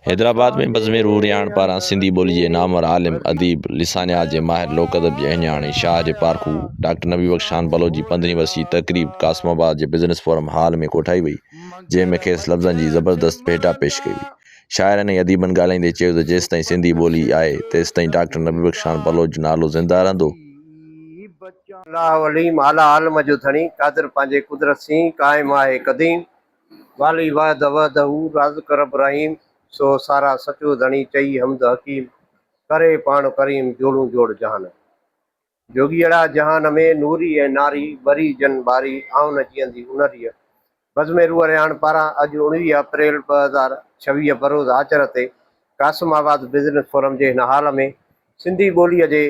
حيدرآباد ۾ بزم روح رهاڻ پاران سنڌي ٻولي جي نامور عالم، اديب، لسانيات جي ماهر، لوڪ ادب جي اهڃاڻ ۽ شاهه جي پارکو ڊاڪٽر نبي بخش خان بلوچ جي پندرهين ورسي جي تقريب قاسم آباد جي بزنس فورم هال ۾ ڪوٺائي وئي، جنهن ۾ کيس لفظن جي زبردست ڀيٽا پيش ڪئي وئي. شاعرن ۽ اديبن ڳالهائيندي چيو ته جيستائين سنڌي ٻولي آهي، تيستائين ڊاڪٽر نبي بخش خان بلوچ جو نالو زنده رهندو. الله عليم اعليٰ عالم جو ڌڻي، قادر پنهنجي قدرت سين، قائم آهي قديم. والي وحده وحده رازق رب رحيم، سو سارا سچو ڌڻي چئي حمد حڪيم، ڪري پاڻ ڪريم جوڙون جوڙ جهان. جوڳيئڙا جهان ۾ نوري ۽ ناري، ٻري جن ٻاري، آئون نه جيئندي انريء. بزم روح رهاڻ پاران اڄ 19 اپريل 2026 بروز آچر تي قاسم آباد بزنس فورم جي هن هال ۾ سنڌي ٻوليء جي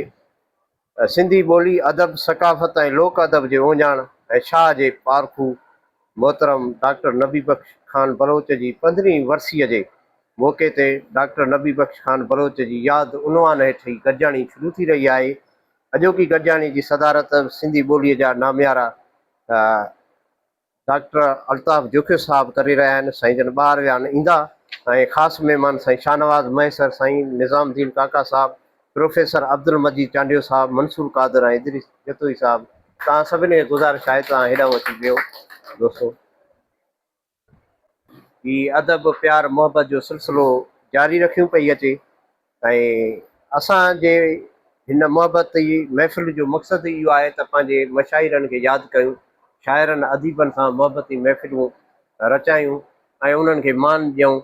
سنڌي ٻولي، ادب، ثقافت ۽ لوڪ ادب جي اهڃاڻ ۽ شاهه جي پارکو محترم ڊاڪٽر نبي بخش خان بلوچ جي پندرهين ورسيء جي موقعي تي ڊاڪٽر نبي بخش خان بلوچ جي ياد عنوان هيٺ هي گڏجاڻي شروع ٿي رهي آهي. اڄوڪي گڏجاڻي جي صدارت سنڌي ٻوليء جا ناميارا ڊاڪٽر الطاف جوکيو صاحب ڪري رهيا آهن، سائين جن ٻاهر ويا آهن ايندا ۽ خاص مهمان سائين شاهنواز مهيسر، سائين نظام الدين ڪاڪا صاحب، پروفيسر عبدالمجيد چانڊيو صاحب، منصور قادر ۽ ادريس جتوئي صاحب توهان سڀني کي گذارش آهي توهان هيڏانهن اچي ويهو دوستو. هي ادب پيار محبت جو سلسلو جاري رکيون پئي اچي ۽ اسان جي هن محبتي محفل جو مقصد ئي اهو آهي ته پنهنجي مشاهيرن کي ياد ڪيون، شاعرن اديبن سان محبتي محفلون رچايون ۽ انهن کي مان ڏيون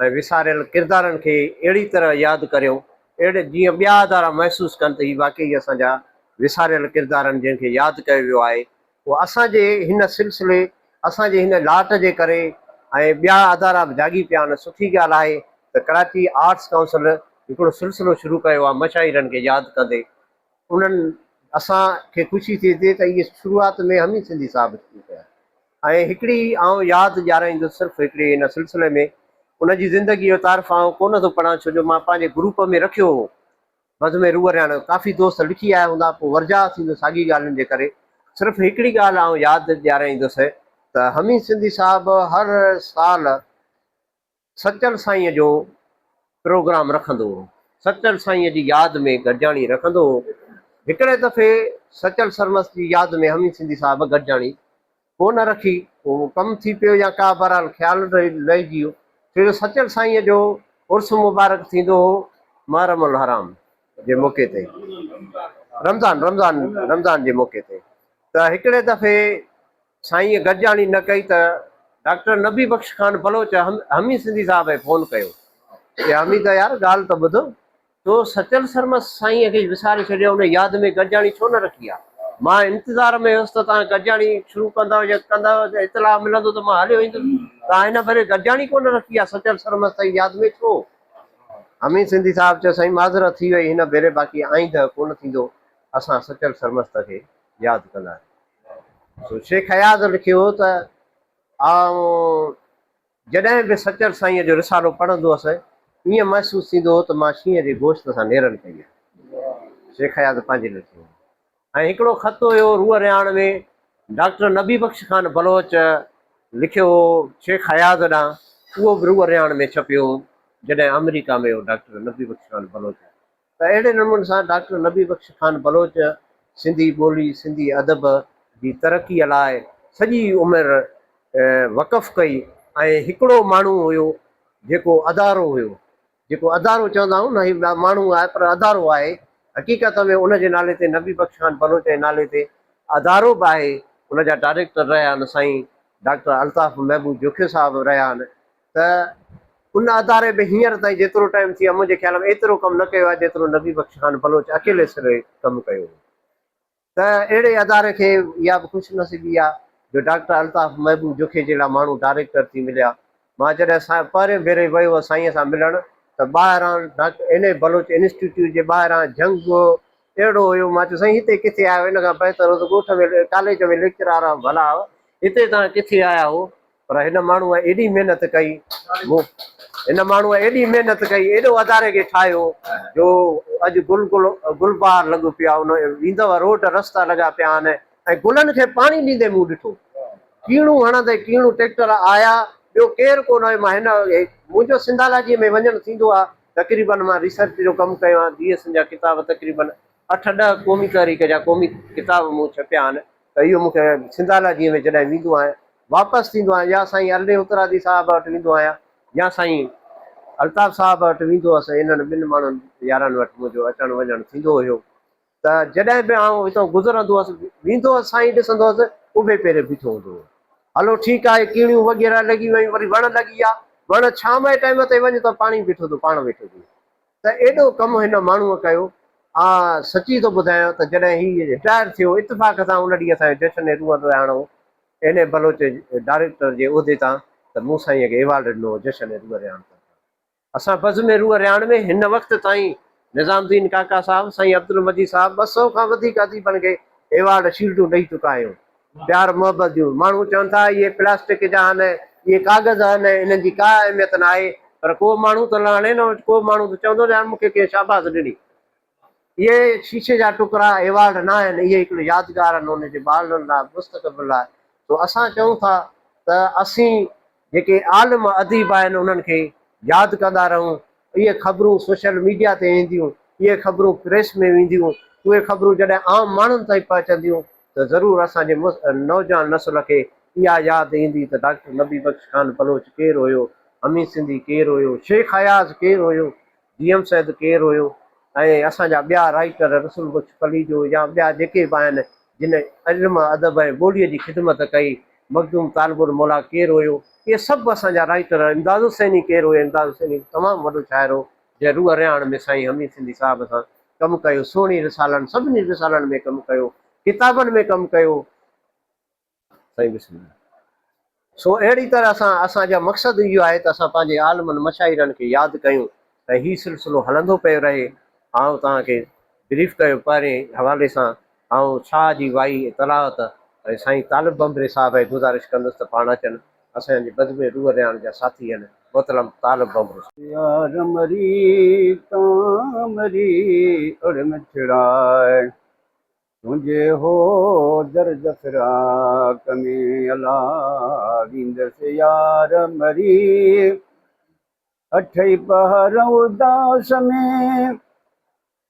۽ وساريل ڪردارن کي اهڙي طرح ياد ڪريون اهڙي جيئن ٻيا ادارا محسوس ڪن ته هي واقعي اسان جا وساريل ڪردارن جن کي ياد ڪيو ويو آهي پوء اسان جي هن سلسلي، اسان جي هن لاٽ جي ڪري ۽ ٻيا ادارا به جاڳي پيا آهن. سٺي ڳالهه آهي ته ڪراچي آرٽس ڪائونسل هڪڙو سلسلو شروع ڪيو آهي مشاهيرن کي ياد ڪندي. انهن اسان کي خوشي ٿئي ٿي ته اهي شروعات ۾ حميد سنڌي صاحب شروع ڪيا ۽ هڪڙي آئون ياد ڏيارائيندس صرف هڪڙي هن سلسلي ۾ ان جي زندگي جو تعارف آئون ڪونه ٿو پڙهان ڇو جو مان پنهنجي گروپ ۾ رکيو هو بزم روح رهاڻ ڪافي دوست لکي آيا هوندا پوء ورجاء ٿيندو ساڳي ڳالهين جي ڪري صرف هڪڙي ڳالهه آئون ياد ڏيارائيندس ته حميد سنڌي صاحب هر سال سچل سائينء جو پروگرام رکندو هو سچل سائينء جي ياد ۾ گڏجاڻي رکندو هو هڪڙي دفعي سچل سرمست جي ياد ۾ حميد سنڌي صاحب گڏجاڻي ڪو نه رکي، پوء ڪم ٿي پيو يا ڪا بهرحال خيال رهجي ويو، ڇو جو سچل سائينء جو عرس مبارڪ ٿيندو هو محرم الحرام جي موقعي تي، رمضان رمضان رمضان جي موقعي تي ته هڪڙي دفعي سائينء گڏجاڻي نه ڪئي ته ڊاڪٽر نبي بخش خان بلوچ حميد سنڌي صاحب کي فون ڪيو چي حميد يار ڳالهه ته ٻڌ تو سچل سرمست سائينء کي وساري ڇڏيو، ان ياد ۾ گڏجاڻي ڇو نه رکي آ؟ مان انتظار ۾ هيس ته توهان گڏجاڻي شروع ڪندؤ يا ڪندؤ ته اطلاع ملندو ته مان هليو ايندس. توهان هن ڀيري گڏجاڻي ڪو نه رکي آ سچل سرمست جي ياد ۾ ڇو؟ امين سنڌي صاحب چيو سائين معذرت ٿي وئي هن ڀيري باقي آئينده ڪو نه ٿيندو اسان سچل سرمست کي ياد ڪنداسين. سو شيخ اياز لکيو ته آئون. جڏهن به سچل سائينء جو رسالو پڙهندو هوس، ائين محسوس ٿيندو هو ته مان شينهن جي گوشت سان نيرن ڪئي آهي. شيخ اياز پنهنجي لکيو هو. ۽ هڪڙو خط هيو روح رهاڻ ۾ ڊاڪٽر نبي بخش خان بلوچ لکيو هو شيخ اياز ڏانهن، اهو به روح رهاڻ ۾ ڇپيو هو، جڏهن آمريڪا ۾ هو ڊاڪٽر نبي بخش خان بلوچ. ته اهڙي نموني سان ڊاڪٽر نبي بخش خان بلوچ سنڌي ٻولي، سنڌي ادب جي ترقيء لاء سڄي عمر وقف ڪئي ۽ هڪڙو ماڻهو هيو جيڪو ادارو هيو، جيڪو ادارو چوندا آهيون نه هي ماڻهو آهي پر ادارو آهي، حقيقت ۾ ان جي نالي تي نبي بخش خان بلوچ جي نالي تي ادارو به آهي، ان جا ڊائريڪٽر رهيا آهن سائين ڊاڪٽر الطاف محبوب جوکيو صاحب رهيا آهن ته ان اداري به هينئر تائين جيترو ٽائيم ٿي آهي منهنجي خيال ۾ ايترو ڪم نه ڪيو آهي جيترو نبي بخش خان بلوچ اڪيلي سر ڪم ڪيو هو ته اهڙي اداري کي اها به خوش نصيبي آهي جو ڊاڪٽر الطاف محبوب جوکي جهڙا ماڻهو ڊائريڪٽر ٿي مليا مان جڏهن پهرين ڀيري ويو هوس سائينء سان ملڻ ته ٻاهران doctor N A Baloch institute جي ٻاهران جهنگ اهڙو هيو مان چيو سائين هتي ڪٿي آيا آهيو ان کان بهتر هو ته ڳوٺ ۾ ڪاليج ۾ ليڪچرار ڀلا هتي توهان ڪٿي آيا هو پر هن ماڻهوء ايڏي محنت ڪئي، مون هن ماڻهوء ايڏي محنت ڪئي، ايڏو اداري کي ٺاهيو جو اڄ گل گل گلبهار لڳو پيو آهي، ان ويندؤ روڊ رستا لڳا پيا آهن ۽ گلن کي پاڻي ڏيندي مون ڏٺو. ڪيڻون هڻندي ڪيڻون ٽيڪٽر آيا ٻيو ڪير ڪونه هيو مان هن منهنجو سنڌالاجيء ۾ وڃڻ ٿيندو آ تقريبن مان ريسرچ جو ڪم ڪيو آ جي ايس جا ڪتاب تقريبن اٺ ڏهه قومي تحريڪ جا قومي ڪتاب مون ڇپيا آهن ته اهو مون کي سنڌالاجيء ۾ جڏهن ويندو آهيان واپس ٿيندو آهيان يا سائين ارلي اترادي صاحب وٽ ويندو آهيان يا سائين الطاف صاحب وٽ ويندو هوس انهن ٻن ماڻهن يارن وٽ منهنجو اچڻ وڃڻ ٿيندو هيو ته جڏهن به آئون هتان گذرندو هوس، ويندو هوس سائين ڏسندو هوس اڀي پيري بيٺو هوندو هو. هلو ٺيڪ آهي ڪيڻيون وغيره لڳي ويون وري وڻ لڳي ويا، وڻ ڇانو جي ٽائيم تي وڃ ته پاڻي بيٺو ٿو پاڻ ويٺو ٿئي. ته ايڏو ڪم هن ماڻهوء ڪيو. آء سچي ٿو ٻڌايان ته جڏهن هي رٽائر ٿيو اتفاق سان ان ڏينهن اسان جو جشن روح رهاڻ هو اين اي بلوچ ڊائريڪٽر جي عهدي تان ته مون سائينء کي ايوارڊ ڏنو هو جشن روح رهاڻ طرفان. اسان بزم روح رهاڻ ۾ هن وقت تائين نظام الدين ڪاڪا صاحب، سائين عبدالمجيد صاحب 200 کان وڌيڪ اديبن کي ايوارڊ شيلڊون ڏئي چڪا آهيون. پيار محبت جون. ماڻهو چون ٿا اهي پلاسٽڪ جا آهن، اهي ڪاغذ آهن، انهن جي ڪا اهميت نه آهي پر ڪو ماڻهو ته لهڻي نه ڪو ماڻهو ته چوندو ته يار مون کي ڪنهن شاباس ڏني. اهي شيشي جا ٽڪرا ايوارڊ نه آهن، اهي هڪڙو يادگار آهن ان جي ٻارڙن لاء، مستقبل لاء. سو اسان چئون ٿا ته اسين جيڪي عالم اديب آهن انهن کي ياد ڪندا رهون. اهي خبرون سوشل ميڊيا تي اينديون، اهي خبرون پريس ۾ وينديون، اهي خبرون جڏهن عام ماڻهن تائين پهچنديون ته ضرور اسان جي نوجوان نسل کي اها ياد ايندي ته ڊاڪٽر نبي بخش خان بلوچ ڪير هيو، حميد سنڌي ڪير هيو، شيخ اياز ڪير هيو، جي ايم سيد ڪير هيو ۽ اسان جا ٻيا رائيٽر رسول بخش پليجو يا ٻيا جيڪي به آهن جن علم ادب ۽ ٻوليء جي خدمت ڪئي، مخدوم طالب الموليٰ ڪير هيو، اهي سڀ اسان جا رائيٽر، امداد حسيني ڪير هيو، امداد حسيني تمام وڏو شاعر هو جنهن روح رهاڻ ۾ سائين حميد سنڌي صاحب سان ڪم ڪيو، سهڻي رسالن سڀني رسالن ۾ ڪم ڪيو، ڪتابن ۾ ڪم ڪيو. سائين بسم الله. سو اهڙي طرح سان اسان جا مقصد اهو آهي ته اسان پنهنجي عالمن مشاهيرن کي ياد ڪيون ۽ هي سلسلو هلندو پيو رهي. آئون توهان کي بريف ڪيو پهرين حوالي سان آئون شاهه جي وائي تلاوت ۽ سائين طالب ڀنڀري صاحب کي گذارش ڪندس ته پاڻ اچن اسان جي بزم روح رهاڻ جا ساٿي آهن محترم طالب ڀنڀرو صاحب. يار مري تان مري اڙ مٺڙا. تنهنجي هو درد فراق ۾ الا ويندس يار مري اٺئي پهر اداس ۾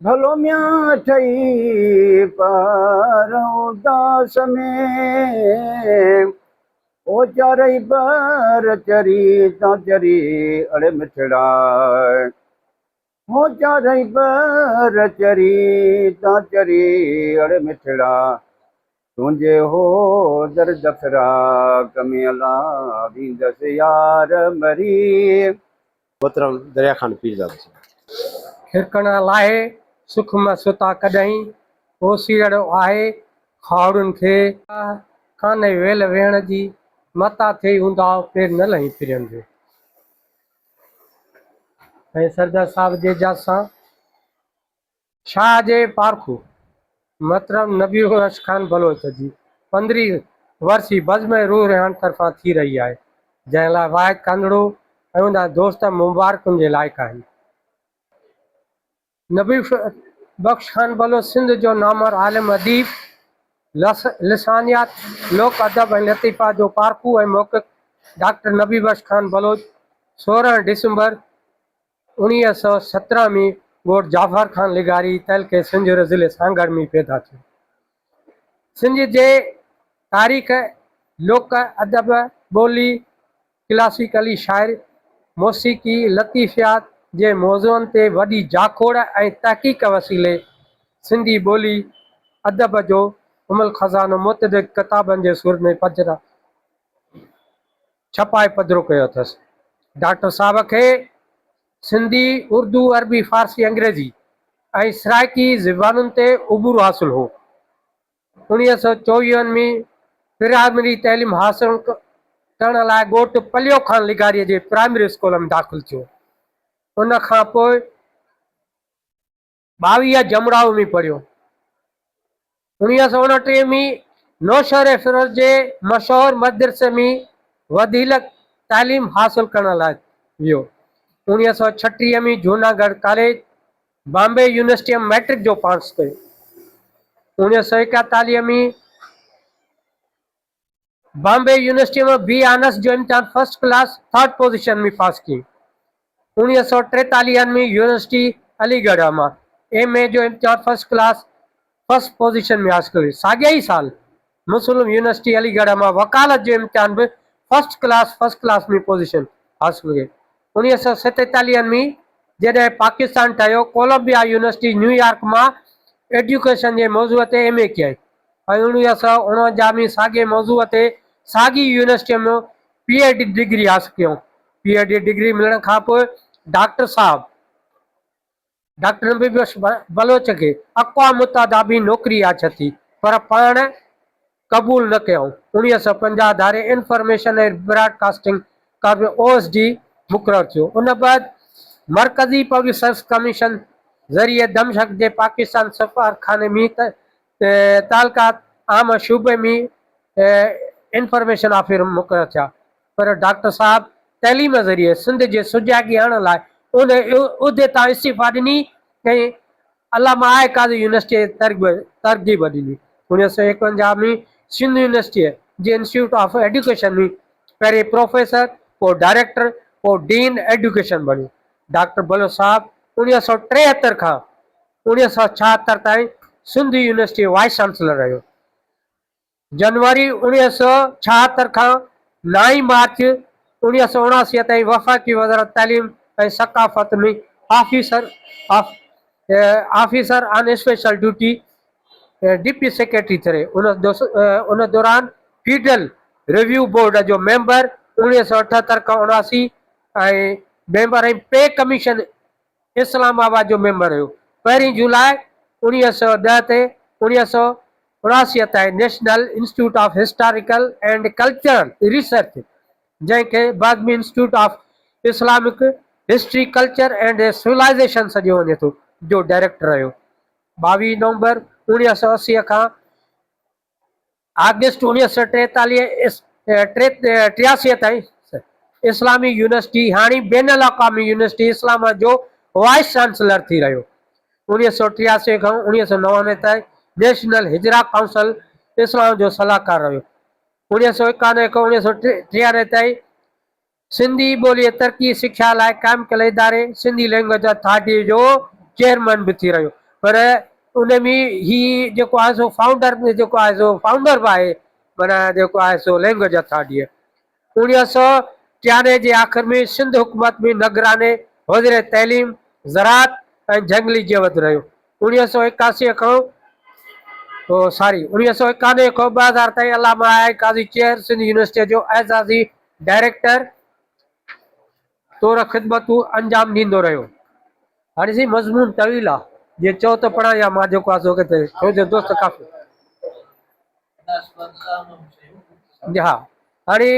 ڀلو ميان اٺئي پهر اداس ۾ او چارئي پهر چري تان چري اڙي مٺڙا هو چارئي پر چري تان چري اڙي مٺڙا تنهنجي هو درد فراق ۾ الا ويندس يار مري. محترم دريا خان پيرزادو صاحب. کڙڪڻا لاهي سک م ستا ڪڏهين، اوسيئڙو آهي کاهوڙين کي. ڪانهي ويل ويهڻ جي، متان ٿئي اونداهه، پير نه لهين پرين جو. ۽ سردار صاحب جي اجازت سان شاهه جي پارکو محترم نبي بخش خان بلوچ جي پندرهين ورسي بزم روح رهاڻ طرفان ٿي رهي آهي، جنهن لاء واحد ڪانڌڙو ۽ ان جا دوست مبارڪن جي لائق آهن. نبي بخش خان بلوچ سنڌ جو نامور عالم اديب، لسانيات، لوڪ ادب ۽ لطيفات جو پارکو ۽ محقق ڊاڪٽر نبي بخش خان بلوچ 16 ڊسمبر 1917 ۾ ڳوٺ جعفر خان لغاري تعلقي سنجهوري ضلعي سانگهڙ ۾ پيدا ٿيو. سنڌ جي تاريخ، لوڪ ادب، ٻولي، ڪلاسيڪلي شاعري، موسيقي، لطيفيات جي موضوعن تي وڏي جاکوڙ ۽ تحقيق وسيلي سنڌي ٻولي ادب جو املهه خزانو متعدد ڪتابن جي صورت ۾ پڌرا ڇپائي پڌرو ڪيو اٿس. ڊاڪٽر صاحب کي سنڌي، اردو، عربي، فارسي، انگريزي ۽ سرائيڪي زبانن تي عبور حاصل هو. اڻويهه سؤ چوويهن ۾ پرائمري تعليم حاصل ڪرڻ لاء ڳوٺ پليو خان لغاريء جي پرائمري اسڪول ۾ داخل ٿيو. ان کان پوء ٻاويهه جمڙائو ۾ پڙهيو. 1929 ۾ نوشهريفيروز جي مشهور مدرسي ۾ وڌيڪ تعليم حاصل ڪرڻ لاء ويو. 1936 ۾ جوناڳڙهه ڪاليج بامبي يونيورسٽيء مان مئٽرڪ جو پاس ڪيو. 1941 ۾ بامبي يونيورسٽيء مان بي آنرس جو امتحان فرسٽ ڪلاس ٿرڊ پوزيشن ۾ پاس ڪيائين. اوڻيهه سؤ ٽيتاليهن ۾ يونيورسٽي علي ڳڙهه مان ايم اي جو امتحان فرسٽ ڪلاس فرسٽ پوزيشن ۾ حاصل ڪيو. ساڳئي ئي سال مسلم يونيورسٽي علي ڳڙهه مان وڪالت جو امتحان به first class first class ۾ position حاصل ڪئي. اوڻيهه سؤ ستيتاليهن ۾ جڏهن پاڪستان ٺهيو، ڪولمبيا يونيورسٽي نيويارڪ مان ايڊيوڪيشن جي موضوع تي ايم اي ڪيائين ۽ 1949 ۾ ساڳئي موضوع تي ساڳي يونيورسٽيء مان پي ايڇ ڊي ڊگري حاصل ڪيائون. پي ايڇ ڊي ڊگري ملڻ کان پوء ڊاڪٽر صاحب ڊاڪٽر نبي بخش بلوچ کي اقوام متحده ۾ نوڪري آڇ ٿي پر پاڻ قبول نه ڪيائون. 1950 ڌاري information ۽ broadcasting corporation, O S D, مقرر ٿيو. ان بعد مرڪزي پبلڪ سروس ڪميشن ذريعي دمشق جي پاڪستان سفارتخاني ۾ تعلقات عامه شعبي ۾ انفارميشن آفيسر مقرر ٿيا. پر ڊاڪٽر صاحب تعليم ذريعي سنڌ جي سجاڳي آڻڻ لاء ان عهدي تان استعيفا ڏني ۽ علامه آء قاضي يونيورسٽيء جي ترغيب ڏني. 1951 ۾ سنڌ يونيورسٽيء جي انسٽيٽيوٽ آف ايڊيوڪيشن ۾ پهرين پروفيسر، پوء ڊائريڪٽر، پوء ڊين ايڊيوڪيشن بڻيو. ڊاڪٽر بلوچ صاحب 1973 کان 1976 تائين سنڌ يونيورسٽيء جو وائيس چانسلر رهيو. جنوري 1976 کان نائين مارچ 1979 تائين وفاقي وزارت تعليم ۽ ثقافت ۾ officer of officer on special duty deputy secretary ٿي رهيو. ان دوران فيڊرل ريويو بورڊ جو ميمبر 1978 کان 79 ۽ ميمبر ۽ پي ڪميشن اسلام آباد جو ميمبر هيو. پهرين جولاء 1910 تي 1979 تائين national institute of historical and cultural research جنهن کي بعد ۾ institute of Islamic history culture and civilization سڏيو وڃي ٿو جو ڊائريڪٽر رهيو. 22 نومبر 1980 کان آگسٽ 1983 تائين اسلامي يونيورسٽي، هاڻي بين الاقوامي يونيورسٽي اسلام آباد جو وائيس چانسلر ٿي رهيو. 1983 کان 1999 تائين نيشنل هجرا ڪائونسل اسلام آباد جو صلاحڪار رهيو. 1991 کان 1993 تائين سنڌي ٻوليء ترقي سکيا لاء قائم ڪيل اداري سنڌي لينگويج اٿارٽيء جو چيئرمن به ٿي رهيو پر ان ۾ هي جيڪو آهي سو فائونڊر به جيڪو آهي سو فائونڊر به آهي معنيٰ جيڪو آهي سو لينگويج اٿارٽيء 1993 جي آخر ۾ سنڌ حڪومت ۾ نگراني وزير تعليم، زراعت ۽ جهنگلي جيوت رهيو. 1981 کان ساري 1991 کان 2000 تائين علامه آء آء قاضي چيئر سنڌ يونيورسٽيء جو اعزازي ڊائريڪٽر طور خدمتون انجام ڏيندو رهيو. هاڻي سائين مضمون طويل آ جي چئو ته پڙهان يا مان جيڪو آ سو ڪٿي ڇو جو دوست ڪافي ها هاڻي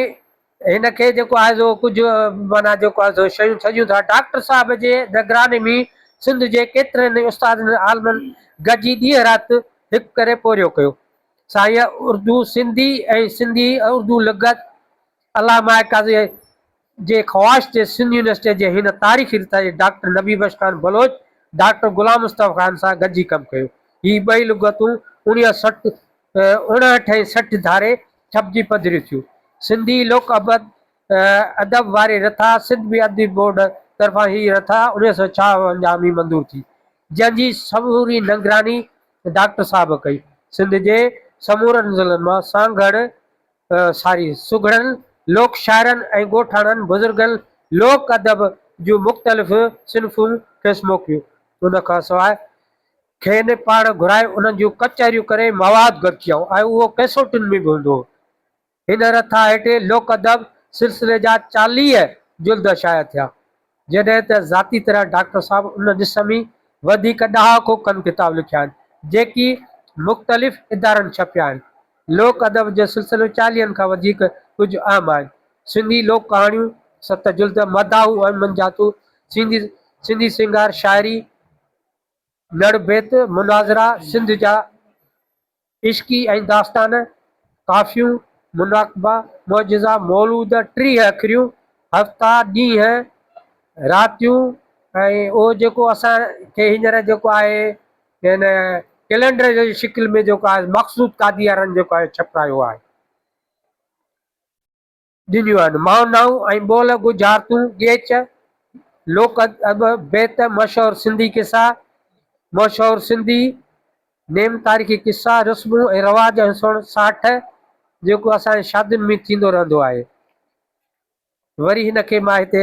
هن کي جيڪو آهي سو ڪجهه معنيٰ جيڪو آهي سو شيون ڇڏيون ٿا ڊاڪٽر صاحب جي نگراني ۾ سنڌ جي ڪيترن ئي استادن عالمن گڏجي ڏينهن رات هڪ ڪري پورهيو ڪيو. سائين اردو، سنڌي ۽ سنڌي اردو لغت علامه قاضي جي خواهش تي سنڌ يونيورسٽيء جي هن تاريخي رٿا جي ڊاڪٽر نبي بخش خان بلوچ، ڊاڪٽر غلام مصطفيٰ خان سان گڏجي ڪم ڪيو. هي ٻئي لغتون اوڻيهه سٺ اڻهٺ ۽ 60 ڌاري ڇپجي پڌريون ٿيون. سنڌي لوڪ ادب واري رٿا سنڌ ۾ ادبي بورڊ طرفان هي رٿا 1956 ۾ منظور ٿي، جنهن جي سموري نگراني ڊاڪٽر صاحب ڪئي. سنڌ جي سمورن ضلعن مان سانگهڙ ساري سگهڙن، لوڪ شاعرن ۽ ڳوٺاڻن بزرگن لوڪ ادب جون مختلف صنفون کيس موڪليون. ان کان سواء کين پاڻ گهرائي انهن جون ڪچهريون ڪري مواد گڏ ڪيائون ۽ اهو ڪيسوٽن ۾ به هوندو هو. هن رٿا هيٺ لوڪ ادب سلسلي جا 40 جلد شايع ٿيا. جڏهن ته ذاتي طرح ڊاڪٽر صاحب ان ڏس ۾ وڌيڪ ڏهاڪو کن ڪتاب لکيا آهن، جيڪي مختلف ادارن ڇپيا آهن. لوڪ ادب جو سلسلو چاليهن کان وڌيڪ ڪجهه اهم آهن. سنڌي لوڪ ڪهاڻيون، ست جلد، مداحون ۽ منجاتون، سنڌي سينگار شاعري، نڙ بيت، مناظرا، سنڌ جا عشقي ۽ داستان، ڪافيون، مناقبا، معجزا، مولود، 30 اکريون، هفتا، ڏينهن، راتيون ۽ اهو جيڪو اسان کي هينئر جيڪو آهي هن ڪئلينڊر جي شڪل ۾ جيڪو آهي مقصود قاديارن جيڪو آهي ڇپرايو آهي. ڏنيون آهن. معنائون ۽ ٻول، ڳجهارتون، ڳيچ، لوڪ ادب، بيت، مشهور سنڌي قصا، مشهور سنڌي نيم تاريخي قصا، رسمون ۽ رواج ۽ سڻ ساٺ جيڪو اسان جي شادين ۾ ٿيندو رهندو آهي. وري هن کي مان هتي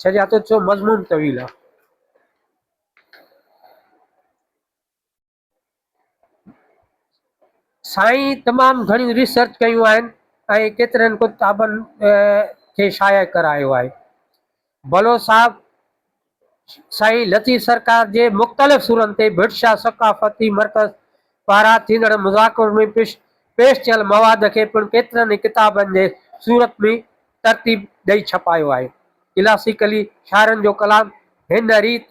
ڇڏيان ٿو ڇو مضمون طويل آهي. سائين تمام گهڻيون ريسرچ ڪيون آهن ۽ ڪيترن ڪتابن کي شايع ڪرايو آهي. بلوچ صاحب سائين لطيف سرڪار جي مختلف سورن تي ڀٽ شاهه ثقافتي مرڪز پاران ٿيندڙ مذاڪرن ۾ پيش ٿيل مواد کي پڻ ڪيترن ئي ڪتابن جي صورت ۾ ترتيب ڏئي ڇپايو آهي. ڪلاسيڪلي شاعرن جو ڪلام هن ريت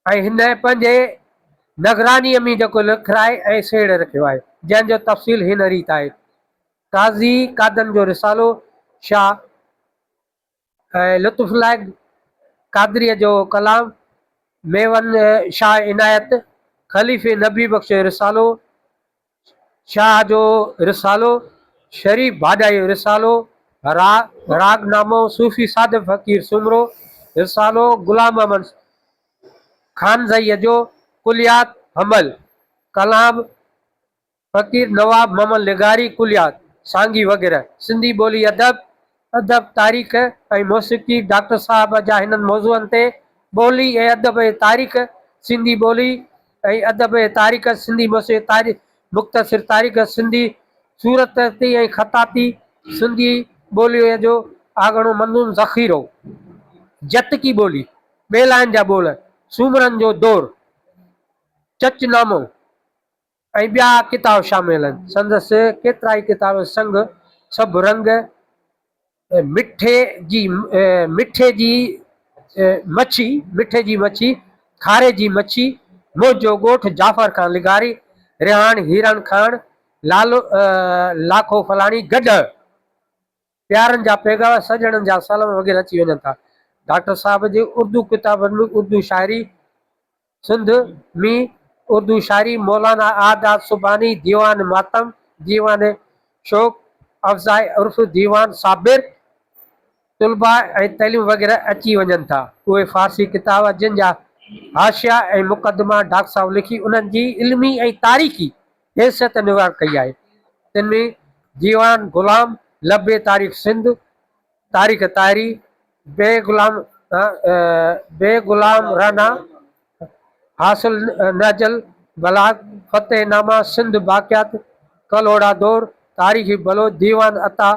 ۽ هن پنهنجي نگرانيء ۾ جيڪو لکرائي ۽ سهيڙي رکيو آهي، جنهن جو تفصيل هن ريت آهي، قاضي قادن جو رسالو، شاهه لطف الله قادريء جو ڪلام، ميون شاهه عنايت، خليفي نبي بخش جو رسالو، شاهه جو رسالو، شريف ڀاڄائي جو رسالو، راڳ نامو، صوفي صادق فقير سومرو، رسالو، غلام محمد خانزئيء جو ڪليات حمل، ڪلام، فقير نواب محمد لغاري ڪليات، سانگي وغيره. سنڌي ٻولي ادب، ادب، تاريخ ۽ موسيقي ڊاڪٽر صاحب جا هنن موضوعن تي ٻولي ۽ ادب جي تاريخ، سنڌي ٻولي ۽ ادب جي تاريخ، سنڌي موسيقي تاريخ، مختصر تاريخ، سنڌي صورتخطي ۽ خطاطي، سنڌي ٻوليء جو آڳاڻو منظوم ذخيرو، جتڪي ٻولي، ٻيلاين جا ٻول، سومرن جو دور، چچ نامو. ۽ ٻيا ڪتاب شامل آهن. سندس ڪيترائي ڪتاب سنگ سڀ رنگ، مٺي جي مٺي جي مڇي، مٺي جي مڇي، کاري جي مڇي، منهنجو ڳوٺ جعفر خان لغاري، رهاڻ هيرڻ کاڻ، لالو لاکو فلاڻي، گڏهه، پيارن جا پيغام، سڄڻن جا سلام وغيره اچي وڃن ٿا. ڊاڪٽر صاحب جي اردو ڪتابن ۾ اردو شاعري، سنڌ ۾ اردو شاعري، مولانا آزاد سبحاني، ديوان ماتم، ديوان شوق افزائي عرف ديوان صابر، طلباء ۽ تعليم وغيره اچي وڃن ٿا. اهي فارسي ڪتاب جن جا حاشيا ۽ مقدما ڊاڪٽر صاحب لکي انهن جي علمي ۽ تاريخي حيثيت نروار ڪئي آهي، تن ۾ ديوان غلام لب تاريخ سنڌ، تاريخ طاهري، بي غلام بي غلام رعنا، حاصل نهج البلاغ، فتح نامه، سنڌ باقيات، ڪلهوڙا دور، تاريخ بلوچ، ديوان عطا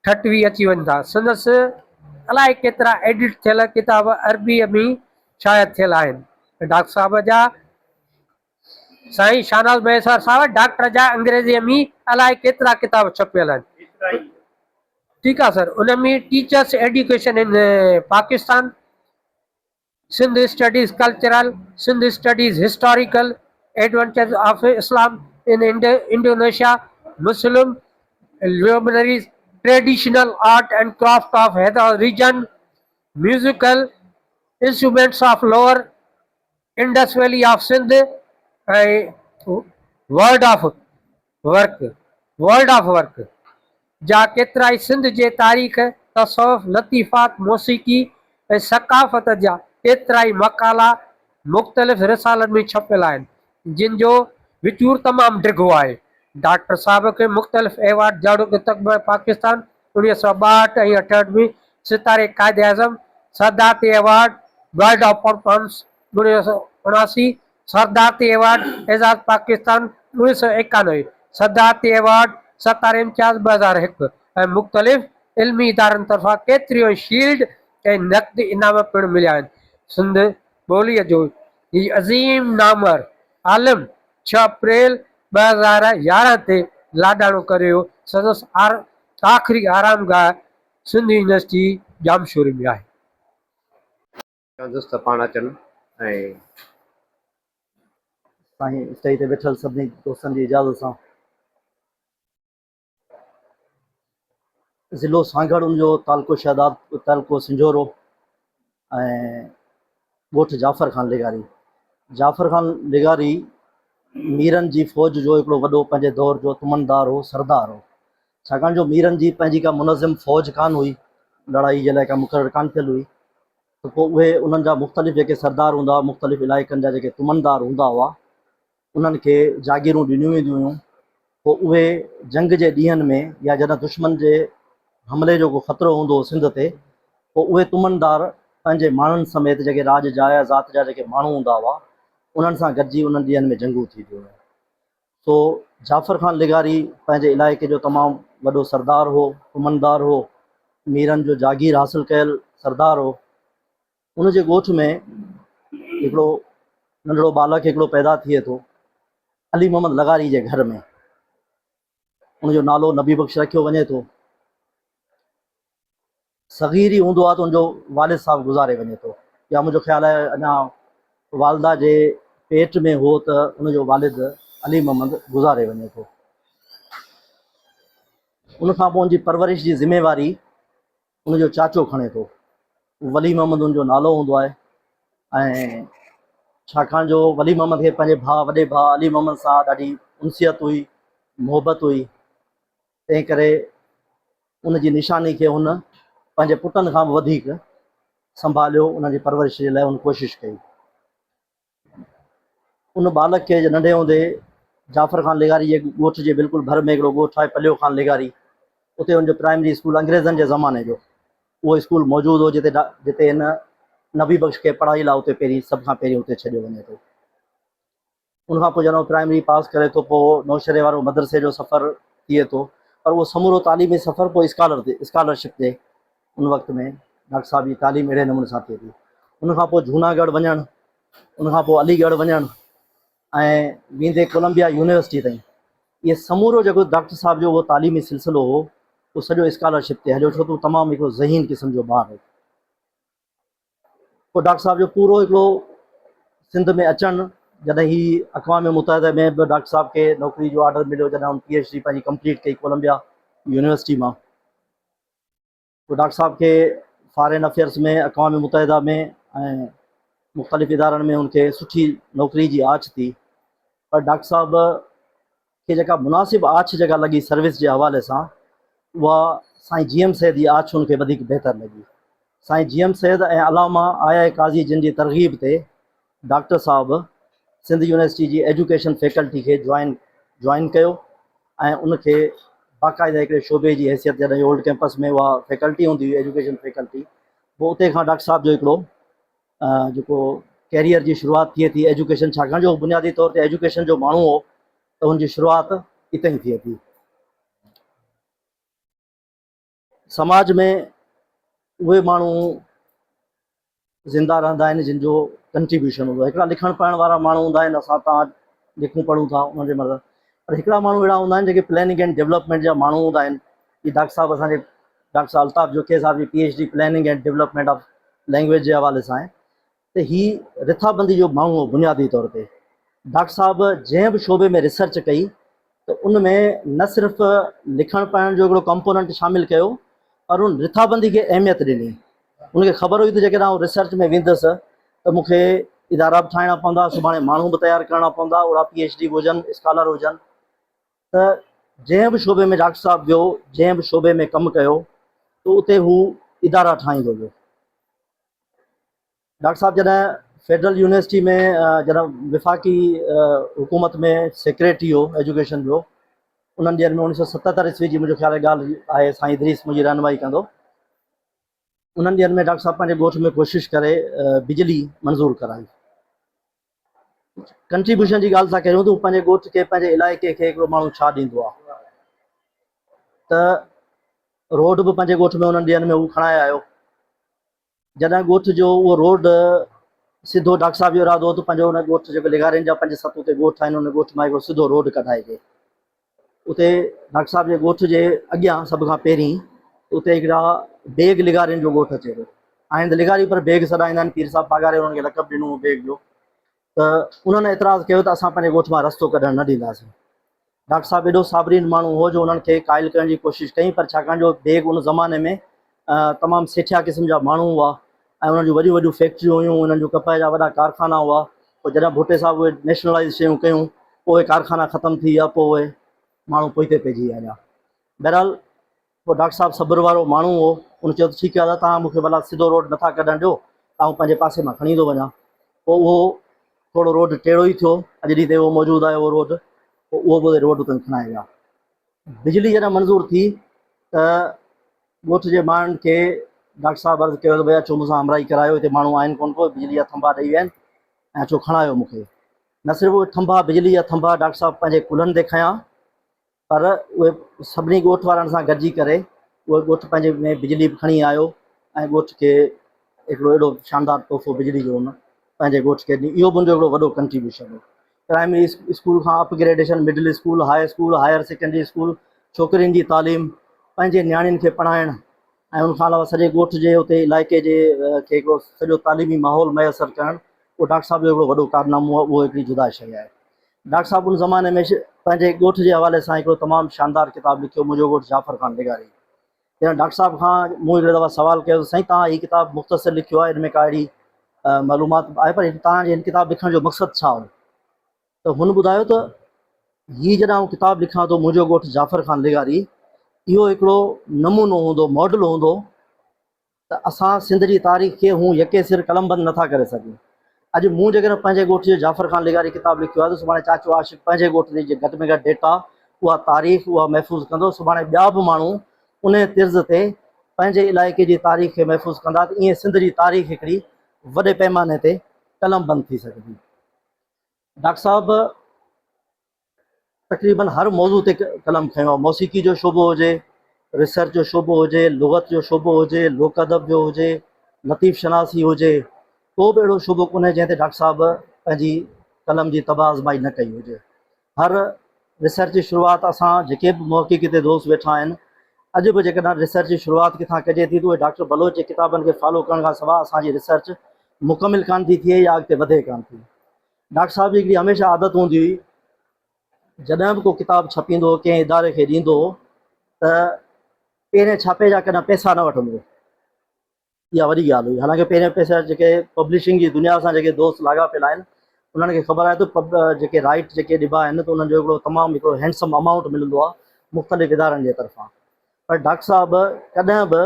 ٺٽوي اچي وڃن ٿا. سندس الائي ڪيترا ايڊٽ ٿيل ڪتاب عربيء ۾ شايع ٿيل آهن. ڊاڪٽر صاحب جا سائين شاهنواز مهيسر صاحب ڊاڪٽر جا انگريزيء ۾ الائي ڪيترا ڪتاب ڇپيل آهن. ٺيڪ آ sir in ۾ teachers education in Pakistan, Sindh studies cultural, Sindh studies historical, adventures of Islam in Indonesia, Muslim luminaries, traditional art and craft of Hyderabad region, musical instruments of lower Indus valley of Sindh ۽ world of work, World of Work، جا ڪيترائي سنڌ جي تاريخ، تصوف، لطيفات، موسيقي ۽ ثقافت جا ڪيترائي مقالا مختلف رسالن ۾ ڇپيل آهن، جن جو وچور تمام ڊگهو آهي. ڊاڪٽر صاحب کي مختلف ايوارڊ جهڙوڪ تغمه پاڪستان 1962 ۽ 68 ۾ ستاري قائداعظم، صدارتي ايوارڊ، گارڊ آف پرفارمنس 1979، صدارتي ايوارڊ، اعزاز پاڪستان 1991، صدارتي ايوارڊ، ستاره امتياز 2001 ۽ مختلف علمي ادارن طرفان ڪيتريون ئي شيلڊ ۽ نقد انعام پڻ مليا آهن. سنڌ ٻوليء جو هي عظيم نامور عالم ڇهه اپريل 2011 تي لاڏاڻو ڪري ويو. سندس آخري آرامگاهه سنڌ يونيورسٽي ڄامشوري ۾ آهي. چوندس ته پاڻ اچن ۽. سائين اسٽيج تي ويٺل سڀني دوستن جي اجازت سان ضلعو سانگهڙ ان جو تعلقو شهداد تعلقو سنجهورو ۽ ڳوٺ جعفر خان لغاري جعفر خان لغاري ميرن جي فوج جو هڪڙو وڏو پنهنجي دور جو تمندار هو سردار هو. ڇاڪاڻ جو ميرن جي پنهنجي ڪا منظم فوج ڪانه هئي، لڙائي جي لاء ڪا مقرر ڪانه ٿيل هئي ته پوء اهي انهن جا مختلف جيڪي سردار هوندا هئا، مختلف علائقن جا جيڪي تمندار هوندا هئا، انهن کي جاگيرون ڏنيون وينديون هيون، پوء اهي جنگ جي ڏينهن ۾ يا جڏهن دشمن جي حملي جو ڪو خطرو هوندو هو سنڌ تي، پوء اهي تمندار پنهنجي ماڻهن سميت جيڪي راڄ جايا ذات جا جيڪي ماڻهو هوندا هئا، انهن سان گڏجي انهن ڏينهن ۾ جنگون ٿينديون هيون. سو جعفر خان لغاري پنهنجي علائقي جو تمام وڏو سردار هو، تمندار هو، ميرن جو جاگير حاصل ڪيل سردار هو. ان جي ڳوٺ ۾ هڪڙو ننڍڙو ٻالڪ هڪڙو پيدا ٿئي ٿو علي محمد لغاري جي گهر ۾ ان جو نالو نبي بخش رکيو وڃي ٿو. صغير ئي هوندو آهي ته ان جو والد صاحب گذاري وڃي ٿو يا منهنجو خيال آهي اڃا والده جي پيٽ ۾ هو ته ان جو والد علي محمد گذاري وڃي ٿو. ان کان پوء ان جي پرورش جي ذميواري ان جو چاچو کڻي ٿو. ولي محمد ان جو نالو هوندو آهي ۽ ڇاڪاڻ جو ولي محمد کي پنهنجي ڀاء وڏي ڀاء علي محمد سان ڏاڍي انسيت هئي، محبت هئي، تنهن ڪري ان جي نشاني کي هن پنهنجي پٽن کان به وڌيڪ سنڀاليو، ان جي پرورش جي لاء هن ڪوشش ڪئي. ان ٻالڪ کي ننڍي هوندي جعفر خان لغاري جي ڳوٺ جي بلڪل ڀر ۾ هڪڙو ڳوٺ آهي پليو خان لغاري اتي ان جو پرائمري اسڪول انگريزن جي زماني جو اهو اسڪول موجود هو جتي جتي هن نبي بخش کي پڙهائي لاء اتي پهرين سڀ کان پهرين اتي ڇڏيو وڃي ٿو. ان کان پوء جڏهن هو پرائمري پاس ڪري ٿو پوء نوشهري وارو مدرسي جو سفر ٿئي ٿو پر اهو سمورو تعليمي سفر پوء اسڪالر تي اسڪالرشپ تي ان وقت ۾ ڊاڪٽر صاحب جي تعليم اهڙي نموني سان ٿئي ٿي. ان کان پوء جهوناڳڙهه وڃڻ، ان کان پوء علي ڳڙهه وڃڻ ۽ ويندي ڪولمبيا يونيورسٽي تائين اهي سمورو جيڪو ڊاڪٽر صاحب جو اهو تعليمي سلسلو هو اهو سڄو اسڪالرشپ تي هليو ڇو ته هو تمام هڪڙو ذهين قسم جو ٻار هو. پوء ڊاڪٽر صاحب جو پورو هڪڙو سنڌ ۾ اچڻ جڏهن هي اقوام متحده ۾ به ڊاڪٽر صاحب کي نوڪري جو آرڊر مليو جڏهن هن پي ايڇ ڊي پنهنجي ڪمپليٽ ڪئي ڪولمبيا يونيورسٽي مان پوء ڊاڪٽر صاحب کي فارين افيئرس ۾ اقوام متحده ۾ ۽ مختلف ادارن ۾ ان کي سٺي نوڪري جي آڇ ٿي پر ڊاڪٽر صاحب کي جيڪا مناسب آڇ جيڪا لڳي سروس جي حوالي سان اها سائين جي ايم سيد جي آڇ ان کي وڌيڪ بهتر لڳي. سائين جي ايم سيد ۽ علامه آء آء قاضي جن جي ترغيب تي ڊاڪٽر صاحب سنڌ يونيورسٽي جي ايجوڪيشن فيڪلٽي کي جوائن جوائن ڪيو ۽ ان کي باقاعده هڪڙي شعبي جي حيثيت جڏهن اولڊ ڪيمپس ۾ اها فيڪلٽي هوندي هئي ايجوڪيشن فيڪلٽي پوء اتي کان ڊاڪٽر صاحب جو هڪڙو جيڪو ڪيريئر جي شروعات ٿئي ٿي ايجوڪيشن ڇاڪاڻ جو بنيادي طور تي ايجوڪيشن جو ماڻهو هو ته ان جي شروعات اتي ئي ٿئي ٿي. سماج ۾ اهي ماڻهو زنده رهندا آهن جن جو ڪنٽريبيوشن هوندو آهي. هڪڙا لکڻ پڙهڻ وارا ماڻهو هوندا آهن، اسان تان لکون پڙهون ٿا انهن جي مدد، پر هڪڙا ماڻهو اهڙا هوندا آهن جيڪي پلاننگ اينڊ ڊولپمينٽ جا ماڻهو هوندا آهن. هي ڊاڪٽر صاحب اسان جي ڊاڪٽر صاحب الطاف جوکيي صاحب جي P H D planning and development of language جي حوالي سان آهي ته هي رٿابندي جو ماڻهو هو. بنيادي طور تي ڊاڪٽر صاحب جنهن به شعبي ۾ ريسرچ ڪئي ته ان ۾ نه صرف لکڻ پڙهڻ جو هڪڙو ڪمپوننٽ شامل ڪيو پر ان رٿابندي کي اهميت ڏني. ان کي خبر هئي ته جيڪڏهن آئون ريسرچ ۾ ويندس ته مون کي ادارا به ٺاهڻا پوندا، سڀاڻي ماڻهو به تيار ڪرڻا پوندا، اهڙا پي ايڇ ڊي به هجن، اسڪالر هجن ته جنهن به شعبي ۾ ڊاڪٽر صاحب ويو، جنهن به شعبي ۾ ڪم ڪيو ته اتي هو ادارا ٺاهيندو ويو. ڊاڪٽر صاحب جڏهن فيڊرل يونيورسٽي ۾ جڏهن وفاقي حڪومت ۾ سيڪريٽري هو ايجوڪيشن جو انهن ڏينهن ۾ 1977 عيسوي جي منهنجو خيال آهي ڳالهه آهي سائين ادريس منهنجي رهنمائي ڪندو انهن ڏينهن ۾ ڊاڪٽر صاحب پنهنجي ڳوٺ ۾ ڪوشش ڪري بجلي منظور ڪرائي. ڪنٽريبيوشن جي ڳالهه ٿا ڪريون ته پنهنجي ڳوٺ کي پنهنجي علائقي کي هڪڙو ماڻهو ڇا ڏيندو آهي ته روڊ به پنهنجي ڳوٺ ۾ انهن ڏينهن ۾ هو کڻائي آيو. جڏهن ڳوٺ جو اهو روڊ سڌو ڊاڪٽر صاحب جو ارادو هو ته پنهنجو ان ڳوٺ جيڪو لغارين جا پنج ست اتي ڳوٺ آهن ان ڳوٺ مان هڪڙو سڌو روڊ ڪڍائجي. اتي ڊاڪٽر صاحب جي ڳوٺ جي اڳيان سڀ کان پهرين اتي هڪڙا بيگ لغارين جو ڳوٺ اچي ٿو. آهن ته لغاري پر بيگ سڏائيندا آهن پير صاحب پاڳاري انهن کي لقب ڏنو هو بيگ جو ته انهن اعتراض ڪيو ته اسان پنهنجي ڳوٺ مان رستو ڪڍڻ نه ڏينداسين. ڊاڪٽر صاحب ايڏو صابرين ماڻهو هو جو انهن کي قائل ڪرڻ جي ڪوشش ڪئي پر ڇاڪاڻ جو بيگ ان زماني ۾ تمام سيٺيا قسم جا ماڻهو هئا ۽ انهن جون وڏيون وڏيون فيڪٽريون هيون انهن جون ڪپهه جا وڏا ڪارخانا هئا پوء جڏهن ڀٽي صاحب اهي نيشنلائز شيون ڪيون پوء اهي ڪارخانا ختم ٿي ويا پوء اهي ماڻهو پوئتي پئجي ويا. بهرحال پوء ڊاڪٽر صاحب صبر وارو ماڻهو هو، ان چيو ته ٺيڪ آهي دادا توهان مون کي ڀلا سڌو روڊ نٿا ڪڍڻ ڏيو ته آئون پنهنجي پاسي مان کڻي ٿو وڃان. پوء اهو ٿورو روڊ ٽيڙو ئي ٿيو، اڄ ڏينهن تائين اهو موجود آهي اهو روڊ، پوء اهو به روڊ اتان کڻائي ويا. بجلي جڏهن منظور ٿي ته ڳوٺ جي ماڻهن کي ڊاڪٽر صاحب عرض ڪيو ته ڀئي اچو مون سان همراهي ڪرايو، هتي ماڻهو آهن ڪونه ڪو، بجلي جا ٿنڀا ڏئي ويا آهن ۽ اچو کڻايو مون کي. نه صرف اهي ٿنڀا بجلي جا ٿنڀا ڊاڪٽر صاحب پنهنجي ڪلهن تي کنيا پر اهي سڀني ڳوٺ وارن سان گڏجي ڪري اهي ڳوٺ پنهنجي ۾ بجلي به کڻي آيو ۽ ڳوٺ کي هڪڙو اهڙو شاندار تحفو بجلي جو هن پنهنجي ڳوٺ کي ڏني. اهو به هن جو هڪڙو وڏو ڪنٽريبيوشن هو. پرائمري اسڪول کان upgradation, middle school, high school, higher secondary school, ڇوڪرين جي تعليم، پنهنجي نياڻين کي پڙهائڻ ۽ ان کان علاوه سڄي ڳوٺ جي اتي علائقي جي کي هڪڙو سڄو تعليمي ماحول ميسر ڪرڻ اهو ڊاڪٽر صاحب جو هڪڙو وڏو ڪارنامو آهي، اهو هڪڙي جدا شيء آهي. ڊاڪٽر صاحب ان زماني ۾ پنهنجي ڳوٺ جي حوالي سان هڪڙو تمام شاندار ڪتاب لکيو منهنجو ڳوٺ جعفر خان لغاري. جڏهن ڊاڪٽر صاحب کان مون هڪڙي دفعا سوال ڪيو ته سائين توهان هي ڪتاب مختصر لکيو آهي ان ۾ ڪا اهڙي معلومات آهي پر توهان جي هن ڪتاب لکڻ جو مقصد ڇا هو ته هن ٻڌايو ته هي جڏهن آئون ڪتاب لکان ٿو منهنجو ڳوٺ جعفر خان لغاري اهو هڪڙو نمونو هوندو ماڊل هوندو ته اسان سنڌ جي تاريخ کي هون يڪي سر قلمبند نٿا ڪري سگهون. اڄ مون جيڪڏهن پنهنجي ڳوٺ جو جعفر خان لغاري ڪتاب لکيو آهي ته سڀاڻي چاچو عاشق پنهنجي ڳوٺ جي گهٽ ۾ گهٽ ڊيٽا، اها تاريخ اها محفوظ ڪندو، سڀاڻي ٻيا به ماڻهو انهي طرز تي پنهنجي علائقي جي تاريخ کي محفوظ ڪندا ته ائين سنڌ جي تاريخ هڪڙي وڏي پئماني تي قلمبند ٿي سگهندي. ڊاڪٽر صاحب تقريبن هر موضوع تي قلم کنيو آهي موسيقي جو شعبو هجي ريسرچ جو شعبو هجي لغت جو شعبو هجي لوڪ ادب جو هجي لطيف شناسي هجي ڪو به اهڙو شعبو ڪونهي جنهن تي ڊاڪٽر صاحب پنهنجي قلم جي طبع آزمائي نه ڪئي هجي هر ريسرچ جي شروعات اسان جيڪي به محقق هتي دوست ويٺا آهن اڄ به جيڪڏهن ريسرچ جي شروعات ڪٿان ڪجي ٿي ته اهي ڊاڪٽر بلوچ جي ڪتابن کي فالو ڪرڻ کان سواء اسان جي ريسرچ مڪمل ڪانه ٿي ٿئي يا اڳتي وڌي ڪانه ٿي ڊاڪٽر صاحب جي هڪڙي هميشه عادت هوندي هئي جڏهن به ڪو ڪتاب ڇپيندو هو ڪنهن اداري کي ڏيندو هو ته پهرين ڇاپي جا ڪڏهن پئسا نه وٺندو هو اها وڏي ڳالهه هئي حالانڪه پهرين پئسا جيڪي پبلشنگ جي دنيا سان جيڪي دوست لاڳاپيل آهن انهن کي خبر آهي ته جيڪي رائٽ جيڪي ڏبا آهن ته انهن جو هڪڙو تمام هڪڙو هينڊسم امائونٽ ملندو آهي مختلف ادارن جي طرفان پر ڊاڪٽر صاحب ڪڏهن به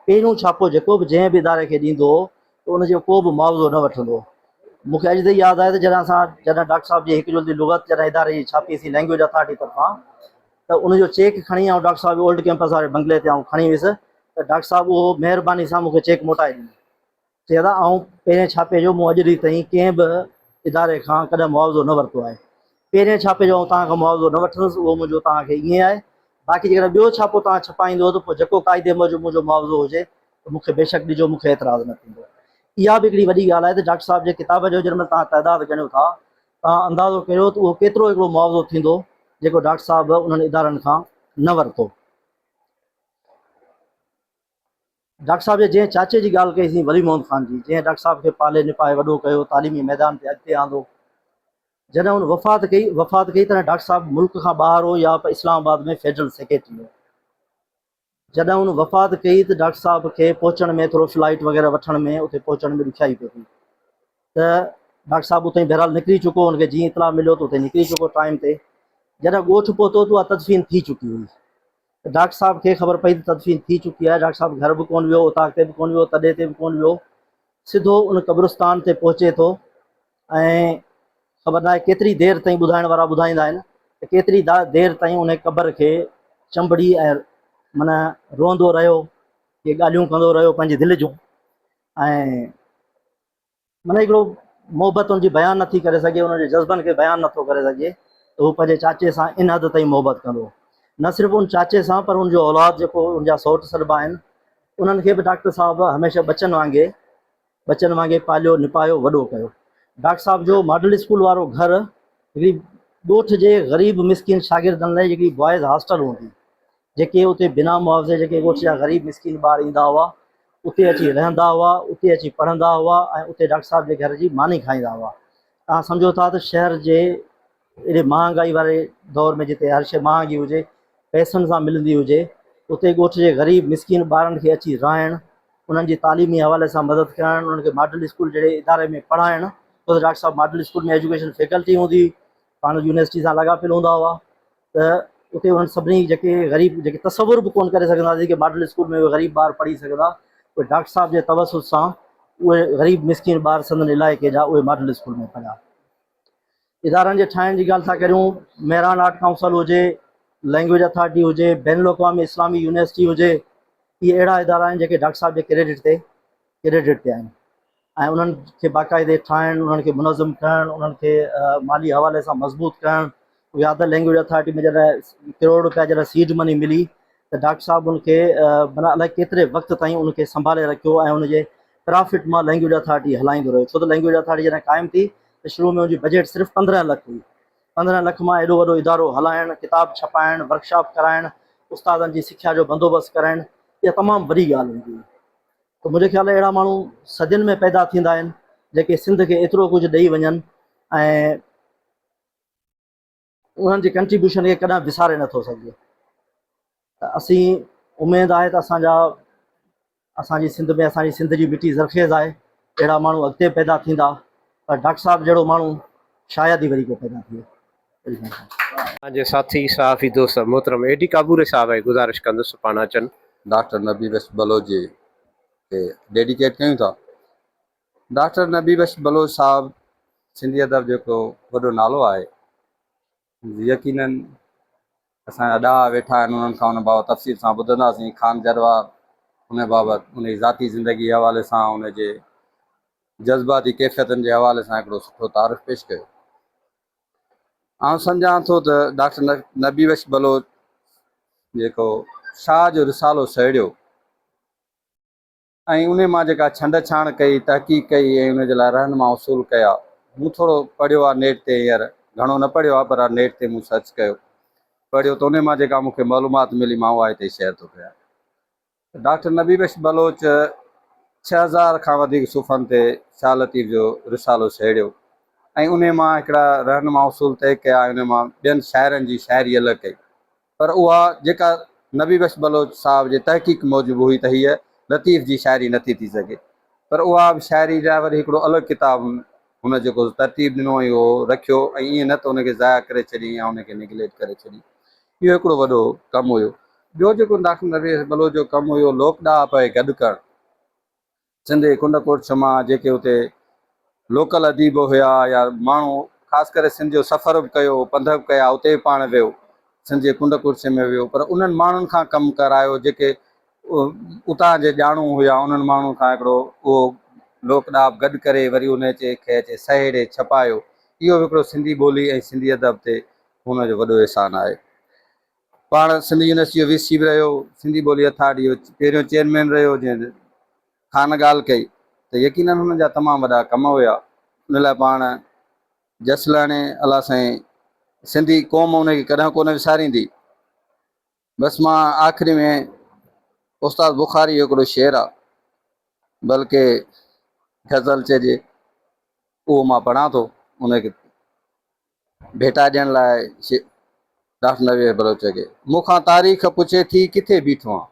پهريون ڇاپو جيڪو به جنهن به اداري کي ڏيندو هو ته ان جو ڪو به معاوضو نه وٺندو هو. مون کي اڄ تائين ياد آهي ته جڏهن اسان جڏهن ڊاڪٽر صاحب جي هڪ جلدي لغت جڏهن اداري جي ڇاپي سين لئنگويج اٿارٽي طرفان ته ان جو چيڪ کڻي آئون ڊاڪٽر صاحب جي اولڊ ڪئمپس واري بنگلي تي آئون کڻي ويس ته ڊاڪٽر صاحب اهو مهرباني سان مون کي چيڪ موٽائي ڏنو. چي ادا آئون پهرين ڇاپي جو مون اڄ ڏينهن تائين ڪنهن به اداري کان ڪڏهن معاوضو نه ورتو آهي. پهرين ڇاپي جو آئون توهان کان معاوضو نه وٺندس اهو منهنجو توهان کي ائين آهي. باقي جيڪڏهن ٻيو ڇاپو توهان ڇپائيندو ته پوء جيڪو قاعدي موجب منهنجو معاوضو هجي ته مون کي بيشڪ ڏجو مون کي اعتراض نه ٿيندو. اها به هڪڙي وڏي ڳالهه آهي ته ڊاڪٽر صاحب جي ڪتاب جو جنهن مهل توهان تعداد ڳڻيو ٿا توهان اندازو ڪريو ته اهو ڪيترو هڪڙو معاوضو ٿيندو جيڪو ڊاڪٽر صاحب انهن ادارن کان نه ورتو. ڊاڪٽر صاحب جي جنهن چاچي جي ڳالهه ڪئي سين ولي محمد خان جي جنهن ڊاڪٽر صاحب کي پالي نپائي وڏو ڪيو تعليمي ميدان تي اڳتي آندو جڏهن هن وفات ڪئي وفات ڪئي تڏهن ڊاڪٽر صاحب ملڪ کان ٻاهر هو يا اسلام آباد ۾ فيڊرل سيڪريٽري هو جڏهن هن وفات ڪئي ته ڊاڪٽر صاحب کي پهچڻ ۾ ٿورو فلائيٽ وغيره وٺڻ ۾ اتي پهچڻ ۾ ڏکيائي پئي ٿي ته ڊاڪٽر صاحب اتي بهرحال نڪري چڪو هن کي جيئن اطلاع مليو ته اتي نڪري چڪو ٽائيم تي جڏهن ڳوٺ پهتو ته اها تدفين ٿي چڪي هئي ته ڊاڪٽر صاحب کي خبر پئي ته تدفين ٿي چڪي آهي، ڊاڪٽر صاحب گهر به ڪونه ويو، اوطاق تي به ڪونه ويو، تڏي تي به ڪونه ويو، سڌو ان قبرستان تي پهچي ٿو ۽ خبر ناهي ڪيتري دير تائين ٻڌائڻ وارا ٻڌائيندا آهن ته ڪيتري دير تائين ان قبر کي چنبڙي ۽ معنيٰ روئندو رهيو، ڪي ڳالهيون ڪندو رهيو پنهنجي دل جون ۽ معنيٰ هڪڙو محبت ان جي بيان نٿي ڪري سگهي، ان جي جذبن کي بيان نٿو ڪري سگهجي ته هو پنهنجي چاچي سان ان حد تائين محبت ڪندو هو. نه صرف ان چاچي سان پر ان جو اولاد جيڪو ان جا سئوٽ سڏبا آهن، انهن کي به ڊاڪٽر صاحب هميشه ٻچن وانگي ٻچن وانگي پاليو نپايو وڏو ڪيو. ڊاڪٽر صاحب جو ماڊل اسڪول وارو گهر هڪڙي ڳوٺ جي غريب مسڪين شاگردن لاء هڪڙي بوائز هاسٽل هوندي هئي. جيڪي اتي بنا معاوضي جيڪي ڳوٺ جا غريب مسڪين ٻار ايندا هئا، اتي اچي رهندا هئا، اتي اچي پڙهندا هئا ۽ اتي ڊاڪٽر صاحب جي گهر جي ماني کائيندا هئا. توهان سمجهو ٿا ته شهر جي ايڏي مهانگائي واري دور ۾ جتي هر شيء مهانگي هجي، پئسن سان ملندي هجي، اتي ڳوٺ جي غريب مسڪين ٻارن کي اچي رهائڻ، انهن جي تعليمي حوالي سان مدد ڪرڻ، انهن کي ماڊل اسڪول جهڙي اداري ۾ پڙهائڻ، ڇو ته ڊاڪٽر صاحب ماڊل اسڪول ۾ ايجوڪيشن فيڪلٽي هوندي هئي، پاڻ يونيورسٽي سان لاڳاپيل هوندا هئا. ته اتي انهن سڀني جيڪي غريب جيڪي تصور به ڪونه ڪري سگهندا هئاسين ڪي ماڊل اسڪول ۾ اهي غريب ٻار پڙهي سگهندا اهي ڊاڪٽر صاحب جي توسط سان اهي غريب مسڪين ٻار سندن علائقي جا اهي ماڊل اسڪول ۾ پڙهيا. ادارن جي ٺاهڻ جي ڳالهه ٿا ڪريون مهراڻ آرٽ ڪائونسل هجي، لينگويج اٿارٽي هجي، بين الاقوامي اسلامي يونيورسٽي هجي اهي اهڙا ادارا آهن جيڪي ڊاڪٽر صاحب جي ڪريڊٽ تي ڪريڊٽ تي آهن. ۽ انهن کي باقاعدي ٺاهڻ، انهن کي منظم ڪرڻ، انهن کي مالي حوالي سان مضبوط ڪرڻ، يا ته لينگويج اٿارٽي ۾ جڏهن ڪروڙ روپيا جڏهن سيڊ مني ملي ته ڊاڪٽر صاحب ان کي معنيٰ الائي ڪيتري وقت تائين ان کي سنڀالي رکيو ۽ ان جي پرافٽ مان لينگويج اٿارٽي هلائيندو رهيو ڇو ته لينگويج اٿارٽي جڏهن قائم ٿي ته شروع ۾ ان جي بجيٽ صرف 15 لک هئي 15 لک مان ايڏو وڏو ادارو هلائڻ، ڪتاب ڇپائڻ، ورڪشاپ ڪرائڻ، استادن جي سکيا جو بندوبست ڪرائڻ اها تمام وڏي ڳالهه هوندي هئي. ته منهنجي خيال ۾ اهڙا ماڻهو صدين ۾ پيدا ٿيندا آهن جيڪي سنڌ کي ايترو ڪجهه ڏئي وڃن ۽ انهن جي ڪنٽريبيوشن کي ڪڏهن وساري نٿو سگهجي ته اسين اميد آهي ته اسان جا اسان جي سنڌ ۾ اسان جي سنڌ جي مٽي زرخيز آهي اهڙا ماڻهو اڳتي پيدا ٿيندا پر ڊاڪٽر صاحب جهڙو ماڻهو شايد ئي وري ڪو پيدا ٿئي. پنهنجي ساٿي صحافي دوست محترم اي ڊي ڪابوري صاحب کي گذارش ڪندس ته پاڻ اچن. ڊاڪٽر نبي بخش بلوچ جي کي ڊيڊيڪيٽ ڪيون ٿا. ڊاڪٽر نبي بخش بلوچ صاحب سنڌي ادب جو هڪڙو وڏو نالو آهي. يقينن اسان جا ڏاها ويٺا آهن انهن کان ان بابت تفصيل سان ٻڌنداسين. خان جروار ان بابت ان جي ذاتي زندگي جي حوالي سان ان جي جذباتي ڪيفيتن جي حوالي سان هڪڙو سٺو تعارف پيش ڪيو. آئون سمجهان ٿو ته ڊاڪٽر نبي بخش بلوچ جيڪو شاهه جو رسالو سهيڙيو ۽ ان مان جيڪا ڇنڊ ڇاڻ ڪئي، تحقيق ڪئي ۽ ان جي لاء رهنما اصول ڪيا، مون ٿورو پڙهيو آهي نيٽ تي هينئر گهڻو نه پڙهيو آهي پر نيٽ تي مون سرچ ڪيو پڙهيو ته ان مان جيڪا مون کي معلومات ملي مان اها هتي شيئر ٿو ڪيان. ڊاڪٽر نبي بخش بلوچ 6000 کان وڌيڪ صفحن تي شاهه لطيف جو رسالو سهيڙيو ۽ انهي مان هڪڙا رهنما اصول طئي ڪيا ۽ انهي مان ٻين شاعرن جي شاعري الڳ ڪئي پر اها جيڪا نبي بخش بلوچ صاحب جي تحقيق موجب هئي ته هيء لطيف جي شاعري نٿي ٿي سگهي پر اها به شاعري لاء وري هڪڙو الڳ ڪتاب هن جيڪو ترتيب ڏنو ۽ اهو رکيو ۽ ائين نه ته ان کي ضايع ڪري ڇڏي يا ان کي نگليڪٽ ڪري ڇڏي. اهو هڪڙو وڏو ڪم هيو. ٻيو جيڪو ڊاڪٽر نبي بلوچ جو ڪم هيو لوڪ ڏاهپ کي گڏ ڪرڻ. سنڌ جي ڪنڊ ڪڙڇ مان جيڪي اتي لوڪل اديب هيا يا ماڻهو خاص ڪري سنڌ جو سفر به ڪيو، پنڌ به ڪيا، اتي به پاڻ ويو، سنڌ جي ڪنڊ ڪڙڇ ۾ ويو پر انهن ماڻهن کان ڪم ڪرايو جيڪي اتان جي ڄاڻو هيا انهن ماڻهن کان هڪڙو اهو لوڪ ڏاهپ گڏ ڪري وري ان کي اچي سهيڙي ڇپايو. اهو به هڪڙو سنڌي ٻولي ۽ سنڌي ادب تي هن جو وڏو احسان آهي. پاڻ سنڌ يونيورسٽي جو وي سي به رهيو، سنڌي ٻولي اٿارٽي جو پهريون چيئرمين رهيو، جنهن خان ڳالهه ڪئي ته يقينن هن جا تمام وڏا ڪم هيا، ان لاء پاڻ جس لهڻي، الله سائين سنڌي قوم ان کي ڪڏهن ڪونه وساريندي. بس مان آخري ۾ استاد بخاري جو هڪڙو شعر آ بلڪه غزل چئجي اهو مان پڙهان ٿو ان کي ڀيٽا ڏيڻ لاء ڊاڪٽر نبي بلوچ کي مون کان تاريخ پڇي ٿي ڪٿي بيٺو آن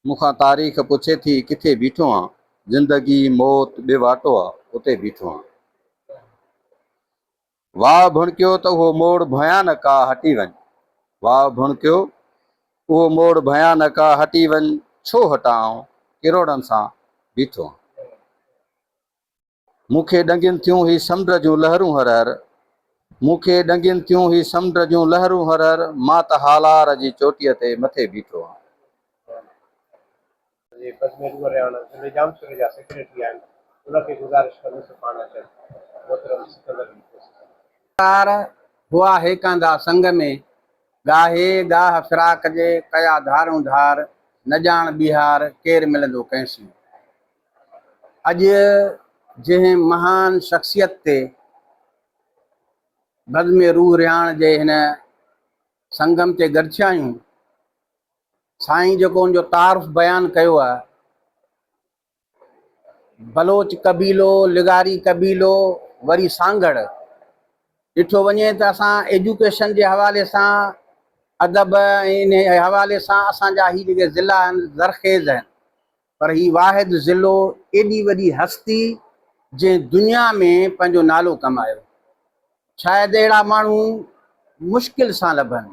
مون کان تاريخ پڇي ٿي ڪٿي بيٺو آن زندگي موت ٻه واٽو آ اتي بيٺو آن واء ڀڻڪيو ته اهو موڙ ڀيانڪ آ هٽي وڃ واء ڀڻڪيو اهو موڙ ڀيانڪ آ هٽي وڃ ڇو هٽان آئون ڪروڙن سان بيٺو آن. مون کي ڏنگين ٿيون هي سمنڊ جون لهرون هر هر مون کي ڏنگين ٿيون هي سمنڊ جون لهرون هر هر مان ته هالار جي چوٽيء تي مٿي بيٺو آهيان. جي بزم ڏورياڻ ضلعي ڄامشوري جا سيڪريٽري آهن ان کي گذارش ڪندس ته پاڻ اچن محترم سڪندر علي کوسي صاحب. تار هئا هيڪاندا سنگ ۾، ڳاهي ڳاهه فراق جي، ڪيا ڌارئون ڌار، نه ڄاڻ ٻيهار، ڪير ملندو ڪنهن سين. اڄ جنهن مهان شخصيت تي بزم روح رهاڻ جي هن سنگم تي گڏ ٿيا آهيون، سائين جيڪو ان جو تعارف بيان ڪيو آهي، بلوچ قبيلو، لغاري قبيلو، وري سانگهڙ، ڏٺو وڃي ته اسان ايجوڪيشن جي حوالي سان، ادب ۽ انهي حوالي سان اسان جا هي جيڪي ضلعا آهن زرخيز آهن. پر هي واحد ضلعو ايڏي وڏي هستي جنهن دنيا ۾ پنهنجو نالو ڪمايو شايد اهڙا ماڻهو مشڪل سان لڀن.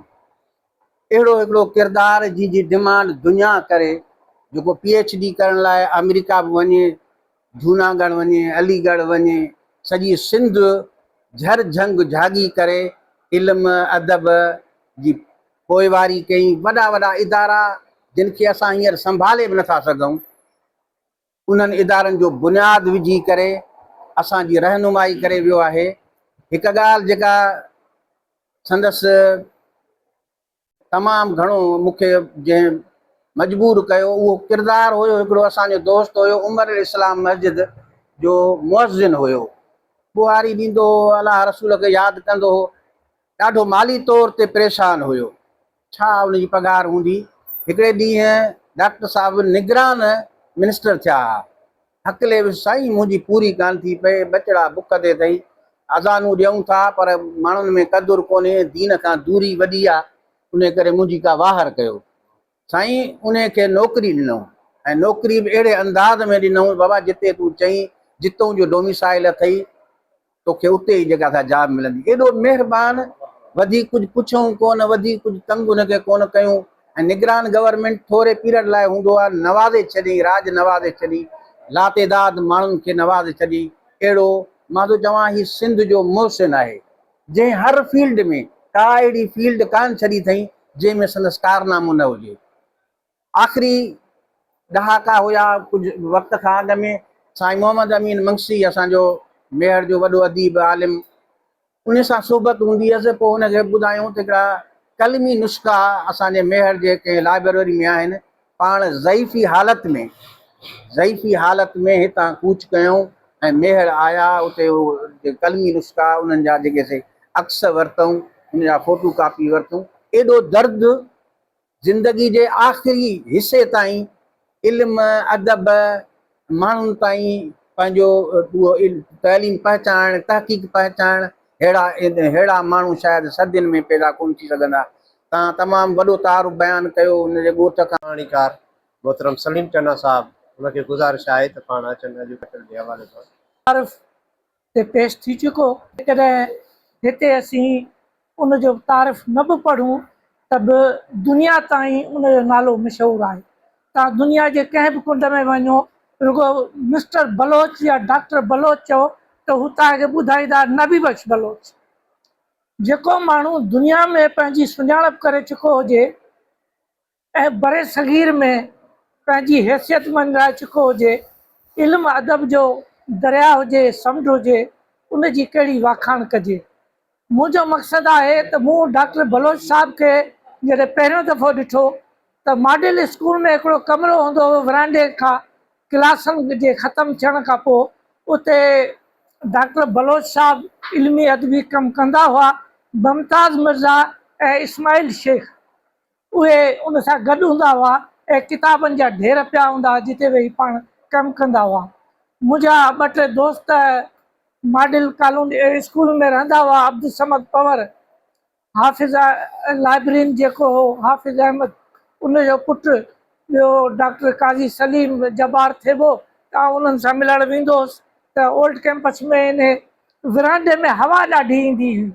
اهڙو هڪڙو ڪردار جنهن جي ڊمانڊ دنيا ڪري، جيڪو پي ايڇ ڊي ڪرڻ لاء آمريڪا به وڃي، جهوناڳڙهه وڃي، علي ڳڙهه وڃي، سڄي سنڌ جھر جھنگ جھاڳي ڪري علم ادب جي پوئواري ڪئي، وڏا وڏا ادارا جن کي اسان هينئر سنڀالي به نٿا سگهون، انهن ادارن جو بنياد وجهي ڪري اسان جي رهنمائي ڪري ويو آهي. هڪ ڳالهه جيڪا سندس تمام گهڻو مون کي جنهن مجبور ڪيو اهو ڪردار هيو هڪڙو اسان جو دوست هيو عمر الاسلام مسجد جو مؤذن هيو ٻوهاري ڏيندو هو الله رسول کي ياد ڪندو هو ڏاڍو مالي طور تي پريشان هيو ڇا ان جي پگهار هوندي هڪڙي ڏينهن ڊاڪٽر صاحب نگران منسٽر ٿيا ها هڪلي ويس، سائين منهنجي پوري ڪانه ٿي پئي، ٻچڙا بک تي اٿئي، اذانون ڏيون ٿا پر ماڻهن ۾ قدر ڪونهي، دين کان دوري وڏي آ، انهي ڪري منهنجي ڪا واهر ڪيو. سائين انهي کي نوڪري ڏنئون ۽ نوڪري به اهڙي انداز ۾ ڏنئون، بابا جتي تون چئين، جتئون جو ڊوميسائل اٿئي، توکي اتي ئي جيڪا سا جاب ملندي. ايڏو مهربان، وڌيڪ ڪجهه پڇيائون ڪونه، وڌيڪ ڪجهه تنگ هن کي ڪونه ڪيون ۽ نگران گورنمينٽ ٿوري پيرڊ لاء هوندو آهي، نوازي ڇڏيائين، راڄ نوازي ڇڏيائين، لاتعداد ماڻهن کي نوازي ڇڏيائين. اهڙو مان ٿو چوان هي سنڌ جو محسن آهي، جنهن هر فيلڊ ۾ ڪا اهڙي فيلڊ ڪانه ڇڏي اٿئين، جنهن ۾ سندس ڪارنامو نه هجي. آخري ڏهاڪا هيا، ڪجهه وقت کان اڳ ۾ سائين محمد امين منگسي اسان جو ميهڙ جو وڏو اديب عالم ان سان صحبت هوندي هيس، پوء هن کي ٻڌايائون ته هڪڙا قلمي نسخا اسان جي ميهڙ جي ڪنهن لائبريري ۾ آهن، پاڻ ضعيفي حالت ۾ ضعيفي حالت ۾ هتان ڪوچ ڪيائون ۽ ميهڙ آيا، اتي اهي قلمي نسخا انهن جا جيڪي سي عڪس ورتائون، ان جا فوٽو ڪاپي ورتائون، ايڏو درد زندگي جي آخري حصي تائين علم، ادب، ماڻهن تائين پنهنجو اهو تعليم پهچائڻ، تحقيق پهچائڻ ههڙا ههڙا ماڻهو شايد صدين ۾ پيدا ڪونه ٿي سگهندا. توهان تمام وڏو تعارف بيان ڪيو ان جي ڳوٺ کان. ڪهاڻيڪار محترم سليم چنا صاحب ان کي گذارش آهي ته پاڻ اچن اڄ ڪل جي حوالي سان. تعارف تي پيش ٿي چڪو. جيڪڏهن هتي اسين ان جو تعارف نه به پڙهون ته به دنيا تائين ان جو نالو مشهور آهي. توهان دنيا جي ڪنهن به ڪنڊ ۾ وڃو، رڳو مسٽر بلوچ يا ڊاڪٽر بلوچ چئو ته هو توهان کي ٻڌائيندا نبي بخش بلوچ. جيڪو ماڻهو دنيا ۾ پنهنجي سڃاڻپ ڪري چڪو هجي، ۽ برصغير ۾ پنهنجي حيثيت مڃرائي چڪو هجي، علم ادب جو درياء هجي، سمنڊ هجي، ان جي ڪهڙي واکاڻ ڪجي. منهنجو مقصد آهي ته مون ڊاڪٽر بلوچ صاحب کي جڏهن پهريون دفعو ڏٺو ته ماڊل اسڪول ۾ هڪڙو ڪمرو هوندو هو ورانڊي کان ڪلاسن جي ختم ٿيڻ کان پوء اتي ڊاڪٽر بلوچ صاحب علمي ادبي ڪم ڪندا هئا، ممتاز مرزا ۽ اسماعيل شيخ اهي ان سان گڏ هوندا هئا ۽ ڪتابن جا ڍير پيا هوندا هئا جتي ويهي پاڻ ڪم ڪندا هئا. منهنجا ٻه ٽي دوست ماڊل ڪالوني اسڪول ۾ رهندا هئا عبدالصمد پنور حافظ لائبرين جيڪو هو حافظ احمد ان جو پٽ ٻيو ڊاڪٽر قاضي سليم جبار ٿيٻو ته آئون انهن سان ملڻ ويندو هوس ته اولڊ ڪئمپس ۾ انهي ورانڊي ۾ هوا ڏاڍي ايندي هئي.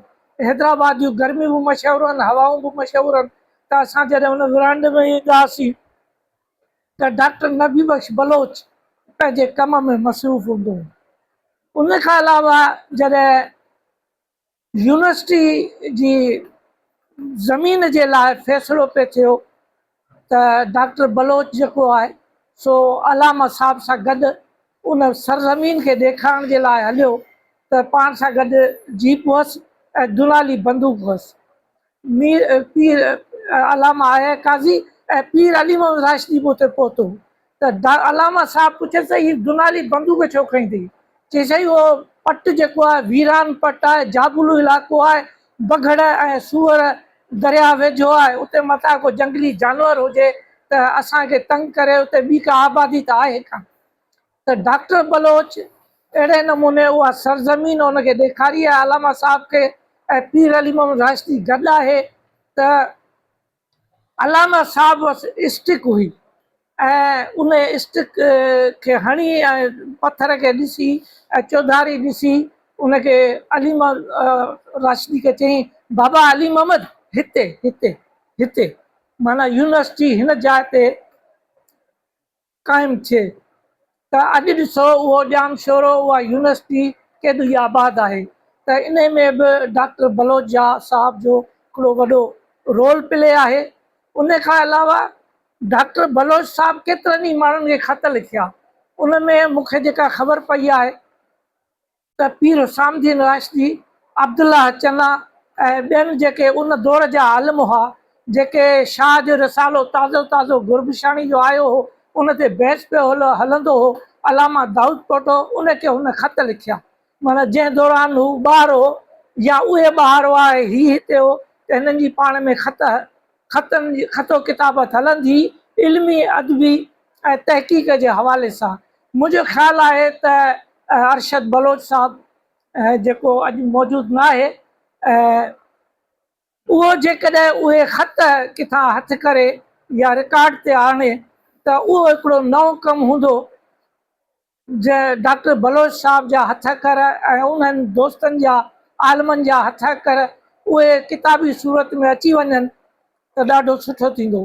حيدرآباد جون گرميون به مشهور آهن، هوائون به مشهور آهن ته اسان جڏهن ان ورانڊي ۾ ايندا هئاسين ته ڊاڪٽر نبي بخش بلوچ پنهنجي ڪم ۾ مصروف هوندو هو. ان کان علاوه جڏهن يونيورسٽي جي زمين جي لاء فيصلو پئي ٿيو ته ڊاڪٽر بلوچ جيڪو آهي سو علامه صاحب سان گڏ ان سرزمين کي ڏيکارڻ جي لاء هليو ته پاڻ سان گڏ جيپ هئس ۽ دونالي بندوق هئس. مير پير علامه آء آء قاضي ۽ پير علي محمد راشدي به اتي پهتو ته علامه صاحب پڇيس ته هي دونالي بندوق ڇو کنئي اٿئي؟ چيس سائين اهو پٽ جيڪو آهي ويران پٽ آهي، جابلو علائقو آهي، بگهڙ ۽ سوئر درياهه ويجهو آهي، اتي متان ڪو جنگلي جانور هجي ته اسان کي تنگ ڪري، اتي ٻي ڪا آبادي ته آهي ڪانه. ته ڊاڪٽر بلوچ اهڙي نموني اها سرزمين ان کي ڏيکاري آهي علامه صاحب کي ۽ پير علي محمد راشدي گڏ آهي ته علامه صاحب وٽ اسٽڪ هئي ۽ ان اسٽڪ کي هڻي ۽ پٿر کي ڏسي ۽ چوڌاري ڏسي ان کي علي محمد راشدي کي چيائين بابا علي محمد هتي هتي هتي. معنيٰ يونيورسٽي هن جاء تي قائم ٿئي ته اڄ ڏسو اهو ڄام شورو اها يونيورسٽي ڪيڏي آباد آهي ته انهي ۾ به ڊاڪٽر بلوچ جا صاحب جو هڪڙو وڏو رول پلي آهي. ان کان علاوه ڊاڪٽر بلوچ صاحب ڪيترن ئي ماڻهن کي خط لکيا ان ۾ مون کي جيڪا خبر پئي آهي ته پير حسام الدين راشدي، عبدالله چنا ۽ ٻين جيڪي ان دور جا عالم هئا، جيڪي شاهه جو رسالو تازو تازو گربخشاڻي جو آيو هو، ان تي بحث پيو هلندو هو، علامه دائود پوٽو ان کي هن خط لکيا. معنيٰ جنهن دوران هو ٻاهر هو يا اهي ٻاهر هئا ۽ هي هتي هو ته هنن جي پاڻ ۾ خط خطن جي خط و ڪتابت هلندي هئي، علمي، ادبي ۽ تحقيق جي حوالي سان. منهنجو خيال آهي ته ارشد بلوچ صاحب جيڪو اڄ موجود ناهي، اهو جيڪڏهن اهي خط ڪٿان هٿ ڪري يا رڪارڊ تي آڻي ته اهو هڪڙو نئون ڪم هوندو. جنهن ڊاڪٽر بلوچ صاحب جا هٿ اکر ۽ انهن دوستن جا عالمن جا هٿ اکر اهي ڪتابي صورت ۾ اچي وڃن ته ڏاڍو سٺو ٿيندو.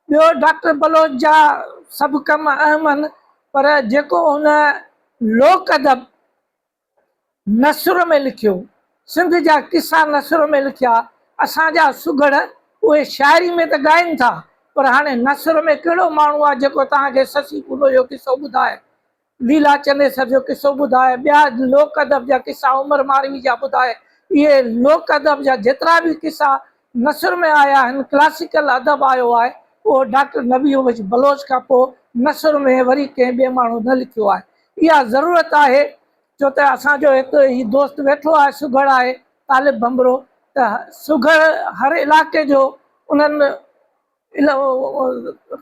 ٻيو ڊاڪٽر بلوچ جا سڀ ڪم اهم آهن پر جيڪو هن لوڪ ادب نثر ۾ لکيو، سنڌ جا قصا نثر ۾ لکيا، اسان جا سگهڙ اهي شاعري ۾ ته ڳائين ٿا پر هاڻي نثر ۾ ڪهڙو ماڻهو آهي جيڪو توهان کي سسي پنهون جو قصو ٻڌائي، ليلا چنيسر جو قصو ٻڌائي، ٻيا لوڪ ادب جا قصا عمر ماروي جا ٻڌائي، اهي لوڪ ادب جا جيترا به قصا نثر ۾ آيا آهن، ڪلاسيڪل ادب آيو آهي، اهو ڊاڪٽر نبي بخش بلوچ کان پوء نثر ۾ وري ڪنهن ٻئي ماڻهو نه لکيو آهي. اها ضرورت آهي ڇو ته اسان جو هت هي دوست ويٺو آهي سگهڙ آهي طالب ڀنڀرو ته سگهڙ هر علائقي جو انهن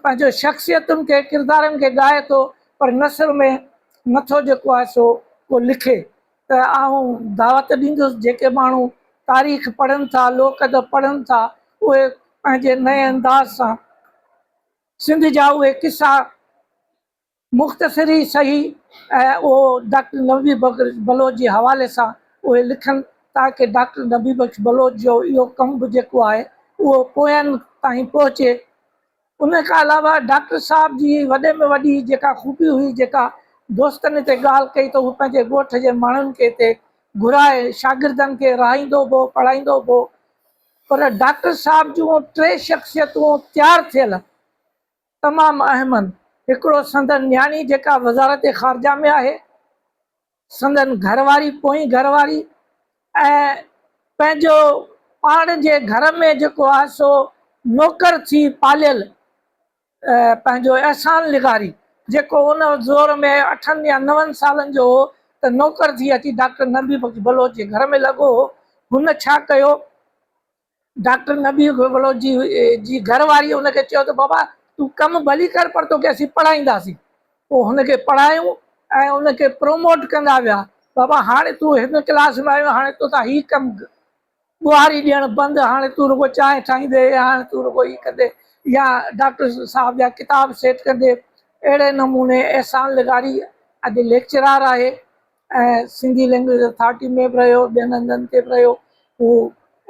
پنهنجو شخصيتن کي ڪردارن کي ڳائي ٿو پر نثر ۾ نٿو جيڪو آهي سو ڪو لکي ته آئون دعوت ڏيندس جيڪي ماڻهو تاريخ پڙهن ٿا لوڪ ادب پڙهن ٿا اهي پنهنجي نئين انداز سان سنڌ جا اهي قصا مختصر ئي سهي ۽ اهو ڊاڪٽر نبي بخش بلوچ جي حوالي سان اهي لکن تاڪه ڊاڪٽر نبي بخش بلوچ جو اهو ڪم به جيڪو آهي اهو پوين تائين پهچي. ان کان علاوه ڊاڪٽر صاحب جي وڏي ۾ وڏي جيڪا خوبي هئي جيڪا دوستن هتي ڳالهه ڪئي ته هو پنهنجي ڳوٺ جي ماڻهن کي هتي گهرائي شاگردن کي رهائيندو به هو پڙهائيندو به هو پر ڊاڪٽر صاحب جون ٽي شخصيتون تيار ٿيل تمام اهم آهن. هڪڙو سندن نياڻي جيڪا وزارت خارجه ۾ آهي، سندن گهر واري پوئين گهر واري ۽ پنهنجو پاڻ جي گهر ۾ جيڪو آهي سو نوڪر ٿي پاليل پنهنجو احسان لغاري جيڪو ان دور ۾ اٺن يا نون سالن جو هو ته نوڪر ٿي اچي ڊاڪٽر نبي بخش بلوچ جي گهر ۾ لڳو هو. هن ڇا ڪيو؟ ڊاڪٽر نبي بلوچ جي جي گهر واري ان کي چيو ته بابا تون ڪم ڀلي ڪر پر توکي اسين پڙهائينداسين. پوء هن کي پڙهايون ۽ ان کي پروموٽ ڪندا ويا. بابا هاڻي تون هن ڪلاس ۾ آيو هاڻي توتان هي ڪم ٻهاري ڏيڻ بند هاڻي تون رڳو چانهه ٺاهيندي يا هاڻي تون رڳو هي ڪندي يا ڊاڪٽر صاحب جا ڪتاب سيٽ ڪندي. اهڙي نموني احسان لغاري اڄ ليڪچرار آهي. ۽ سنڌي لينگويج اٿارٽي ۾ به رهيو، ٻين هنڌن تي به رهيو. هو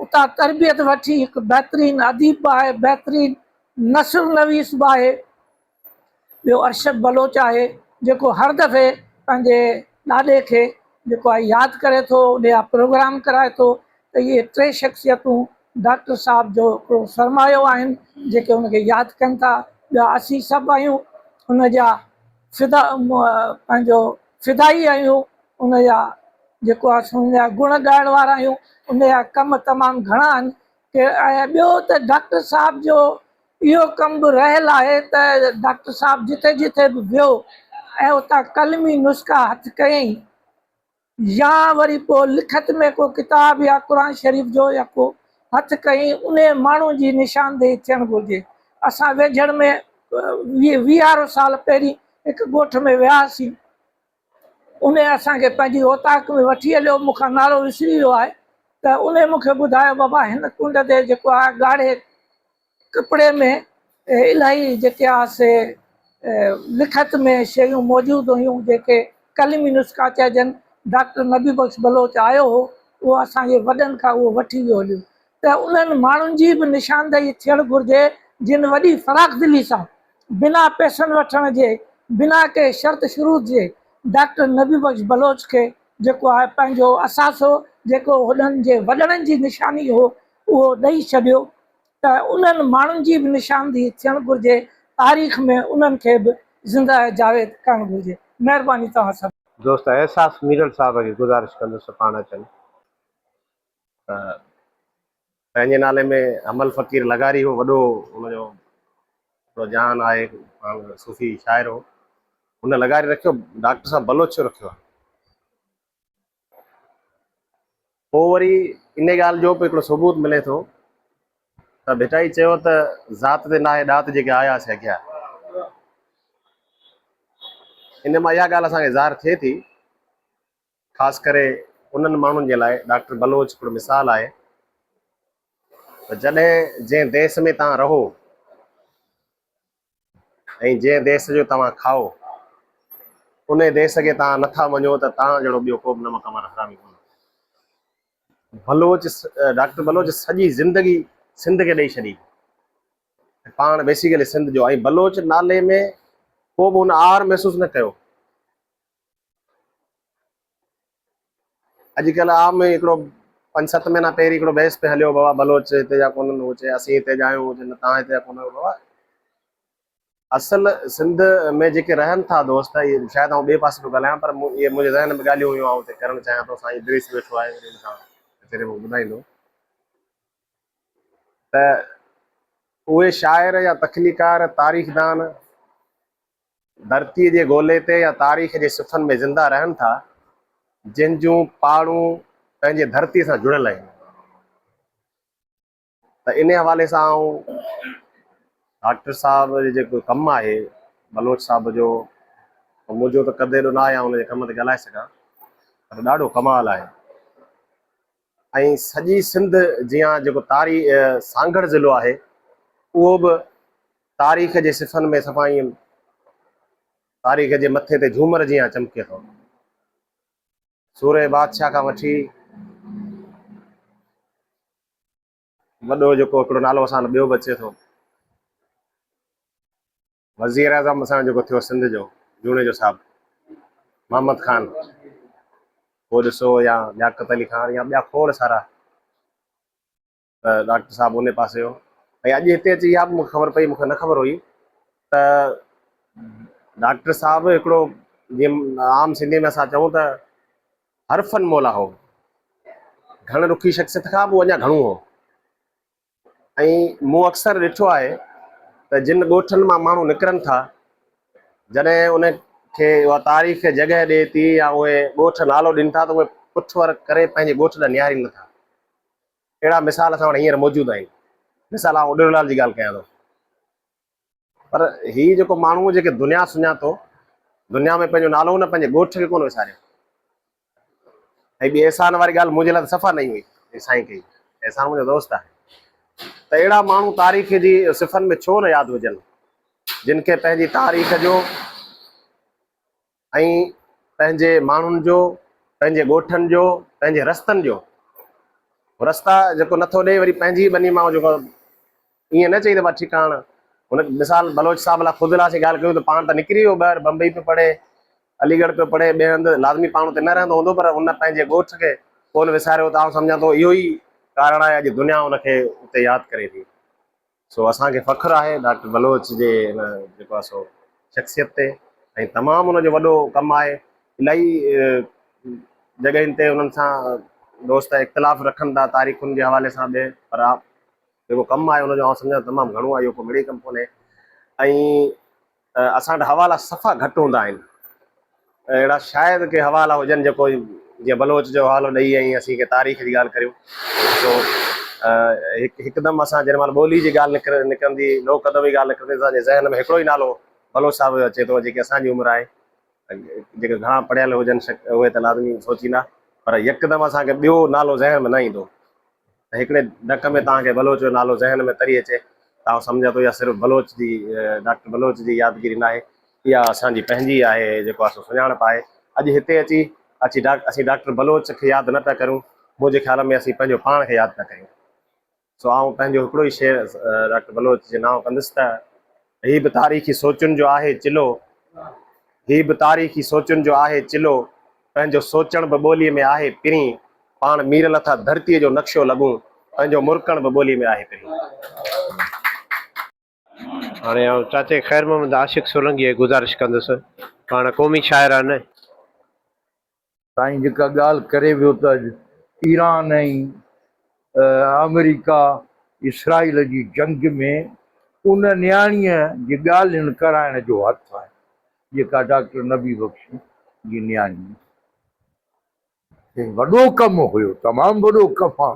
اتان تربيت وٺي هڪ بهترين اديب به آهي، بهترين نثر نويس به آهي. ٻيو ارشد بلوچ آهي، جيڪو هر دفعي پنهنجي ڏاڏي کي جيڪو آهي ياد ڪري ٿو، ان جا پروگرام ڪرائي ٿو ته اهي ٽي شخصيتون ڊاڪٽر صاحب جو هڪڙو سرمايو آهن، جيڪي ان کي ياد ڪن ٿا. ٻيا اسين سڀ آهيون ان جا فدا پنهنجو فدائي آهيون ان جا جيڪو آهي سو ان جا گڻ ڳائڻ وارا آهيون ان جا ڪم تمام گهڻا آهن ۽ ٻيو ته ڊاڪٽر صاحب جو اهو ڪم به رهيل آهي ته ڊاڪٽر صاحب جتي جتي به ويو ۽ اتان قلمي نسخا هٿ ڪيائين يا وري پوء لکت ۾ ڪو ڪتاب يا قرآن شريف جو يا ڪو هٿ ڪيائين انهي ماڻهو جي نشاندهي ٿيڻ گهرجي. اسان ويجهڙ ۾ ويهارو سال پهرين هڪ ڳوٺ ۾ وياسين انهي اسان کي پنهنجي اوطاق ۾ وٺي هليو مون کان نالو وسري ويو آهي ته انهي مون کي ٻڌايو بابا هن ڪنڊ تي جيڪو آهي ڳاڙهي ڪپڙي ۾ الاهي جيڪي آ سي لکت ۾ شيون موجود هيون جيڪي قلمي نسخا چئجن ڊاڪٽر نبي بخش بلوچ آيو هو اهو اسان جي وڏن کان اهو وٺي ويو هليو ته انهن ماڻهن جي به نشاندهي ٿيڻ گهرجي جن وڏي فراخدلي سان بنا پئسن وٺڻ جي بنا ڪنهن شرط شروط جي ڊاڪٽر نبي بخش بلوچ کي جيڪو آهي پنهنجو اثاثو جيڪو هنن جي وڏڙن جي نشاني هو اهو ڏئي ڇڏيو ته انهن ماڻهن جي به نشاندهي ٿيڻ گهرجي تاريخ ۾ انهن کي به زنده جاويد ڪرڻ گهرجي مهرباني توهان سڀ. دوست احساس ميرل صاحب کي گذارش ڪندس ته پاڻ اچن. ته پنهنجي نالي ۾ حمل فقير لغاري هو وڏو ان جو هڪڙو جهان آهي پاڻ صوفي شاعر هو هن لغاري رکيو ڊاڪٽر صاحب بلوچ ڇو رکيو آهي پوء وري ان ڳالهه جو به هڪڙو ثبوت ملي ٿو ته ڀٽائي چيو ته ذات تي ناهي ڏات جيڪي آيا سي اگهيا ان مان اها ڳالهه اسان کي ظاهر ٿئي ٿي خاص ڪري انهن ماڻهن جي لاء ڊاڪٽر بلوچ هڪڙو مثال آهي ته جڏهن جنهن ديس ۾ توهان رهو ۽ جنهن ديس جو توهان کائو ان ديس کي توهان نٿا مڃو ته توهان جهڙو ٻيو ڪو به نمڪ امر حرامي ڪونهي. بلوچ ڊاڪٽر بلوچ سڄي زندگي سنڌ کي ڏئي ڇڏي. پاڻ بيسيڪلي سنڌ جو ۽ بلوچ نالي ۾ ڪو به هن آر محسوس نه ڪيو. اڄڪلهه عام هڪڙو پنج ست مهينا پهرين هڪڙو بحث پئي هليو بابا بلوچ هتي جا ڪونهن هو چئي اسين هتي جا آهيون هو چئي نه توهان هتي جا ڪونه آهيو بابا اصل سنڌ ۾ جيڪي رهن ٿا دوست اهي شايد آئون ٻئي پاسي پيو ڳالهايان پر اهي منهنجي ذهن ۾ ڳالهيون هيون آئون هتي ڪرڻ چاهيان ٿو سائين ادريس ويٺو آهي وري ان سان ڪچهري ۾ ٻڌائيندو ته اهي شاعر يا تخليقار تاريخدان ڌرتيء جي گولي تي يا تاريخ جي صفحن ۾ زنده رهن ٿا، جن جون پاڙون پنهنجي ڌرتيء سان جڙيل آهن ته انهي حوالي سان آئون ڊاڪٽر صاحب جو جيڪو ڪم آهي بلوچ صاحب جو منهنجو ته قد ايڏو نه آهي آئون ان جي ڪم تي ڳالهائي سگهان پر ڏاڍو ڪمال آهي ۽ سڄي سنڌ جيان جيڪو تاري سانگهڙ ضلعو آهي اهو به تاريخ جي صفحن ۾ صفا ائين تاريخ جي مٿي تي جهومر جيان چمڪي ٿو. سورهيه بادشاهه کان وٺي وڏو جيڪو هڪڙو نالو اسان وٽ ٻيو به اچي ٿو. وزير اعظم اسان جو جيڪو ٿيو سنڌ جو جوڻيجو صاحب محمد خان اهو ڏسو يا لياقت علي خان يا ٻيا کوڙ سارا ته ڊاڪٽر صاحب انهي پاسي هو ۽ اڄ هتي اچي اها به مون کي خبر پئي مون کي نه خبر هئي ته ڊاڪٽر صاحب هڪڙو جيئن عام سنڌي ۾ اسان چئون ته حرفن مولا هو گهڻ رخي شخصيت کان به اڃا گهڻو هو ۽ مون اڪثر ڏٺو آهي ته جن ڳوٺن مان ماڻهو نڪرن ٿا جڏهن ان کي اها تاريخ جڳهه ڏئي ٿي يا اهي ڳوٺ نالو ڏين ٿا ته اهي پٺ ور ڪري پنهنجي ڳوٺ ڏانهن نهارين نٿا اهڙا مثال اسان وٽ هينئر موجود آهن. مثال آئون اڏيرو لال جي ڳالهه ڪيان ٿو. پر هي جيڪو ماڻهو جيڪي دنيا سڃاتو، دنيا ۾ پنهنجو نالو نه پنهنجي ڳوٺ کي ڪونه وساريو. ۽ ٻي احسان واري ڳالهه منهنجي لاء ته صفا نئين هئي. سائين ڪئي. احسان منهنجو دوست آهي. ته اهڙا ماڻهو تاريخ جي صفحن ۾ ڇو نه ياد هجن، جن کي پنهنجي تاريخ جو ۽ پنهنجي ماڻهن جو، پنهنجي ڳوٺن جو، پنهنجي رستن جو، رستا جيڪو نٿو ڏئي وري پنهنجي ئي ٻني مان جيڪو ائين نه چئي ته ٺيڪ آ هاڻ هن مثال بلوچ صاحب لاء خود لاء اسين ڳالهه ڪيون ته پاڻ ته نڪري ويو ٻاهر بمبئي پيو پڙهي علي ڳڙهه پيو پڙهي ٻئي هنڌ لازمي پاڻ اتي نه رهندو هوندو پر هن پنهنجي ڳوٺ کي ڪونه وساريو ته آئون سمجهان ٿو اهو ئي ڪارڻ آهي اڄ دنيا ان کي اتي ياد ڪري ٿي. سو اسان کي فخر آهي ڊاڪٽر بلوچ جي ان جيڪو آهي سو شخصيت تي ۽ تمام ان جو وڏو ڪم آهي الاهي جڳهين تي انهن سان دوست اختلاف رکن ٿا تاريخن جي حوالي سان به پر جيڪو ڪم آهي ان جو آئون سمجهان تمام گهڻو آهي اهو ڪو مڙئي ڪم ڪونهي ۽ اسان وٽ حوالا صفا گهٽ هوندا آهن. اهڙا شايد ڪي حوالا هجن جيڪو جيئن بلوچ جو حوالو ڏئي ۽ اسين ڪنهن تاريخ جي ڳالهه ڪريون سو هڪدم اسان جنهن مهل ٻولي جي ڳالهه نڪرندي لوڪ ادب جي ڳالهه نڪرندي اسان جي ذهن ۾ هڪڙو ئي نالو بلوچ صاحب جو اچي ٿو جيڪي اسان جي عمر آهي جيڪي گهڻا پڙهيل هجن اهي ته لازمي سوچيندا پر يڪدم اسان کي ٻيو نالو ذهن ۾ نه ايندو. ته هڪڙي ڌڪ ۾ توهان کي بلوچ جو نالو ذهن ۾ تري اچي ته آئون سمجهان ٿو اها صرف بلوچ جي ڊاڪٽر بلوچ جي يادگيري ناهي اها اسان جي پنهنجي آهي جيڪو آهي سو سڃاڻپ آهي اڄ هتي اچي اچي اسين ڊاڪٽر بلوچ کي ياد نه پيا ڪريون منهنجي خيال ۾ اسين پنهنجو پاڻ کي ياد پيا ڪريون. سو آئون پنهنجو هڪڙو ئي شعر ڊاڪٽر بلوچ جي نانء ڪندس ته، هي به تاريخي سوچن جو آهي چلو، هي به تاريخي سوچن جو آهي چلو، پنهنجو سوچڻ به ٻوليء ۾ آهي پرين، پاڻ مير لٿا ڌرتيء جو نقشو لڳون، پنهنجو مرڪڻ به ٻوليء ۾ آهي پرين. هاڻي آئون چاچي خير محمد عاشق سولنگيء کي گذارش ڪندس، پاڻ قومي شاعر آهن. سائين جيڪا ڳالهه ڪري ويو ته اڄ ايران ۽ آمريڪا اسرائيل جي جنگ ۾ ان نياڻيء جي ڳالهين ڪرائڻ جو هٿ آهي جيڪا ڊاڪٽر نبي بخش جي نياڻي هي وڏو ڪم هيو تمام وڏو ڪم آ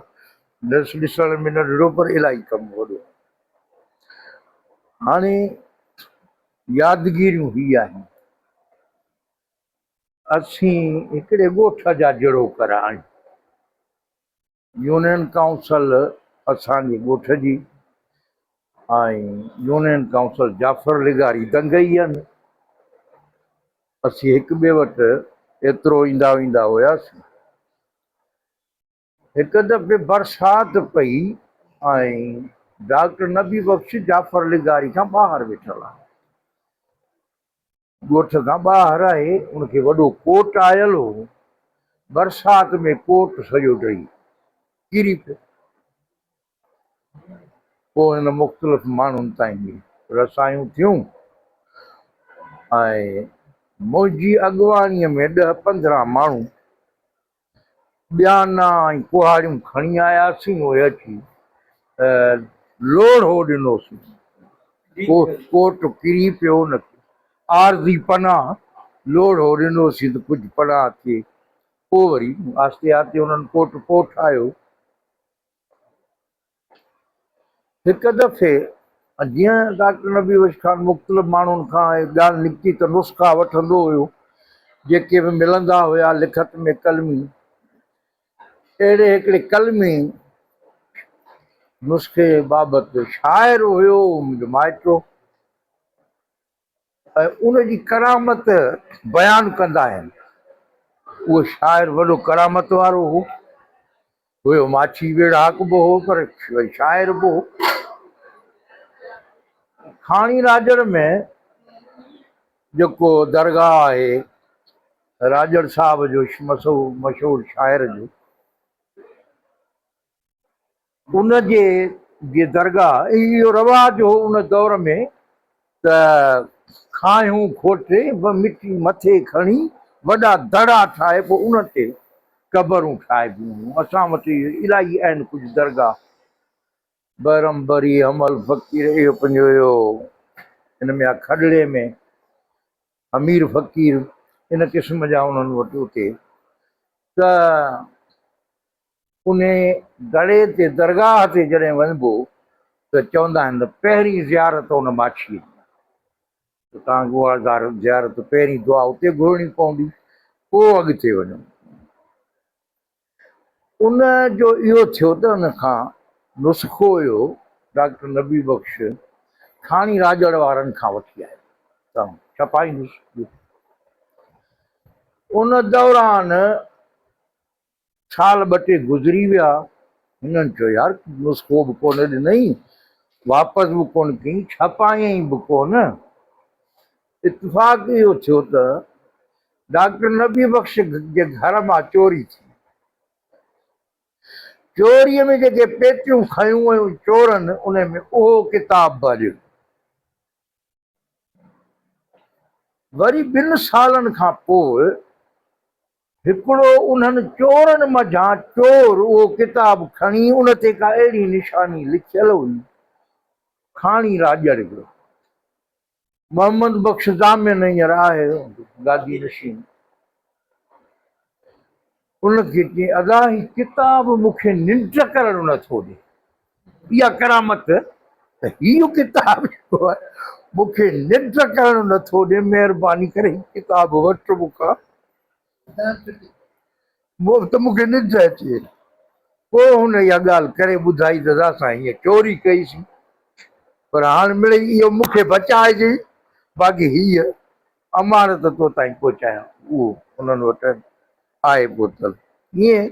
ڏسڻ ۾ ننڍڙو پر الائي ڪم وڏو هاڻي يادگيريون هي آهن اسين هڪڙي ڳوٺ جا جهڙوڪر آهيون. يونين ڪائونسل اسان جي ڳوٺ جي ۽ يونين ڪائونسل جعفر لغاري دنگئي آهن. اسين هڪ ٻئي وٽ ايترو ايندا ويندا هياسين. هڪ دفعي برسات پئي ۽ ڊاڪٽر نبي بخش جعفر لغاري کان ٻاهر ويٺل آهي. ڳوٺ کان ٻاهر آهي، ان کي وڏو ڪوٽ آيل هو، برسات ۾ ڪوٽ سڄو ڊهي ڪري پيو. پوء هن مختلف ماڻهن تائين رسايون ٿيون ۽ منهنجي اڳواڻيء ۾ ڏهه 15 ماڻهو ٻيانا ۽ ڪهاڙيون کڻي آياسين، اهي اچي لوڙهو ڏنوسين. ڪوٽ ڪري پيو ان کي عارضي پناهه لوڙهو ڏنوسين ته ڪجهه پناهه ٿئي. پوء وري آهستي آهستي انهن ڪوٽ پوء ٺاهيو. هڪ دفعي جيئن ڊاڪٽر نبي بخش خان مختلف ماڻهن کان اها ڳالهه نڪتي ته نسخا وٺندو هيو، جيڪي به ملندا هيا لکت ۾ قلمي، اهڙي هڪڙي قلمي نسخي بابت شاعر هيو منهنجو مائٽو ۽ ان جي ڪرامت بيان ڪندا آهن. اهو شاعر وڏو ڪرامت وارو هو. هيو ماڇي ويڙهاڪ به هو پر شاعر به هو. کاڻي راڄڙ ۾ جيڪو درگاهه آهي راڄڙ صاحب جو مشهور شاعر جو ان جي جي درگاهه اهو رواج هو ان دور ۾ ته کاهيون کوٽي مٽي مٿي کڻي وڏا دڙا ٺاهي پوء ان تي قبرون ٺاهبيون هيون. اسان وٽ الاهي آهن ڪجهه درگاهه بهرم بري، حمل فقير اهو پنهنجو اهو ان ۾ آ کڏڙي ۾ امير فقير ان قسم جا انهن وٽ اتي ته انهي دڙي تي درگاهه تي جڏهن وڃبو ته چوندا آهن ته پهرين زيارت ان ماڇيء جي آهي ته توهان کي اها زيارت پهرين دعا اتي گهرڻي پوندي پوء اڳتي وڃو. ان جو اهو ٿيو ته ان کان نسخو اهو ڊاڪٽر نبي بخش کاڻي راڄڙ وارن کان وٺي آيو ته ڇپائيندس. ان دوران سال ٻه ٽي گذري ويا، هنن چيو يار نسخو به ڪونه ڏنئي، واپس به ڪونه ڪيئي، ڇپايائين به ڪونه. اتفاق اهو ٿيو ته ڊاڪٽر نبي بخش جي گهر مان چوري ٿي. چوريء ۾ جيڪي پيتيون کنيون ويون چورن، انهي ۾ اهو ڪتاب به هليو. وري ٻن سالن کان پوء هڪڙو انهن چورن منجهان چور اهو ڪتاب کڻي ان تي ڪا اهڙي نشاني لکيل هئي، کاڻي راڄڙ ويو. محمد بخش ضامن هينئر آهي گادي نشين. ان کي چيائين، ادا هي ڪتاب مون کي ننڊ ڪرڻ نه ٿو ڏي. اها ڪرامت ته هيء ڪتاب جيڪو آهي مون کي ننڊ ڪرڻ نه ٿو ڏي، مهرباني ڪري هي ڪتاب وٺ مون کان ته مون کي ننڊ اچي. پوء هن اها ڳالهه ڪري ٻڌائي ته اسان هيئن چوري ڪئيسين، پر هاڻ مڙئي اهو مون کي بچائجي، باقي هيء امانت تو تائين پهچايان، اهو انهن وٽ آهي پهتل. ائين.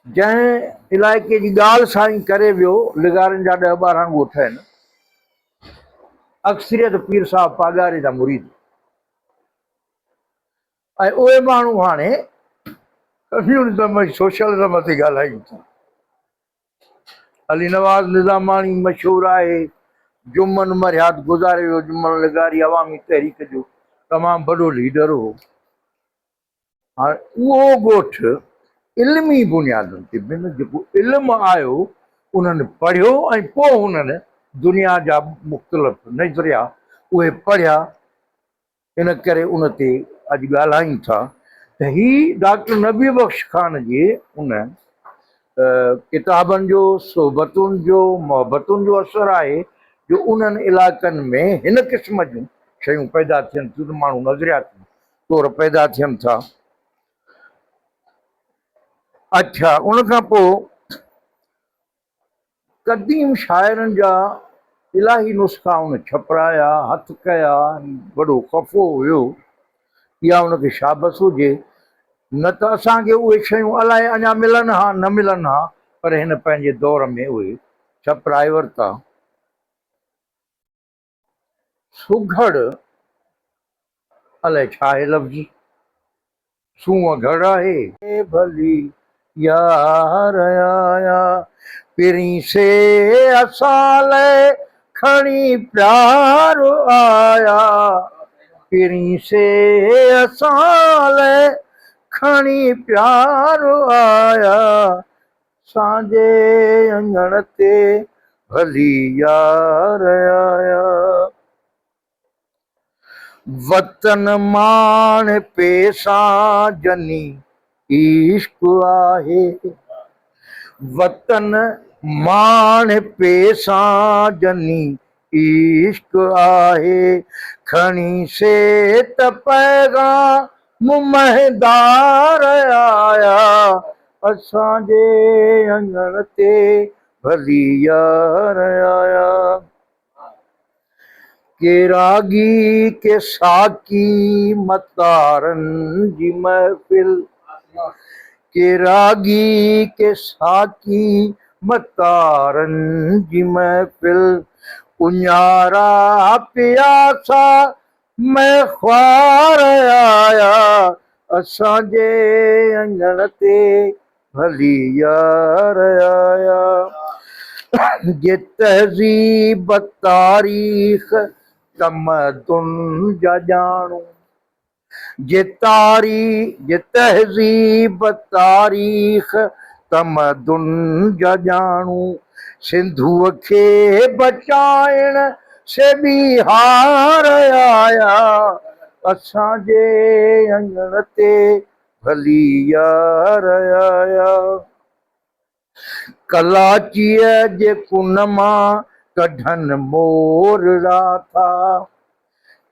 جنهن علائقي جي ڳالهه سائين ڪري ويو، لغارين جا ڏهه 12 ڳوٺ آهن، اڪثريت پير صاحب پاڳاري جا مريد ۽ اهي ماڻهو هاڻي ڪميونزم ۽ سوشلزم تي ڳالهائين ٿا. علي نواز نظاماڻي مشهور آهي، جمن مرهيات گذاري ويو، جمن لغاري عوامي تحريڪ جو تمام وڏو ليڊر هو. هاڻي اهو ڳوٺ علمي بنيادن تي بن جيڪو علم آيو انهن پڙهيو ۽ پوء هنن دنيا جا مختلف نظريا اهي پڙهيا ان ڪري ان تي اڄ ڳالهايون ٿا ته هي ڊاڪٽر نبي بخش خان جي ان ڪتابن جو، صحبتن جو، محبتن جو اثر آهي جو انهن علائقن ۾ هن قسم جون شيون پيدا ٿين ٿيون ته ماڻهو نظرياتي طور پيدا ٿين ٿا. اڇا ان کان پوء قديم شاعرن جا الاهي نسخا ان ڇپرايا، هٿ ڪيا، وڏو خفو هيو، اها ان کي شابس هجي، نه ته اسان کي اهي شيون الائي اڃا ملن ها نه ملن ها، پر هن پنهنجي دور ۾ اهي ڇپرائي ورتا. سگهڙ الائي ڇا آهي لفظ، سونهن گهڙ آهي. ڀلي يار آيا پرين سي اسان لئه کڻي پيار آيا پرين سي اسان لئه کڻي پيار آيا سانجي اڱڻ تي ڀلي يار آيا. وطن ماڻهپي سان جني عشق آهي. وطن ماڻهپي سان جني عشق آهي. کڻي سي ته پيغام مهندار آيا. اسان جي اڱڻ تي ڀلي يار آيا. ڪي راڳي ڪي ساقي متارن جي محفل ڪي راڳي ڪي ساقي متارن جي محفل اڃارا پياسا ميخوار آيا اسان جي اڱڻ تي ڀلي يار آيا جي تهذيب تاريخ تمدن جا ڄاڻو جي جي تهذيب تاريخ تمدن جا ڄاڻو سنڌوء کي بچائڻ سي ٻيهار آيا اسان جي اڱڻ تي ڀلي يار آيا. ڪلاچيء جي ڪن مان ڪڍن مورڙا ٿا.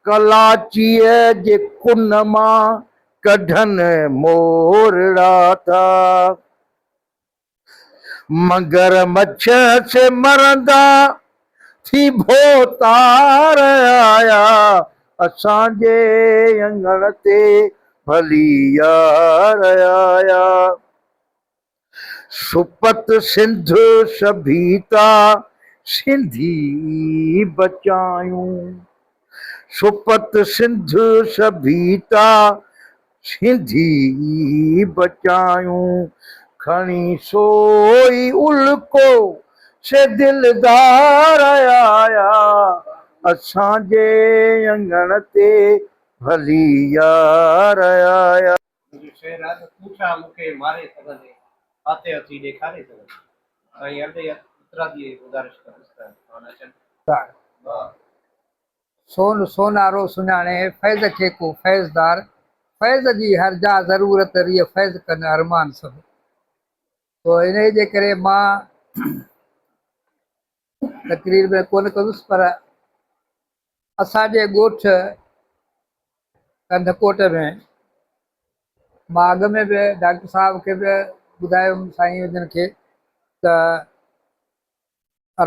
ڪلاچيء جي ڪن مان ڪڍن مورڙا ٿا. مگر مڇ سي مرندا ٿي ڀوتار آيا اسان جي اڱڻ تي ڀلي يار آيا. سپت سنڌ سڀيتا سنڌي بچايون سپت سنڌ سڀيتا سنڌي بچايون کڻي سوئي الڪو سي دلدار آيا اسان جي اڱڻ تي ڀلي يار آيا. منهنجو شعر آهي ته تون ڇا مون کي ماري سگهندين، فاتح اٿي ڏيکاري سگهندين. سائين ارڏي اترادي جي گذارش ڪندس ته پاڻ اچن. سون سونارو سڃاڻي، فيض کي ڪو فيضدار، فيض جي هر جا ضرورت، ريء فيض ڪن ارمان سڀ. سو انهيء جي ڪري مان تقرير ۾ ڪونه ڪندس پر اسان جي ڳوٺ ڪنڌڪوٽ ۾ مان اڳ ۾ به ڊاڪٽر صاحب کي به ٻڌايو هوم سائين جن کي ته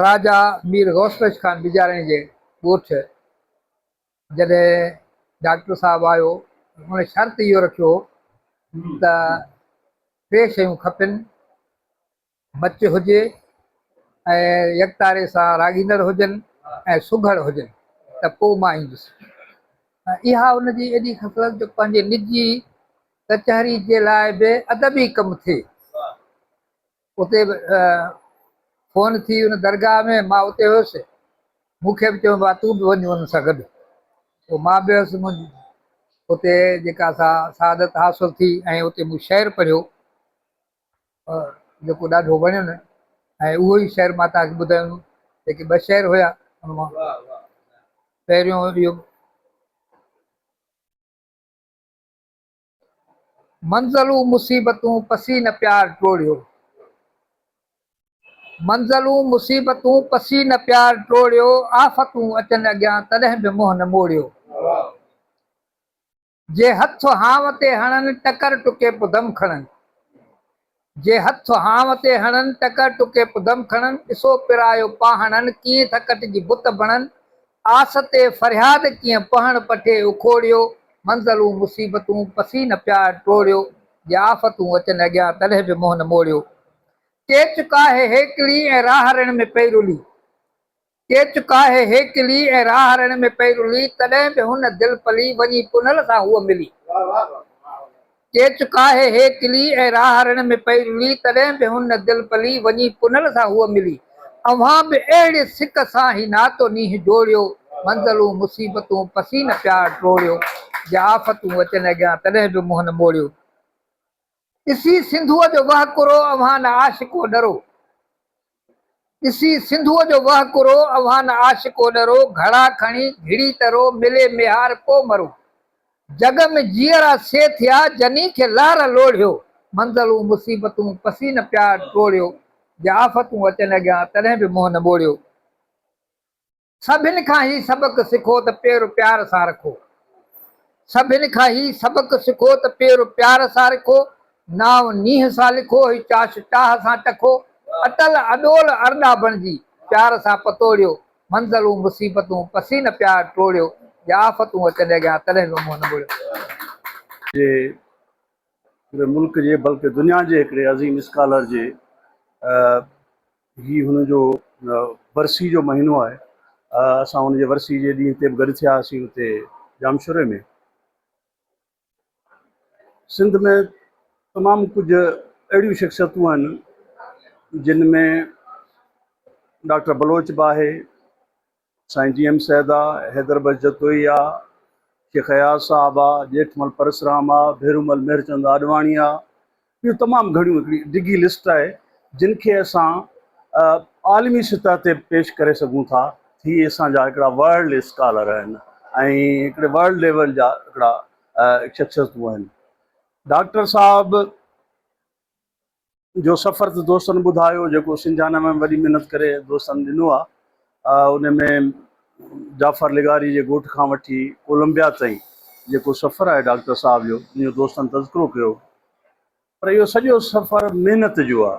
راجا مير غوث بخش خان بجاراڻي جي ڳوٺ جڏهن ڊاڪٽر صاحب آيو ان شرط اهو رکيو ته ٽي شيون کپن. مچ هجي ۽ يڪتاري سان راڳيندڙ هجن ۽ سگهڙ هجن ته پوء مان ايندس. اها ان جي ايڏي خصلت جو پنهنجي نجي ڪچهري جي لاء به ادبي ڪم ٿئي. اتي به فون ٿي ان درگاهه ۾ مان اتي هيس. مون کي به چيو ڀاء تون به وڃ انهن سان گڏ. پوء مان به ويس. منهنجي اتي جيڪا سا سعادت حاصل ٿي ۽ اتي مون شعر پڙهيو. جيڪو ڏاڍو وڻين ۽ اهو ئي شعر مان توهان کي ٻڌايم جيڪي ٻه شعر هيا ان مان پهريون اهو منزلون مصيبتون پسي نه پيار ٽوڙيو منزلون مصيبتون پسي نه پيار ٽوڙيو آفتون اچن اڳيان تڏهن به منهن نه موڙيو جي هٿ هانء تي هڻن، ٽڪر ٽڪي پو دم کڻن. جي هٿ هانء تي هڻن، ٽڪر ٽڪي پو دم کڻن، ڏسو پرايو پاهڻن، ڪيئن ٿا ڪٽجي بت بڻن، آس تي فرياد ڪيئن پهڻ پٺي اکوڙيو، منزلون مصيبتون پسي نه پيار ٽوڙيو، جي آفتون اچن اڳيان تڏهن به منهن نه موڙيو. ڪيچ ڪاهي هيڪلي ۽ راهه رڻ ۾ پئي رلي. ڪيچ ڪاهي هيڪلي ۽ راهه رڻ ۾ پئي رلي، تڏهن به هن دل پلي، وڃي پنهل سان هوء ملي. ڪيچ ڪاهي هيڪلي ۽ راهه رڻ ۾ پئي رلي، تڏهن به هن دل پلي، وڃي پنهل سان هوء ملي. اوهان به اهڙي سڪ سان هي ناتو نينهن جوڙيو، منزلون مصيبتون پسي نه پيار ٽوڙيو، جي آفتون اچن اڳيان، تڏهن به منهن نه موڙيو. ڏسي سنڌوء جو وهڪرو، اوهان نه عاشقو ڏرو. ڏسي سنڌوء جو وهڪرو، اوهان نه عاشقو ڏرو، گهڙا کڻي گهڙي ترو، ملي ميهار پو مرو. جڳ ۾ جيئرا سي ٿيا، جني کي لهر لوڙهيو، منزلون مصيبتون پسي نه پيار ٽوڙيو، جي آفتون اچن اڳيان، تڏهن به منهن نه موڙيو. سڀن کان هي سبق سکو ته پير پيار سان رکو. سڀن کان هي سبق سکو ته پير پيار سان رکو، نانء نينهن سان لکو، هي چاش چاهه سان چکو، اٽل اڏول ارڏا بڻجي، پيار سان پتوڙيو، منزلون مصيبتون پسي نه پيار ٽوڙيو، جي آفتون اچن اڳيان تڏهن به منهن نه موڙيو. جي پوري ملڪ جي بلڪه دنيا جي هڪڙي عظيم اسڪالر جي هي هن جو ورسي جو مهينو آهي. اسان هن جي ورسي جي ڏينهن تي به گڏ ٿيا هئاسين اتي ڄامشوري ۾. سنڌ ۾ تمام ڪجهه اهڙيون شخصيتون آهن جن ۾ ڊاڪٽر بلوچ به آهي، سائين جي ايم سيد آ، حيدر بخش جتوئي آ، شيخ اياز صاحب آ، ڄيٺمل پرسرام آ، ڀيرومل مهرچند آڏواڻي آ، ٻيون تمام گهڻيون هڪڙي ڊگهي لسٽ آهي جن کي اسان عالمي سطح تي پيش ڪري سگهون ٿا. هي اسان جا هڪڙا ورلڊ اسڪالر آهن ۽ هڪڙي ورلڊ ليول جا هڪڙا شخصيتون آهن. ڊاڪٽر صاحب جو سفر ته دوستن ٻڌايو جيڪو سنجانا ۾ وڏي محنت ڪري دوستن ڏنو آ ان ۾ جعفر لغاري جي ڳوٺ کان وٺي ڪولمبيا تائين جيڪو سفر آهي ڊاڪٽر صاحب جو ان جو دوستن تذڪرو ڪيو پر اهو سڄو سفر محنت جو آ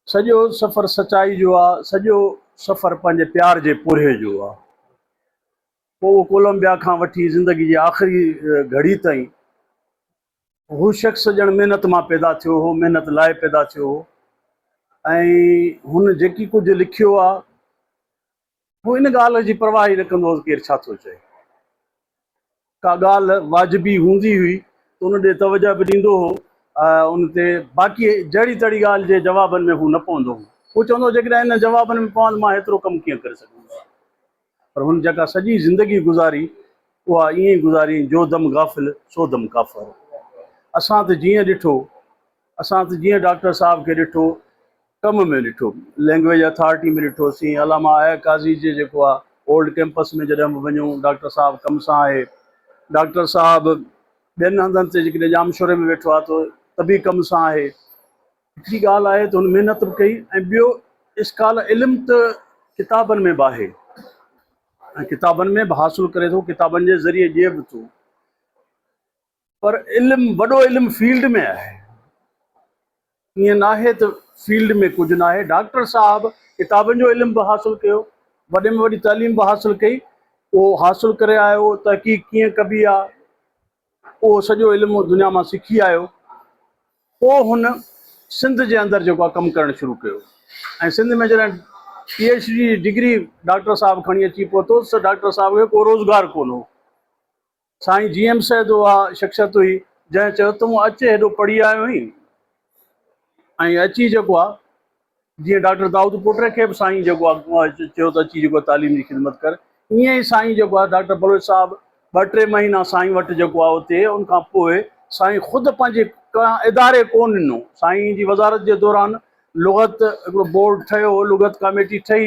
سڄو سفر سچائي جو آ سڄو سفر پنهنجي پيار جي پورهيي جو آ پوء اهو ڪولمبيا کان وٺي زندگي جي آخري گهڙي تائين هو شخص ڄڻ محنت مان پيدا ٿيو هو، محنت لاء پيدا ٿيو هو ۽ هن جيڪي ڪجهه لکيو آ، هو ان ڳالهه جي پرواهه ئي نه ڪندو هو ته ڪير ڇا ٿو چئي. ڪا ڳالهه واجبي هوندي هئي ته ان ڏي توجهه به ڏيندو هو ان تي، باقي جهڙي تهڙي ڳالهه جي جوابن ۾ هو نه پوندو هو. هو چوندو هو جيڪڏهن انهن جوابن ۾ پوان ته مان هيترو ڪم ڪيئن ڪري سگهندس. پر هن جيڪا سڄي زندگي گذاري اها ائين ئي گذاري جو دم غافل سو دم ڪافر. اسان ته جيئن ڏٺو، اسان ته جيئن ڊاڪٽر صاحب کي ڏٺو، ڪم ۾ ڏٺو، لينگويج اٿارٽي ۾ ڏٺوسين، علامه آء قاضي جي جيڪو آ اولڊ ڪيمپس ۾ جڏهن به وڃون ڊاڪٽر صاحب ڪم سان آهي، ڊاڪٽر صاحب ٻين هنڌن تي جيڪڏهن ڄامشوري ۾ ويٺو آ ته به ڪم سان آهي. هڪڙي ڳالهه آهي ته هن محنت به ڪئي ۽ ٻيو اسڪال علم ته ڪتابن ۾ به آهي ۽ ڪتابن ۾ به حاصل ڪري ٿو ڪتابن جي ذريعي ڏئي به ٿو پر علم وڏو علم فيلڊ ۾ آهي ائين ناهي ته فيلڊ ۾ ڪجهه ناهي ڊاڪٽر صاحب ڪتابن جو علم به حاصل ڪيو وڏي ۾ وڏي تعليم به حاصل ڪئي اهو حاصل ڪري آيو تحقيق ڪيئن ڪبي آهي اهو سڄو علم دنيا مان سکي آيو پوء هن سنڌ جي اندر جيڪو آهي ڪم ڪرڻ شروع ڪيو ۽ سنڌ ۾ جڏهن پي ايڇ ڊي جي ڊگري ڊاڪٽر صاحب کڻي اچي پهتو ته ڊاڪٽر صاحب کي ڪو روزگار ڪونه هو. سائين جي ايم سيد اها شخصيت هئي جنهن چيو تون اچ هيڏو پڙهي آيو آهين ۽ اچي جيڪو آهي جيئن ڊاڪٽر دائود پوٽي کي به سائين جيڪو آهي چيو ته اچي جيڪو تعليم جي خدمت ڪر، ائين ئي سائين جيڪو آهي ڊاڪٽر بلوچ صاحب ٻه ٽي مهينا سائين وٽ جيڪو آهي اتي ان کان پوء سائين خود پنهنجي ڪنهن اداري ڪونه ڏنو، سائين جي وزارت جي دوران لغت هڪڙو بورڊ ٺهيو هو، لغت ڪاميٽي ٺهي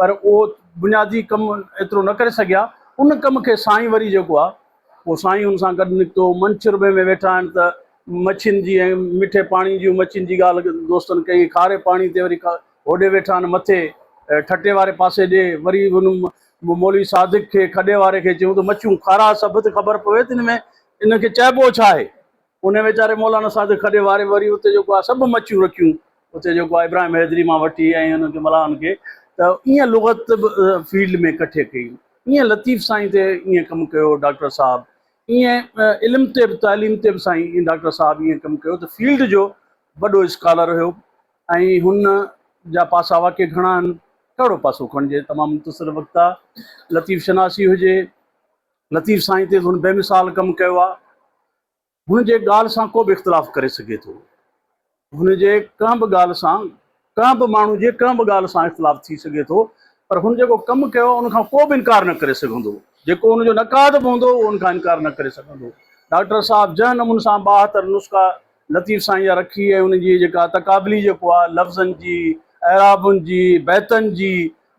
پر اهو بنيادي ڪم ايترو نه ڪري سگهيا، ان ڪم کي سائين وري جيڪو آهي پوء سائين ان سان گڏ نڪتو. منڇر ۾ ۾ ويٺا آهن ته مڇين جي ۽ مٺي پاڻي جون مڇين جي ڳالهه دوستن ڪئي. کاري پاڻي تي وري هوڏي ويٺا آهن مٿي ٺٽي واري پاسي ڏي. وري ان مولوي صادق کي کڏي واري کي چيون ته مڇيون کاراء سڀ ته خبر پوي ته ان ۾ ان کي چئبو ڇا آهي. ان ويچاري مولانا صادق کڏي واري وري اتي جيڪو آهي سڀ مڇيون رکيون اتي جيڪو آهي ابراهيم حيدري مان وٺي ۽ انهن کي ملاحن کي ته ائين لغت به فيلڊ ۾ ڪٺي ڪئي. ائين لطيف سائين تي ائين ڪم ڪيو ڊاڪٽر صاحب ائين علم تي به تعليم تي به سائين ڊاڪٽر صاحب ائين ڪم ڪيو ته فيلڊ جو وڏو اسڪالر هيو ۽ هن جا پاسا واقعي گهڻا آهن ڪهڙو پاسو کڻجي تمام مختصر وقت آهي لطيف شناسي هجي لطيف سائين تي هن بي مثال ڪم ڪيو آهي هن جي ڳالهه سان ڪو به اختلاف ڪري سگهي ٿو. هن جي ڪنهن به ڳالهه سان ڪنهن به ماڻهو جي ڪنهن به ڳالهه سان اختلاف ٿي سگهي ٿو پر هن جيڪو ڪم ڪيو آهي ان کان ڪو به انڪار نه ڪري سگهندو. جيڪو ان جو نقاد به هوندو اهو ان کان انڪار نه ڪري سگهندو. ڊاڪٽر صاحب جنهن نموني سان 72 نسخا لطيف سائين جا رکي ۽ ان جي جيڪا تقابلي جيڪو آهي لفظن جي، اعرابن جي، بيتن جي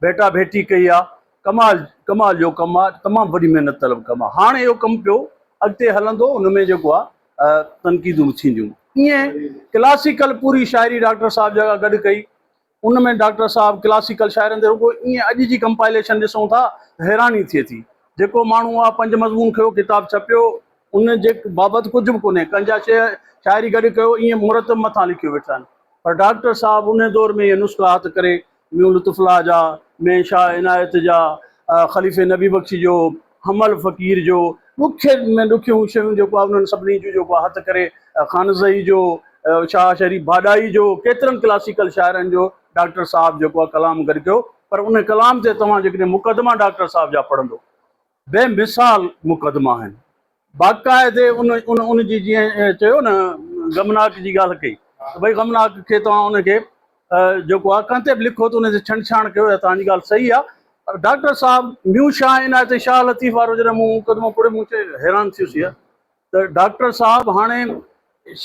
ڀيٽا ڀيٽي ڪئي آهي ڪمال ڪمال جو ڪم آ تمام وڏي محنت طلب ڪم آ هاڻ اهو ڪم پيو اڳتي هلندو ان ۾ جيڪو آ تنقيدون به ٿينديون ائين ڪلاسيڪل پوري شاعري ڊاڪٽر صاحب جيڪا گڏ ڪئي ان ۾ ڊاڪٽر صاحب ڪلاسيڪل شاعرن تي رڳو ائين اڄ جي ڪمپائليشن ڏسون ٿا ته حيراني ٿئي ٿي جيڪو ماڻهو آ پنج مضمون کيو ڪتاب ڇپيو ان جي بابت ڪجهه به ڪونهي ڪنهن جا شعر شاعري گڏ ڪيو ائين مرتب مٿان لکيو ويٺا آهن پر ڊاڪٽر صاحب ان دور ۾ اهي نسخا هٿ ڪري ميون لطف الله جا، ميين شاهه عنايت جا، خليفي نبي بخش جو، حمل فقير جو، ڏکين ۾ ڏکيون شيون جيڪو آهي انهن سڀني جون جيڪو آهي هٿ ڪري خانزئي جو، شاهه شريف ڀاڏائي جو، ڪيترن ڪلاسيڪل شاعرن جو ڊاڪٽر صاحب جيڪو آهي ڪلام گڏ ڪيو پر ان ڪلام تي توهان جيڪڏهن مقدما ڊاڪٽر صاحب جا پڙهندو بي مثال مقدما آهن. باقاعدي ان ان ان جي جيئن چيو نه غمناڪ جي ڳالهه ڪئي ته ڀئي غمناڪ کي توهان ان کي جيڪو آهي ڪنهن تي به لکو ته ان تي ڇنڊڇاڻ ڪيو يا توهان جي ڳالهه صحيح آهي پر ڊاڪٽر صاحب ميون شاهه عنايت شاهه لطيف وارو جڏهن مون مقدمو پڙهيو مون چيو حيران ٿيس يار ته ڊاڪٽر صاحب هاڻي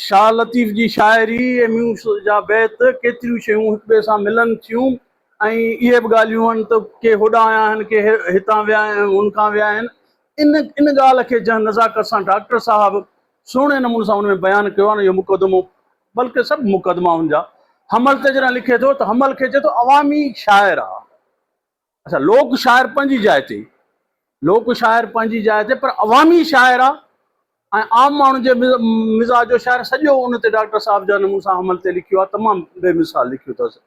شاهه لطيف جي شاعري ۽ ميون جا بيت ڪيتريون شيون هڪ ٻئي سان ملن ٿيون ۽ اهي به ڳالهيون آهن ته ڪي هوڏانهن آيا آهن ڪي هتان ويا آهن هن کان ويا آهن ان ان ڳالهه کي جنهن نزاڪت سان ڊاڪٽر صاحب سهڻي نموني سان ان ۾ بيان ڪيو آهي نه اهو مقدمو بلڪه سڀ مقدما هن جا حمل تي جڏهن لکي ٿو ته حمل کي چئي ٿو عوامي شاعر آهي اڇا لوڪ شاعر پنهنجي جاء تي لوڪ شاعر پنهنجي جاء تي پر عوامي شاعر آ ۽ عام ماڻهن جي مزاج جو شاعر سڄو ان تي ڊاڪٽر صاحب جا نمون سان عمل تي لکيو آ تمام بي مثال لکيو اٿس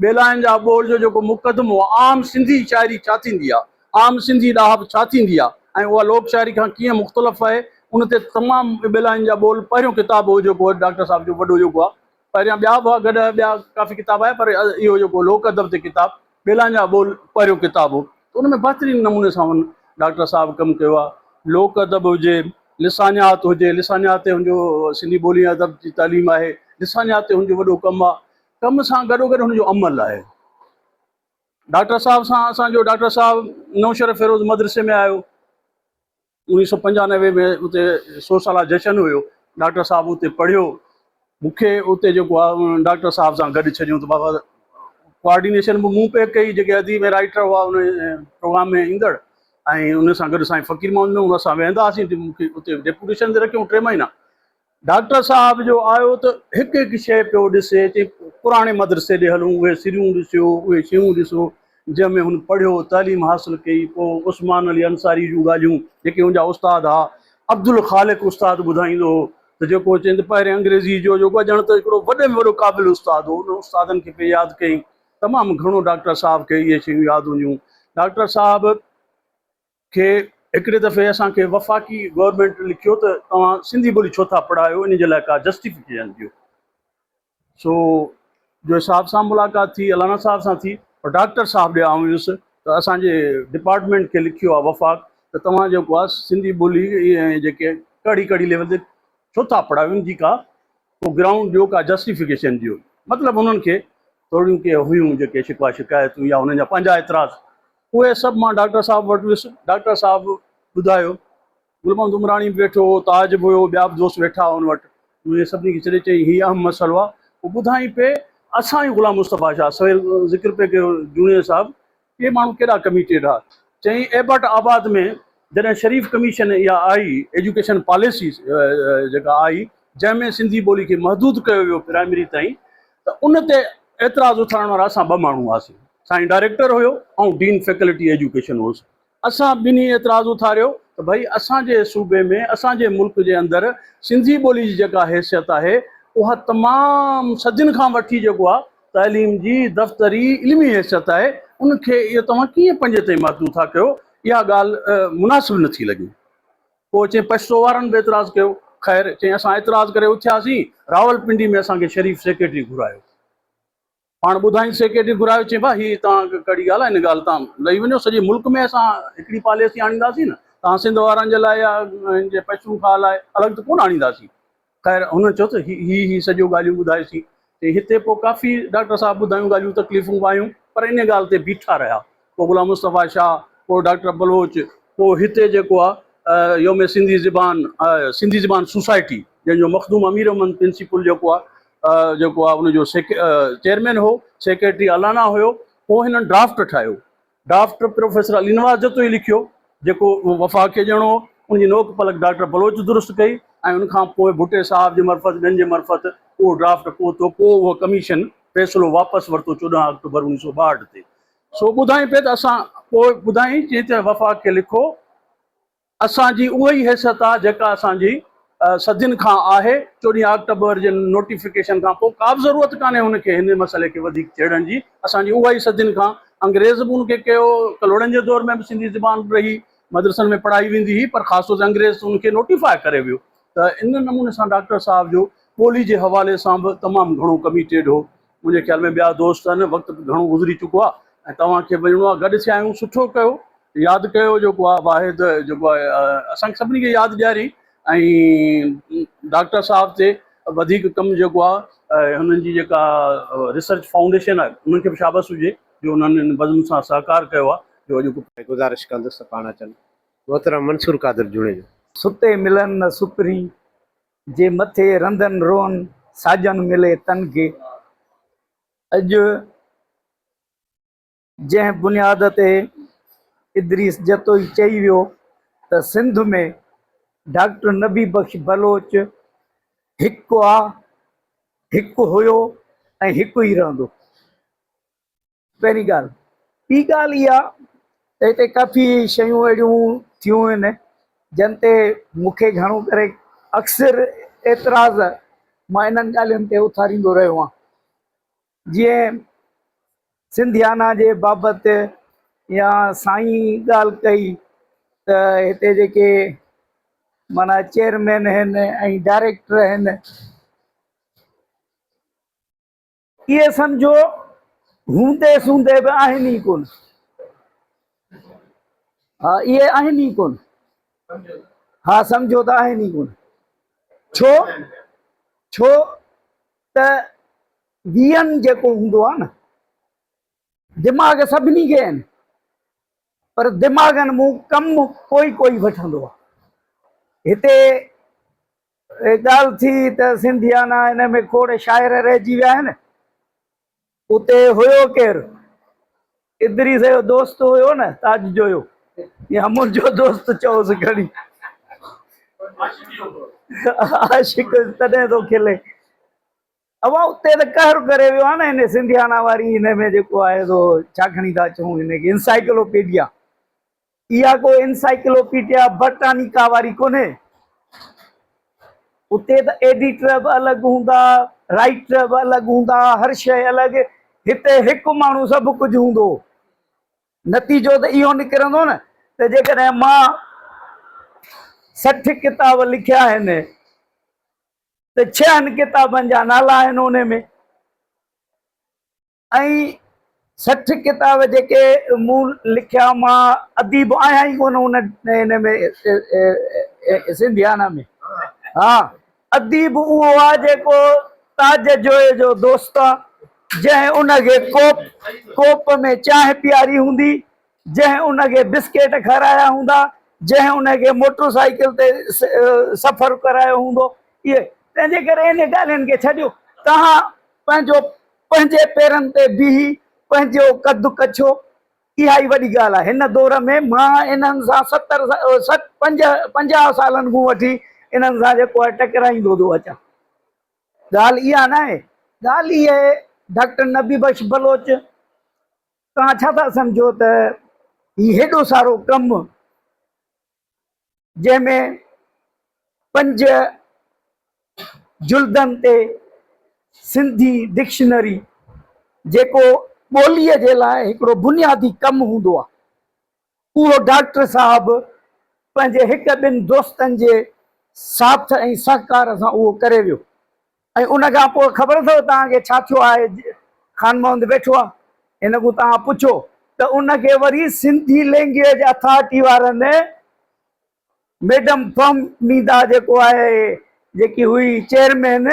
ٻيلاين جا ٻول جو جيڪو مقدمو آ عام سنڌي شاعري ڇا ٿيندي آ عام سنڌي ڏاهپ ڇا ٿيندي آ ۽ اها لوڪ شاعري کان ڪيئن مختلف آهي ان تي تمام ٻيلاين جا ٻول پهريون ڪتاب هو جيڪو ڊاڪٽر صاحب جو وڏو جيڪو آ پهريان ٻيا به هئا گڏ ٻيا ڪافي ڪتاب آيا پر اهو جيڪو لوڪ ادب تي ڪتاب ٻيلان جا ٻول پهريون ڪتاب هو ته ان ۾ بهترين نموني سان هن ڊاڪٽر صاحب ڪم ڪيو آهي. لوڪ ادب هجي، لسانيات هجي، لسانيات تي هن جو سنڌي ٻولي ۽ ادب جي تعليم آهي، لسانيات تي هن جو وڏو ڪم آهي. ڪم سان گڏوگڏ هن جو عمل آهي. ڊاڪٽر صاحب سان اسان جو ڊاڪٽر صاحب نوشهروفيروز مدرسي ۾ آيو. 1995 ۾ اتي سو سالا جشن هيو ڊاڪٽر صاحب اتي پڙهيو مون کي اتي جيڪو آهي ڊاڪٽر صاحب سان گڏ ڇڏيو ته بابا ڪوآرڊينيشن به مون پئي ڪئي جيڪي اديب ۽ رائيٽر هئا ان پروگرام ۾ ايندڙ ۽ ان سان گڏ سائين فقير محمد ۾ اسان ويهندا هئاسين مون کي اتي ڊيپوٽيشن تي رکيو ٽي مهينا ڊاڪٽر صاحب جو آيو ته هڪ هڪ شيء پيو ڏسي، چي پراڻي مدرسي ڏي هلون، اهي سريون ڏسيو، اهي شيون ڏسو، جنهن ۾ هن پڙهيو، تعليم حاصل ڪئي، پوء عثمان علي انصاري جون ڳالهيون، جيڪي هن جا استاد ها، عبدالخالق استاد ٻڌائيندو هو ته جيڪو چين ته پهرين انگريزي جو جيڪو ڄڻ ته هڪڙو وڏي ۾ وڏو قابل استاد هو، انهن استادن کي پئي ياد ڪيائين، تمام گهڻو ڊاڪٽر صاحب کي اهي شيون ياد هونديون. ڊاڪٽر صاحب. کي هڪڙي دفعي اسان کي وفاقي گورنمينٽ لکيو ته توهان سنڌي ٻولي ڇو ٿا پڙهايو ان جي لاء ڪا جسٽيفڪيشن ڏيو. سو جوئي صاحب سان ملاقات ٿي، الانا صاحب سان ٿي، پر ڊاڪٽر صاحب ڏي آئون ويس ته اسان جي ڊپارٽمينٽ کي لکيو آهي وفاق ته توهان جيڪو آهي سنڌي ٻولي ۽ جيڪي ڪهڙي ڪهڙي ليول تي ڇو ٿا پڙهايو ان جي ڪا ڪو گرائونڊ ڏيو ڪا جسٽيفڪيشن ڏيو مطلب انهن کي ٿوريون ڪي هيون جيڪي شڪوا شڪايتون يا انهن جا پنهنجا اعتراض اهي سڀ مان ڊاڪٽر صاحب وٽ ويس ڊاڪٽر صاحب ٻڌايو گل محمد عمراڻي به ويٺو هو، تاج به هيو، ٻيا به دوست ويٺا هئا ان وٽ. انهن سڀني کي ڇڏي چيائين، هي اهم مسئلو آهي. پوء ٻڌائين پئي، اسان ئي غلام مصطفيٰ شاهه سويل ذڪر پئي ڪيو جوڻيجو صاحب، اهي ماڻهو ڪيڏا ڪميٽيڊ ها. چيائين، ايبٽ آباد ۾ جڏهن شريف ڪميشن اها آئي، ايجوڪيشن پاليسي جيڪا آئي، جنهن ۾ سنڌي ٻولي کي محدود ڪيو ويو پرائمري تائين، ته ان تي اعتراض اٿارڻ وارا اسان ٻه ماڻهو هئاسين. سائين ڊائريڪٽر هيو، آئون ڊين فيڪلٽي ايجوڪيشن هوس. اسان ٻنهي اعتراض اٿاريو ته ڀئي اسان جي صوبي ۾ اسان جي ملڪ جي اندر سنڌي ٻولي جي جيڪا حيثيت آهي اها تمام صدين کان وٺي جيڪو آهي تعليم جي دفتري علمي حيثيت آهي ان کي اهو توهان ڪيئن پنجي تائين محدود ٿا ڪيو اها ڳالهه مناسب نٿي لڳي. پوء چئين پشتو وارن به اعتراض ڪيو خير چئين اسان اعتراض ڪري اٿياسين راولپنڊي ۾ اسان کي شريف سيڪريٽري گهرايو. پاڻ ٻڌائين سيڪريٽري گهرايو چيائين ڀاء هي توهان ڪهڙي ڳالهه آهي ان ڳالهه تان لهي وڃو سڄي ملڪ ۾ اسان هڪڙي پاليسي آڻينداسين نه توهان سنڌ وارن جي لاء يا هن جي پشتونخواهه لاء الڳ ته ڪونه آڻينداسين خير هن چيو ته هي هي سڄو ڳالهيون ٻڌايوسين چيائين هتي پوء ڪافي ڊاڪٽر صاحب ٻڌايون ڳالهيون تڪليفون به آيون پر ان ڳالهه تي بيٺا رهيا پوء غلام مصطفيٰ شاهه پوء ڊاڪٽر بلوچ پوء هتي جيڪو آهي يوم سنڌي زبان سنڌي زبان سوسائٽي جنهن جو مخدوم امير احمد پرنسپل جيڪو آهي جيڪو آهي ان جو چيئرمين هو، سيڪريٽري الانا هيو، پوء هنن ڊرافٽ ٺاهيو. ڊرافٽ پروفيسر علي نواز جتوئي لکيو، جيڪو وفاق کي ڏيڻو هو. ان جي نوڪ پلڪ ڊاڪٽر بلوچ درست ڪئي ۽ ان کان پوء ڀٽي صاحب جي معرفت ٻين جي معرفت اهو ڊرافٽ پهتو. پوء اهو ڪميشن فيصلو واپس ورتو 14 آڪٽوبر 1962 تي. سو ٻڌائين پئي ته اسان پوء ٻڌائين چيائين ته وفاق کي لکو. اسان جي اها ئي حيثيت آهي جيڪا اسان جي صدين کان آهي، 14 آڪٽوبر جي نوٽيفڪيشن کان پوء ڪا به ضرورت ڪانهي ان کي هن مسئلي کي وڌيڪ ڇيڙڻ جي، اسان جي اها ئي صدين کان انگريز به ان کي ڪيو، ڪلهوڙن جي دور ۾ به سنڌي زبان رهي، مدرسن ۾ پڙهائي ويندي هئي پر خاص طور تي انگريز ان کي نوٽيفاء ڪري ويو ته ان نموني سان ڊاڪٽر صاحب جو ٻولي جي حوالي سان به تمام گهڻو ڪميٽيڊ هو، منهنجي خيال ۾ ٻيا دوست آهن وقت به گهڻو گذري چڪو آهي ۽ توهان کي وڃڻو آهي گڏ ٿيا آهيون سٺو ڪيو ياد ڪيو جيڪو آهي واحد جيڪو آهي اسان کي سڀني کي ياد ڏياري ۽ ڊاڪٽر صاحب تي وڌيڪ ڪم جيڪو آهي هنن جي جيڪا ريسرچ فائونڊيشن آهي انهن کي به شابس هجي جو انهن ان بزم سان سهڪار ڪيو آهي جو اڄ گذارش ڪندس ته پاڻ اچن. محترم منصور قادر جوڻيجو. ستي ملن نه سپرين، جي مٿي رندن روئن، ساجن ملي تن کي. اڄ جنهن بنياد تي ادريس جتوئي چئي ويو ته سنڌ ۾ ڊاڪٽر نبي بخش بلوچ هڪ آ، هڪ هيو ۽ هڪ ئي رهندو. پهرين ڳالهه. ٻي ڳالهه اها ته هتي ڪافي شيون اهڙيون ٿيون آهن جن تي مون کي گهڻو ڪري اڪثر اعتراض مان انهن ڳالهين تي اٿاريندو رهيو آهيان. جيئن سنڌيانا جي بابت يا سائين ڳالهه ڪئي ته هتي جيڪي معنيٰ چيئرمين آهن ۽ ڊائريڪٽر آهن اهي سمجهو هوندي سوندي به آهن ئي ڪونه. ها اهي آهن ئي ڪونه. ها سمجهو ته آهن ئي ڪونه. ڇو ڇو ته ويئن جيڪو هوندو آهي نه دماغ سڀني کي آهن پر دماغن مون ڪم ڪوئي ڪوئي وٺندو آهي. هتي ڳالهه ٿي ته سنڌيانا ان ۾ کوڙ شاعر رهجي ويا آهن. اتي هيو ڪير؟ ادريس جو دوست هيو نه تاج جويو يا منهنجو دوست چئوس کڻي. عاشق تڏهن ٿو کلي. اوهان اتي ته قهر ڪري ويو آهي نه هن سنڌيانا واري هن ۾ جيڪو آهي سو ڇا کڻي ٿا چئون هن کي انسائيڪلوپيڊيا. اها ڪو انسائيڪلوپيڊيا برٽانيڪا واري ڪونهي. اتي ته ايڊيٽر به الڳ هوندا، رائيٽر به الڳ هوندا، هر شيء الڳ. هتي هڪ ماڻهو سڀ ڪجهه هوندو. نتيجو ته اهو نڪرندو نه ته جيڪڏهن مان 60 ڪتاب لکيا آهن ته ڇهن ڪتابن جا نالا آهن ان ۾. ۽ 60 ڪتاب جيڪي مون لکيا مان اديب آهيان ئي ڪونه ان ان ۾ سنڌيانا ۾ ها اديب اهو آهي جيڪو تاج جويي جو دوست آهي جنهن ان کي ڪوپ ڪوپ ۾ چانهه پياري هوندي جنهن ان کي بسڪيٽ کارايا هوندا جنهن ان کي موٽر سائيڪل تي سفر ڪرايو هوندو اهي تنهن جي ڪري انهن ڳالهين کي ڇڏيو توهان پنهنجو پنهنجي پيرن تي بيهي پنهنجو قد ڪڇو اها ئي وڏي ڳالهه آهي. هن دور ۾ مان انهن سان ستر ست پنج 50 سالن کان وٺي انهن سان جيڪو آهي ٽڪرائيندو ٿو اچان. ڳالهه اها ناهي، ڳالهه اها آهي ڊاڪٽر نبي بخش بلوچ توهان ڇا ٿا سمجهو ته هي هيڏو سارو ڪم جنهن ۾ پنج جلدن تي سنڌي ڊڪشنري جيڪو ٻوليء جي لاء هڪڙو بنيادي ڪم هوندو آهي اهو ڊاڪٽر صاحب پنهنجي هڪ ٻن دوستن جي ساٿ ۽ سهڪار سان اهو ڪري ويو ۽ ان کان پوء خبر اٿو توهان کي ڇا ٿيو آهي؟ خان محمد ويٺو آهي هن کان توهان پڇو ته ان کي وري سنڌي لينگويج اٿارٽي وارن ميڊم فهميده جيڪو آهي جيڪي هئي چيئرمين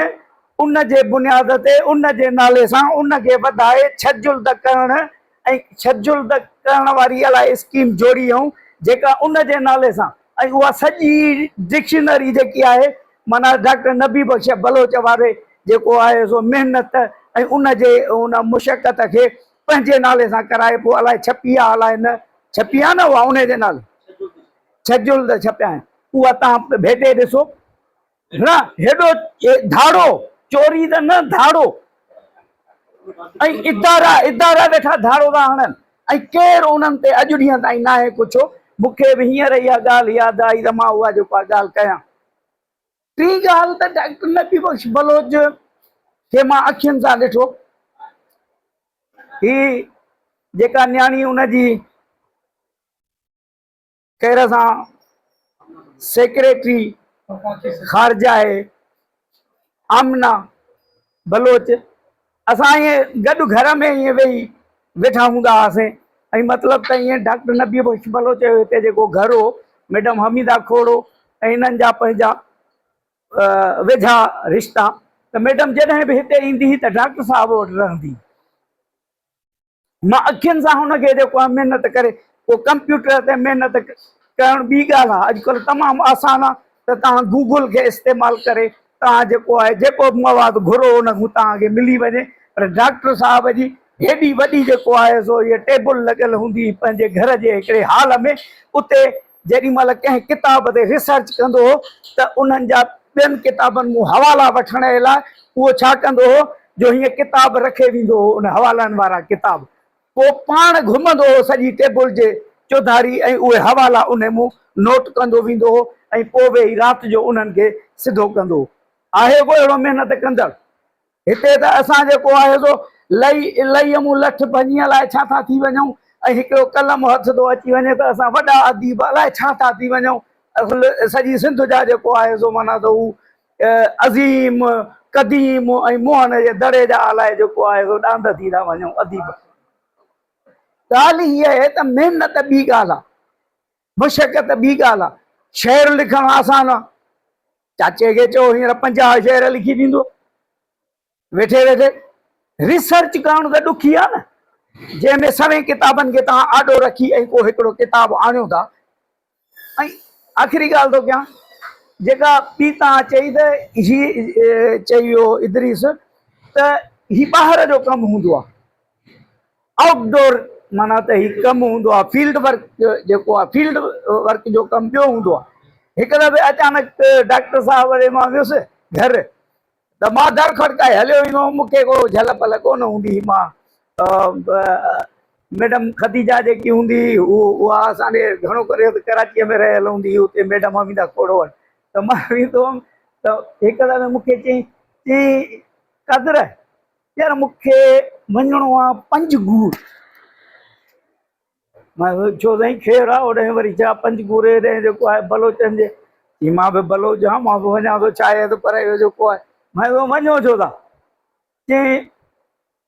ان جي بنياد تي ان جي نالي سان ان کي وڌائي ڇهه جلد ڪرڻ ۽ ڇهه جلد ڪرڻ واري الائي اسڪيم جوڙي هئون جيڪا ان جي نالي سان ۽ اها سڄي ڊڪشنري جيڪي آهي معنيٰ ڊاڪٽر نبي بخش بلوچ واري جيڪو آهي سو محنت ۽ ان جي ان مشقت کي پنهنجي نالي سان ڪرائي پوء الائي ڇپي آ الائي نه ڇپي آ نه اها ان جي نالي ڇهه جلد ڇپيا آهن اها توهان ڀيٽي ڏسو نه هيڏو ڌاڙو چوري ته نه ڌاڙو ۽ ادارا ادارا ويٺا ڌاڙو ٿا هڻن ۽ ڪير انهن تي اڄ ڏينهن تائين ناهي ڪڇو مون کي به هينئر اها ڳالهه ياد آئي ته مان اها جيڪو آهي ڳالهه ڪيان ٽين ڳالهه ته ڊاڪٽر نبي بخش بلوچ کي مان اکين سان ڏٺو هي جيڪا نياڻي ان جي خير سان سيڪريٽري خارجه آهي آمنه بلوچ اسان ائين گڏ گهر ۾ ائين ويهي ويٺا هوندا هئاسين ۽ مطلب ته ائين ڊاڪٽر نبي بخش بلوچ جو هتي جيڪو گهر هو ميڊم حميده کوڙو ۽ انهن جا پنهنجا ويجها رشتا ته ميڊم جڏهن به هتي ايندي هئي ته ڊاڪٽر صاحب وٽ رهندي مان اکين سان هن کي جيڪو آهي محنت ڪري پوء ڪمپيوٽر تي محنت ڪرڻ ٻي ڳالهه آهي اڄڪلهه تمام آسان آهي ته توهان گوگل کي استعمال ڪري توهان جيڪو آهي جيڪو به مواد گهرو ان کان توهان کي ملي وڃي پر ڊاڪٽر صاحب جي هيڏي وڏي جيڪو آهي سو هيء ٽيبل لڳل هوندي هئي پنهنجي گهر جي هڪڙي هال ۾ اتي جيڏي مهل ڪنهن ڪتاب تي ريسرچ ڪندو هو ته انهن جا ٻين ڪتابن مون حوالا وٺڻ جي لاء اهو ڇا ڪندو هو جو هيئن ڪتاب رکي ويندو هو ان حوالن وارا ڪتاب پوء پاڻ گهمندو هو سڄي ٽيبل جي چوڌاري ۽ اهي حوالا انهي مون نوٽ ڪندو ويندو هو ۽ پوء ويهي رات جو انهن کي سڌو ڪندو هو. آهي ڪو اهڙو محنت ڪندڙ؟ هتي ته اسان جيڪو آهي سو لئي لئيء مون لٺ ڀڃي الائي ڇا ٿا ٿي وڃون ۽ هڪڙو قلم هٿ ٿو اچي وڃي ته اسان وڏا اديب الائي ڇا ٿا ٿي وڃون. اصل سڄي سنڌ جا جيڪو آهي سو معنيٰ ته هو عظيم قديم ۽ موهن جي دڙي جا الائي جيڪو آهي سو ڏاند ٿي ٿا وڃون اديب. ڳالهه هيء آهي ته محنت ٻي ڳالهه آهي، مشقت ٻي ڳالهه آهي. شعر لکڻ آسان آهي. چاچي کي چئو هينئر 50 شعر لکي ڏيندو ويٺي ويٺي. ريسرچ ڪرڻ ته ڏکي آهي نه، جنهن ۾ سوين ڪتابن کي توهان آڏو رکي ۽ ڪو هڪڙو ڪتاب آڻيو ٿا. ۽ آخري ڳالهه ٿو ڪيان جيڪا ٻي توهان چئي ته هي چئي ويو ادريس ته هي ٻاهر جو ڪم هوندو آهي، آئوٽ ڊور معنيٰ ته هي ڪم هوندو آهي فيلڊ ورڪ جيڪو آهي فيلڊ ورڪ جو ڪم ٻيو هوندو آهي. هڪ دفعي اچانڪ ڊاڪٽر صاحب وٽ مان ويس گهر ته مان در کڙڪائي هليو ويندو هوم مون کي ڪو جهل پل ڪونه هوندي هئي مان ميڊم خديجه جيڪي هوندي هئي اها اسان ڏي گهڻو ڪري ڪراچيء ۾ رهيل هوندي هئي اتي ميڊم حميده کوڙو وٽ ته مان ويندو هوم ته هڪ دفعي مون کي چيائين چيائين قادر يار مون کي وڃڻو آ پنجگور. مان ڇو سائين خير آ اوڏانهن وري ڇا پنجگور هيڏانهن جيڪو آهي بلوچن جي چي مان به بلوچ آهيان مان به وڃان ٿو ڇا آهي ته پر اهو جيڪو آهي مان چيو وڃو ڇو ٿا چي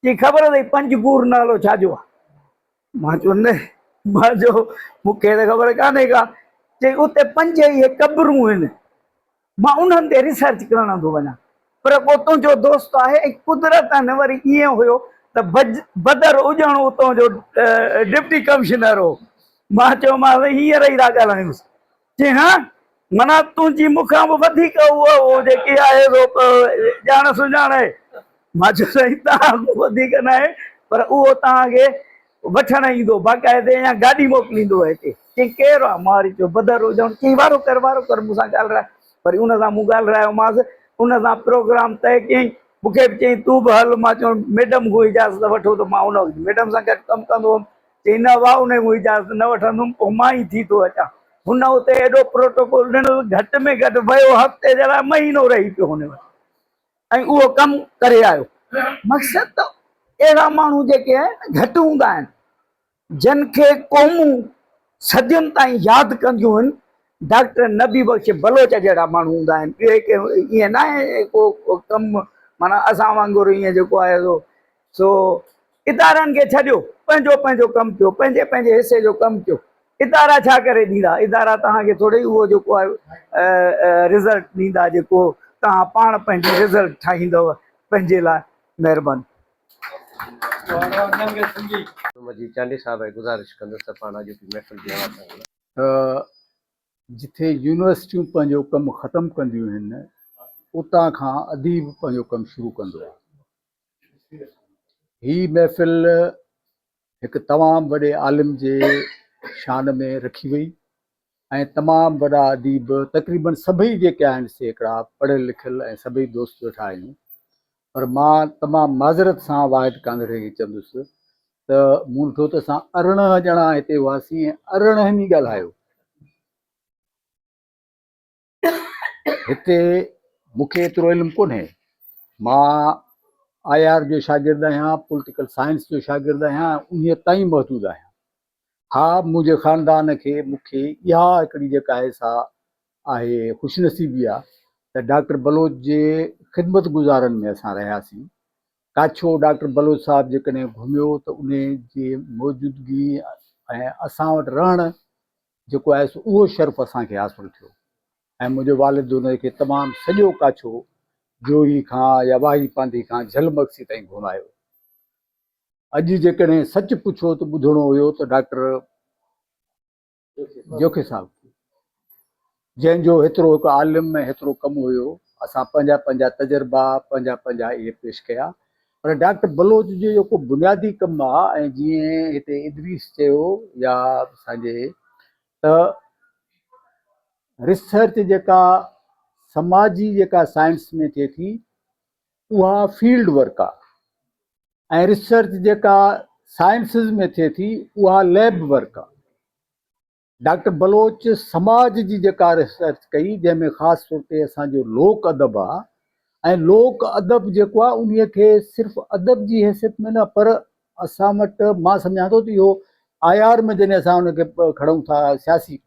چيائين خبر اٿئي پنجگور نالو ڇا جو آهي؟ مان چيو نه، مان چيو مون کي ته خبر ڪانهي ڪا. چيائين اتي پنج اهي قبرون آهن، مان انهن تي ريسرچ ڪرڻ ٿو وڃان. پر پوء تنهنجو دوست آهي ۽ قدرتاً وري ائين هيو ته بدر اڄڻ اتان جو ڊپٽي ڪمشنر هو. مان چيومانس هينئر ئي ٿا ڳالهايونس. چيائين ها، معنيٰ تنهنجي مون کان به وڌيڪ اهو جيڪي آهي سو ڄاڻ سڃاڻ آهي. مان چيو سائين توهان کان وڌيڪ ناهي پر اهو توهان کي وٺڻ ايندو باقاعدي يا گاڏي موڪليندو هتي. چيائين ڪير آ؟ مان وري چيو بدر هجڻ. چيائين وارو ڪر وارو ڪر مون سان ڳالهراء. وري ان سان مون ڳالهرايومانس. ان سان پروگرام طئي ڪيائين. مون کي به چيائين تون به هل. مان چيو ميڊم کان اجازت وٺو ته مان ان وقت ميڊم سان گڏ ڪم ڪندو هوم. چيائين نه ڀاء ان کان اجازت نه وٺندم پوء مان ئي ٿي ٿو اچان. هن اتي ايڏو پروٽوڪول ڏنو گهٽ ۾ گهٽ ويو هفتي جي لاء مهينو رهي پيو هن وٽ ۽ اهو ڪم ڪري آيو. مقصد ته اهڙا ماڻهو جيڪي آهن گهٽ هوندا آهن جن کي قومون صدين تائين ياد ڪنديون آهن. ڊاڪٽر نبي بخش بلوچ جهڙا ماڻهو هوندا آهن. ٻيو ڪنهن ائين ناهي ڪو ڪم معنيٰ اسان وانگر ائين جيڪو آهي سو سو ادارن کي ڇڏيو، پنهنجو پنهنجو ڪم ڪيو، پنهنجي پنهنجي حصي جو ڪم ڪيو. ادارا ڇا ڪري ڏيندا؟ ادارا توهان کي ٿوري اهو جيڪو آهي رزلٽ ڏيندا جيڪو توهان پاڻ پنهنجي رزلٽ ٺاهيندؤ پنهنجي لاء. مهرباني. مجيد چانڊيي صاحب کي گذارش ڪندس ته پاڻ اڄوڪي محفل جي حوالي سان ڳالهائين. ته جٿي يونيورسٽيون پنهنجو ڪم ختم ڪنديون هن اتان کان اديب پنهنجو ڪم شروع ڪندو آهي. هي محفل هڪ تمام وڏي عالم جي شان ۾ رکي وئي ۽ تمام وڏا اديب تقريبن سڀئي جيڪي آهن سي هڪڙا پڙهيل لکيل ۽ سڀئي دوست ويٺا آهيون پر مان تمام معذرت سان واحد ڪانڌڙي کي چوندس ته مون ڏٺو ته اسان 18 ڄڻا هتي هئاسين ۽ 18 ئي ڳالهايو. هتي مون کي ايترو علم ڪونهي. مان I R جو شاگرد آهيان، پوليٽيڪل سائنس جو شاگرد آهيان، انهيء تائين محدود آهيان. ها منهنجي خاندان کي مون کي اها هڪڙي جيڪا آهي سا آهي خوش نصيبي آهي ته ڊاڪٽر بلوچ جي خدمت گذارن ۾ اسان رهياسين. ڪاڇو ڊاڪٽر بلوچ صاحب جيڪڏهن گهميو ته انهي جي موجودگي ۽ اسان وٽ رهڻ جيڪو آهي سو اهو شرف اسان کي حاصل ٿيو ۽ منهنجو والد ان کي تمام سڄو ڪاڇو جوهي کان يا واهي پانڌي کان جهل مگسي تائين گهمايو. اڄ جيڪڏهن سچ پڇو ته ٻڌڻو هيو ته ڊاڪٽر جوکي صاحب کي جنهن جو هيترو هڪ عالم ۽ هيترو ڪم هيو، اسان پنهنجا پنهنجا تجربا، پنهنجا پنهنجا اهي پيش ڪيا، پر ڊاڪٽر بلوچ جو جيڪو بنيادي ڪم آ ۽ جيئن هتي ادريس چيو يا اسان جي ته ريسرچ جيڪا سماجي جيڪا سائنس ۾ ٿئي ٿي اها فيلڊ ورڪ آ ۽ ريسرچ جيڪا سائنسز ۾ ٿئي ٿي اها ليب ورڪ آ. ڊاڪٽر بلوچ سماج جي جيڪا ريسرچ ڪئي جنهن ۾ خاص طور تي اسان جو لوڪ ادب آ ۽ لوڪ ادب جيڪو آ انهي کي صرف ادب جي حيثيت ۾ نه پر اسان وٽ مان سمجهان ٿو ته اهو I R ۾ جڏهن اسان ان کي کڻون ٿا سياسي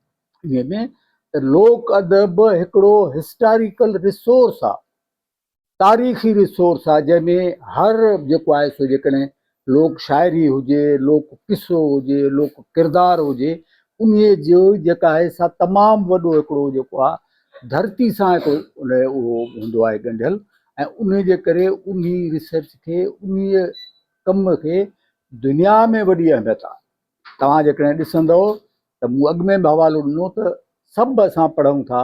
انهي ۾ ته لوڪ ادب هڪڙو هسٽاريڪل ريسورس آ. تاريخي ريسورس آهي جنهن ۾ هر جيڪو آهي سو جيڪڏهن لوڪ شاعري هجي، لوڪ قصو هجي، لوڪ ڪردار هجي انهي جو جيڪا آهي سا تمام وڏو هڪڙو جيڪو آهي ڌرتي سان هڪڙو اهو هوندو آهي ڳنڍيل ۽ انهي جي ڪري انهي ريسرچ کي انهي ڪم کي دنيا ۾ وڏي اهميت آهي توهان جيڪڏهن ڏسندؤ ته مون اڳ ۾ به حوالو ڏنو ته سڀ اسان پڙهون ٿا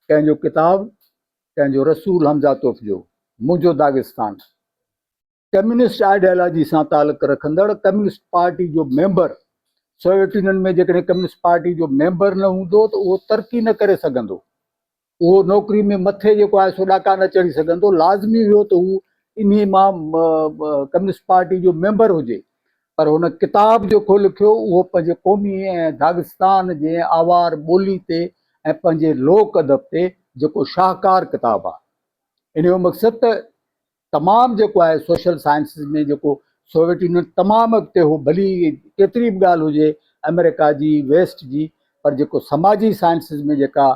ڪنهن جو ڪتاب ڪنهن جو رسول حمزه توف جو، منهنجو داغستان. ڪميونسٽ آئيڊيالاجي سان تعلق رکندڙ ڪميونسٽ پارٽي جو ميمبر سوويت يونين ۾ جيڪڏهن ڪميونسٽ پارٽي جو ميمبر نه هوندو ته اهو ترقي نه ڪري سگهندو، اهو نوڪري ۾ مٿي جيڪو آهي سو ڏاڪا نه چڙهي سگهندو، لازمي هيو ته هو انهي مان ڪميونسٽ پارٽي جو ميمبر هجي. پر هن ڪتاب جيڪو لکيو اهو پنهنجي قومي ۽ داغستان جي آوار ٻولي تي ۽ پنهنجي لوڪ ادب تي جيڪو شاهڪار ڪتاب آهي. ان جو مقصد ته تمام جيڪو آهي سوشل سائنسز ۾ جيڪو سوويت يونين تمام اڳتي هو ڀلي ڪيتري به ڳالهه هجي آمريڪا جي ويسٽ جي پر جيڪو سماجي سائنسز ۾ جيڪا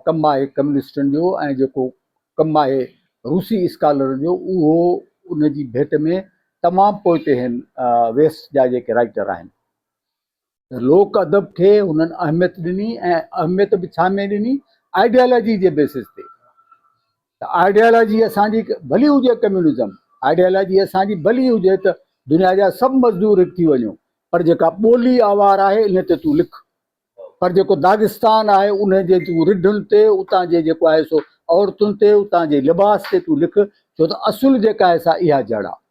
ڪم آهي ڪميونسٽن جو ۽ جيڪو ڪم آهي روسي اسڪالرن جو اهو ان جي ڀيٽ ۾ تمام پوئتي آهن ويسٽ جا جيڪي رائيٽر آهن. ته لوڪ ادب کي هنن اهميت ڏني ۽ اهميت به ڇا ۾ ڏني آئيڊيالاجي جي بيسس تي ته آئيڊيالاجي اسان جي ڀلي هجي ڪميونزم آئيڊيالاجي اسان جي ڀلي هجي ته دنيا جا سڀ مزدور هڪ ٿي وڃو پر جيڪا ٻولي آوار آهي ان تي تون لک پر جيڪو داغستان آهي ان جي تون رڍن تي اتان جي جيڪو آهي سو عورتن تي اتان جي لباس تي تون لک ڇو ته اصل جيڪا آهي سا اها جڙ آهي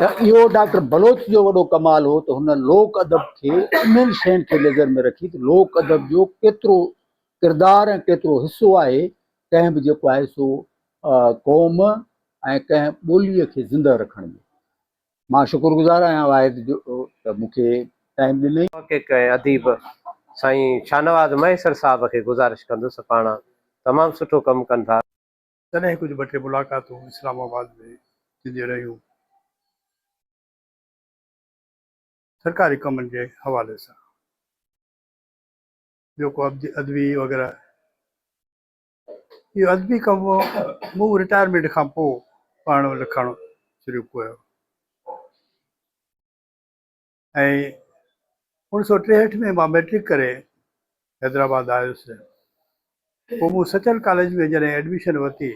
ته اهو ڊاڪٽر بلوچ جو وڏو ڪمال هو ته هن لوڪ ادب کي انهن شين کي نظر ۾ رکي ته لوڪ ادب جو ڪيترو ڪردار ۽ ڪيترو حصو آهي ڪنهن به جيڪو آهي سو قوم ۽ ڪنهن ٻوليء کي زنده رکڻ ۾. مان شڪر گذار آهيان واحد جو ته مون کي ٽائيم ڏنئي. محقق ۽ اديب سائين شاهنواز مهيسر صاحب کي گذارش ڪندس پاڻ تمام سٺو ڪم ڪن ٿا. تڏهن ڪجهه ٻه ٽي ملاقاتون اسلام آباد ۾ ٿينديون رهيون. سرڪاري ڪمن جي حوالي سان ٻيو ڪو ادبي وغيره اهو ادبي ڪم مون رٽائرمينٽ کان پوء پڙهڻ لکڻ شروع ڪيو ۽ اڻ سو ٽيهٺ ۾ مان مئٽرڪ ڪري حيدرآباد آيس. پوء مون سچل ڪاليج ۾ جڏهن ايڊميشن ورتي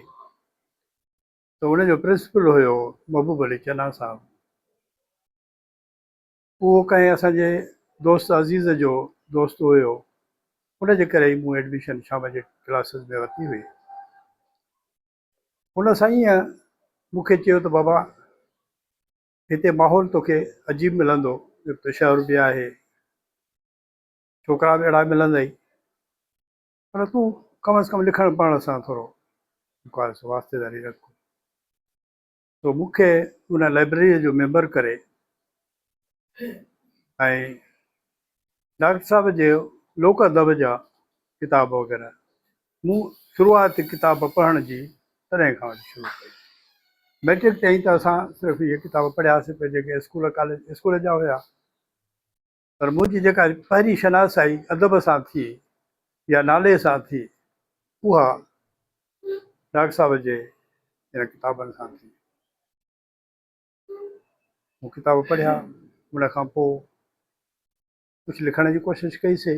ته ان جو پرنسپل هيو محبوب علي چنا صاحب. اهو ڪنهن اسان جي دوست عزيز جو دوست هيو، ان جي ڪري ئي مون ايڊميشن شام جي ڪلاسز ۾ ورتي هئي. هن سائينء مون کي چيو ته بابا هتي ماحول توکي عجيب ملندو، هڪ ته شهر به آهي، ڇوڪرا به اهڙا ملندئي، پر تون ڪم از ڪم لکڻ پڙهڻ سان ٿورو جيڪو آهي سو واسطيداري رک. سو مون کي ان لائبريريء جو ميمبر ڪري ۽ ڊاڪٽر صاحب جي لوڪ ادب جا ڪتاب وغيره مون شروعات ڪتاب پڙهڻ جي تڏهن کان وٺي شروع ڪئي. مئٽرڪ تائين ته اسان صرف اهي ڪتاب پڙهياسين پئي جيڪي اسڪول ڪاليج اسڪول جا هيا پر منهنجي جيڪا پهرين شناسائي ادب سان ٿي يا نالي سان ٿي اها ڊاڪٽر صاحب جي انهن ڪتابن سان ٿي. مون ڪتاب پڙهيا ان کان پوء ڪجهه لکڻ جي ڪوشش ڪئي سي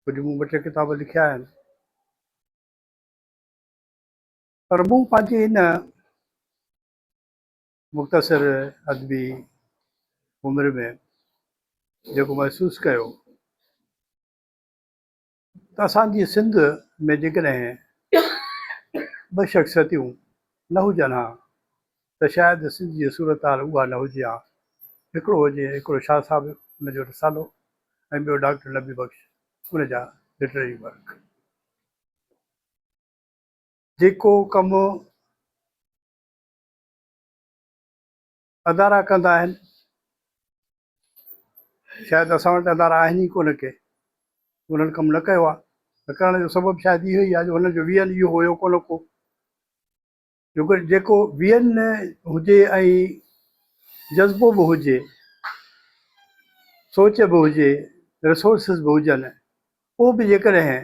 ڪجهه مون ٻه ٽي ڪتاب لکيا آهن پر مون پنهنجي ان مختصر ادبي عمر ۾ جيڪو محسوس ڪيو ته اسان جي سنڌ ۾ جيڪڏهن ٻه شخصيتون نه هجن ها ته شايد سنڌ جي صورتحال اها نه هجي ها. هڪڙو هجي هڪڙو شاهه صاحب ان جو رسالو ۽ ٻيو ڊاڪٽر نبي بخش ان جا لٽرري ورڪ. جيڪو ڪم ادارا ڪندا آهن، شايد اسان وٽ ادارا آهن ئي ڪونه ڪي، انهن ڪم نه ڪيو آهي، نه ڪرڻ جو سبب شايد اهو ئي آهي جو انهن جو ويئن اهو هيو ڪونه ڪو، جو جيڪو ويئن هجي ۽ جذبو به هجي، سوچ به هجي، ريسورسز به هجن، پوء به جيڪڏهن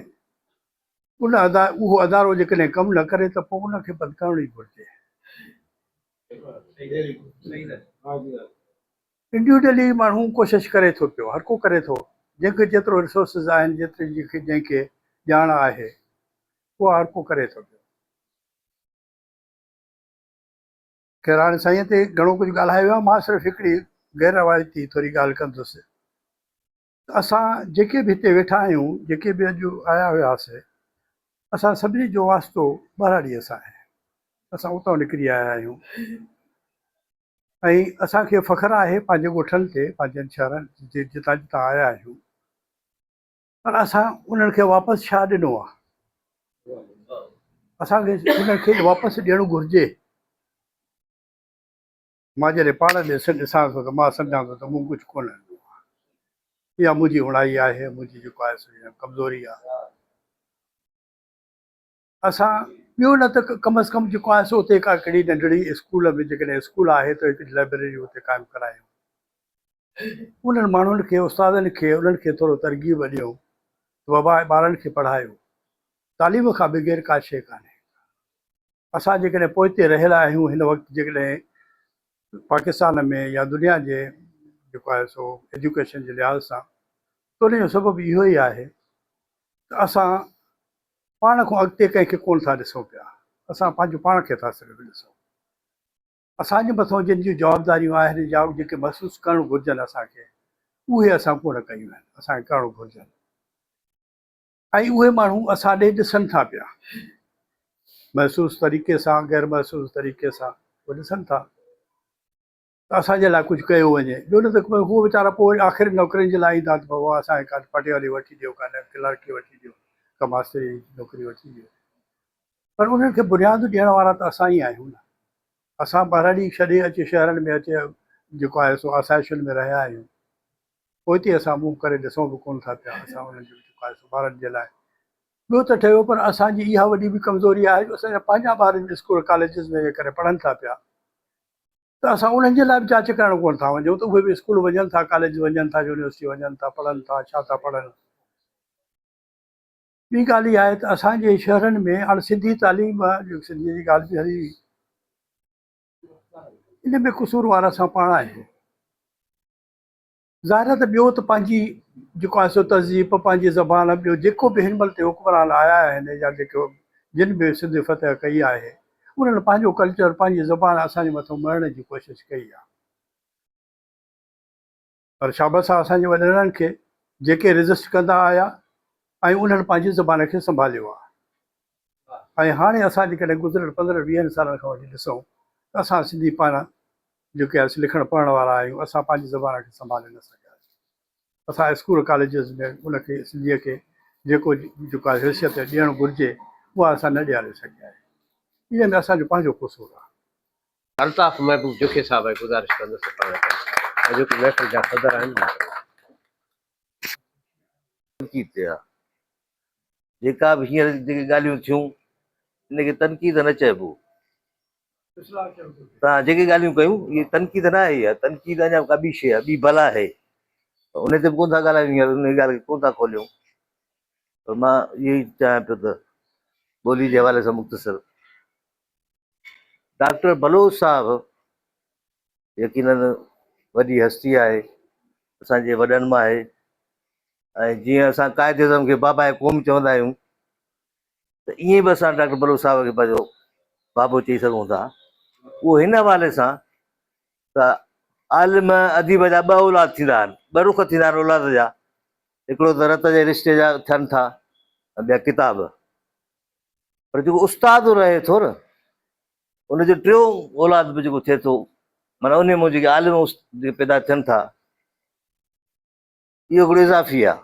ان ادا اهو ادارو جيڪڏهن ڪم نه ڪري ته پوء ان کي بند ڪرڻ ئي گهرجي. انڊيوڊلي ماڻهو ڪوشش ڪري ٿو پيو، هر ڪو ڪري ٿو، جنهن کي جيترو ريسورسز آهن، جيتري جنهن کي ڄاڻ آهي، اها هر ڪو ڪري ٿو پيو. خير هاڻي سائين تي گهڻو ڪجهه ڳالهايو ويو آهي، مان صرف هڪڙي غير روايتي ٿوري ڳالهه ڪندس. ته اسان جيڪي به هتي ويٺا آهيون، جيڪي به اڄ آيا هياسي، اسان سڀني جو واسطو ٻهراڙيء سان آهي. اسان اتان نڪري آيا آهيون ۽ اسان کي فخر آهي پنهنجي ڳوٺن تي، پنهنجن شهرن جي جتان جتان آيا آهيون. پر اسان انهن کي واپس ڇا ڏنو آهي؟ اسان کي انهن کي واپس ڏيڻ گهرجي. مان جڏهن پاڻ ڏي ڏسان ٿو ته مان سمجهان ٿو ته مون ڪجهه ڪونه ڏنو آهي. اها منهنجي اوڻائي آهي، منهنجي جيڪو آهي سو ڪمزوري آهي. اسان ٻيو نه ته ڪم از ڪم جيڪو آهي سو اتي ڪا ڪهڙي ننڍڙي اسڪول ۾ جيڪڏهن اسڪول آهي ته هڪڙي لائبريري اتي قائم ڪرايون. انهن ماڻهن کي استادن کي انهن کي ٿورو ترغيب ڏيون ته بابا ٻارن کي پڙهايو. تعليم کان بغير ڪا شيء ڪانهي. اسان جيڪڏهن پوئتي رهيل آهيون هن وقت جيڪڏهن پاڪستان ۾ يا دنيا جي جيڪو آهي سو ايجوڪيشن جي لحاظ سان ته ان جو سبب اهو ئي آهي ته اسان پاڻ کان اڳتي ڪنهن کي ڪونه ٿا ڏسون پيا، اسان پنهنجو پاڻ کي ٿا صرف ڏسون. اسان جي مٿان جن جون جوابداريون آهن يا جيڪي محسوس ڪرڻ گهرجن اسان کي، اهي اسان ڪونه ڪيون آهن، اسان کي ڪرڻ گهرجن ۽ اهي ماڻهو اسان ڏي ڏسن ٿا پيا، محسوس طريقي سان غير محسوس طريقي سان اهي ڏسن ٿا. ته اسان جي لاء ڪجهه ڪيو وڃي، ٻيو نه ته هو ويچارا پوء آخر نوڪرين جي لاء ايندا ته بابا اسان کي ڪا پٽيوالي وٺي ڏيو، ڪا ڪلارڪي وٺي ڏيو، ڪا ماستري جي نوڪري وٺي ڏيو. پر انهن کي بنياد ڏيڻ وارا ته اسان ئي آهيون نه. اسان ٻهراڙي ڇڏي اچي شهرن ۾ اچي جيڪو آهي سو آسائشن ۾ رهيا آهيون. پوئتي اسان منهن ڪري ڏسون به ڪونه ٿا پيا. اسان انهن جو جيڪو آهي سو ٻارن جي لاء ٻيو ته ٺهيو پر اسان جي اها وڏي به ڪمزوري آهي جو اسان جا پنهنجا ٻار اسڪول ڪاليجز ۾ جيڪڏهن پڙهن ٿا پيا ته اسان انهن جي لاء به جاچ ڪرڻ ڪونه ٿا وڃون ته اهي به اسڪول وڃن ٿا، ڪاليج وڃن ٿا، يونيورسٽي وڃن ٿا، پڙهن ٿا، ڇا ٿا پڙهن. ٻي ڳالهه اها آهي ته اسان جي شهرن ۾ هاڻ سنڌي تعليم جو سنڌيء جي ڳالهه به هلي وئي، ان ۾ قصور وار اسان پاڻ آهيون. ظاهر آهي ته ٻيو ته پنهنجي جيڪو آهي سو تهذيب، پنهنجي زبان، ٻيو جيڪو به هن مهل تي حڪمران آيا آهن يا جيڪو جن به سنڌ فتح ڪئي آهي، انهن پنهنجو ڪلچر، پنهنجي زبان اسان جي مٿان مڙهڻ جي ڪوشش ڪئي آهي. پر شابس آهي اسان جي وڏڙن کي جيڪي ريزسٽ ڪندا آيا ۽ انهن پنهنجي زبان کي سنڀاليو آهي. ۽ هاڻي اسان جيڪڏهن گذريل پندرهن ويهن سالن کان وٺي ڏسون ته اسان سنڌي پاڻ جيڪي اسين لکڻ پڙهڻ وارا آهيون اسان پنهنجي زبان کي سنڀالي نه سگهياسين. اسان اسڪول ڪاليجز ۾ ان کي سنڌيء کي جيڪو جيڪا حيثيت ڏيڻ گهرجي اها اسان نه ڏياري سگهيا آهيون. ان ۾ اسان جو پنهنجو قصور آهي. الطاف محبوب جوکي صاحب کي گذارش ڪندس ته پاڻ ڪن ۽ جيڪي محفل جا صدر آهن اهي ڪن. تنقيد تي آ. جيڪا به هينئر جيڪي ڳالهيون ٿيون ان کي تنقيد نه چئبو. توهان جيڪي ڳالهيون ڪيون اهي تنقيد نه آهي اها تنقيد اڃا ڪا ٻي شيء آهي ٻي بلا آهي ان تي به ڪونه ٿا ڳالهايون هينئر ان ڳالهه کي ڪونه ٿا کوليون پر مان اهو ئي چاهيان پيو ته ٻولي جي حوالي سان مختصر ڊاڪٽر بلوچ صاحب يقينن وڏي هستي آهي اسان جي وڏن مان آهي ۽ جيئن اسان قائد اعظم کي باباء قوم چوندا آهيون ته ائين به اسان ڊاڪٽر بلوچ صاحب کي پنهنجو بابو چئي سگهون ٿا. اهو هن حوالي سان ته عالم اديب جا ٻه اولاد ٿيندا آهن، ٻه رخ ٿيندا آهن اولاد جا، هڪڙو ته رت جي رشتي جا ٿين ٿا ۽ ٻيا ڪتاب. پر جيڪو استاد رهي ٿو نه ان جو ٽيون اولاد به جيڪو ٿئي ٿو معنيٰ انهي مان جيڪي عالم جيڪي پيدا ٿين ٿا اهو هڪڙو اضافي آهي.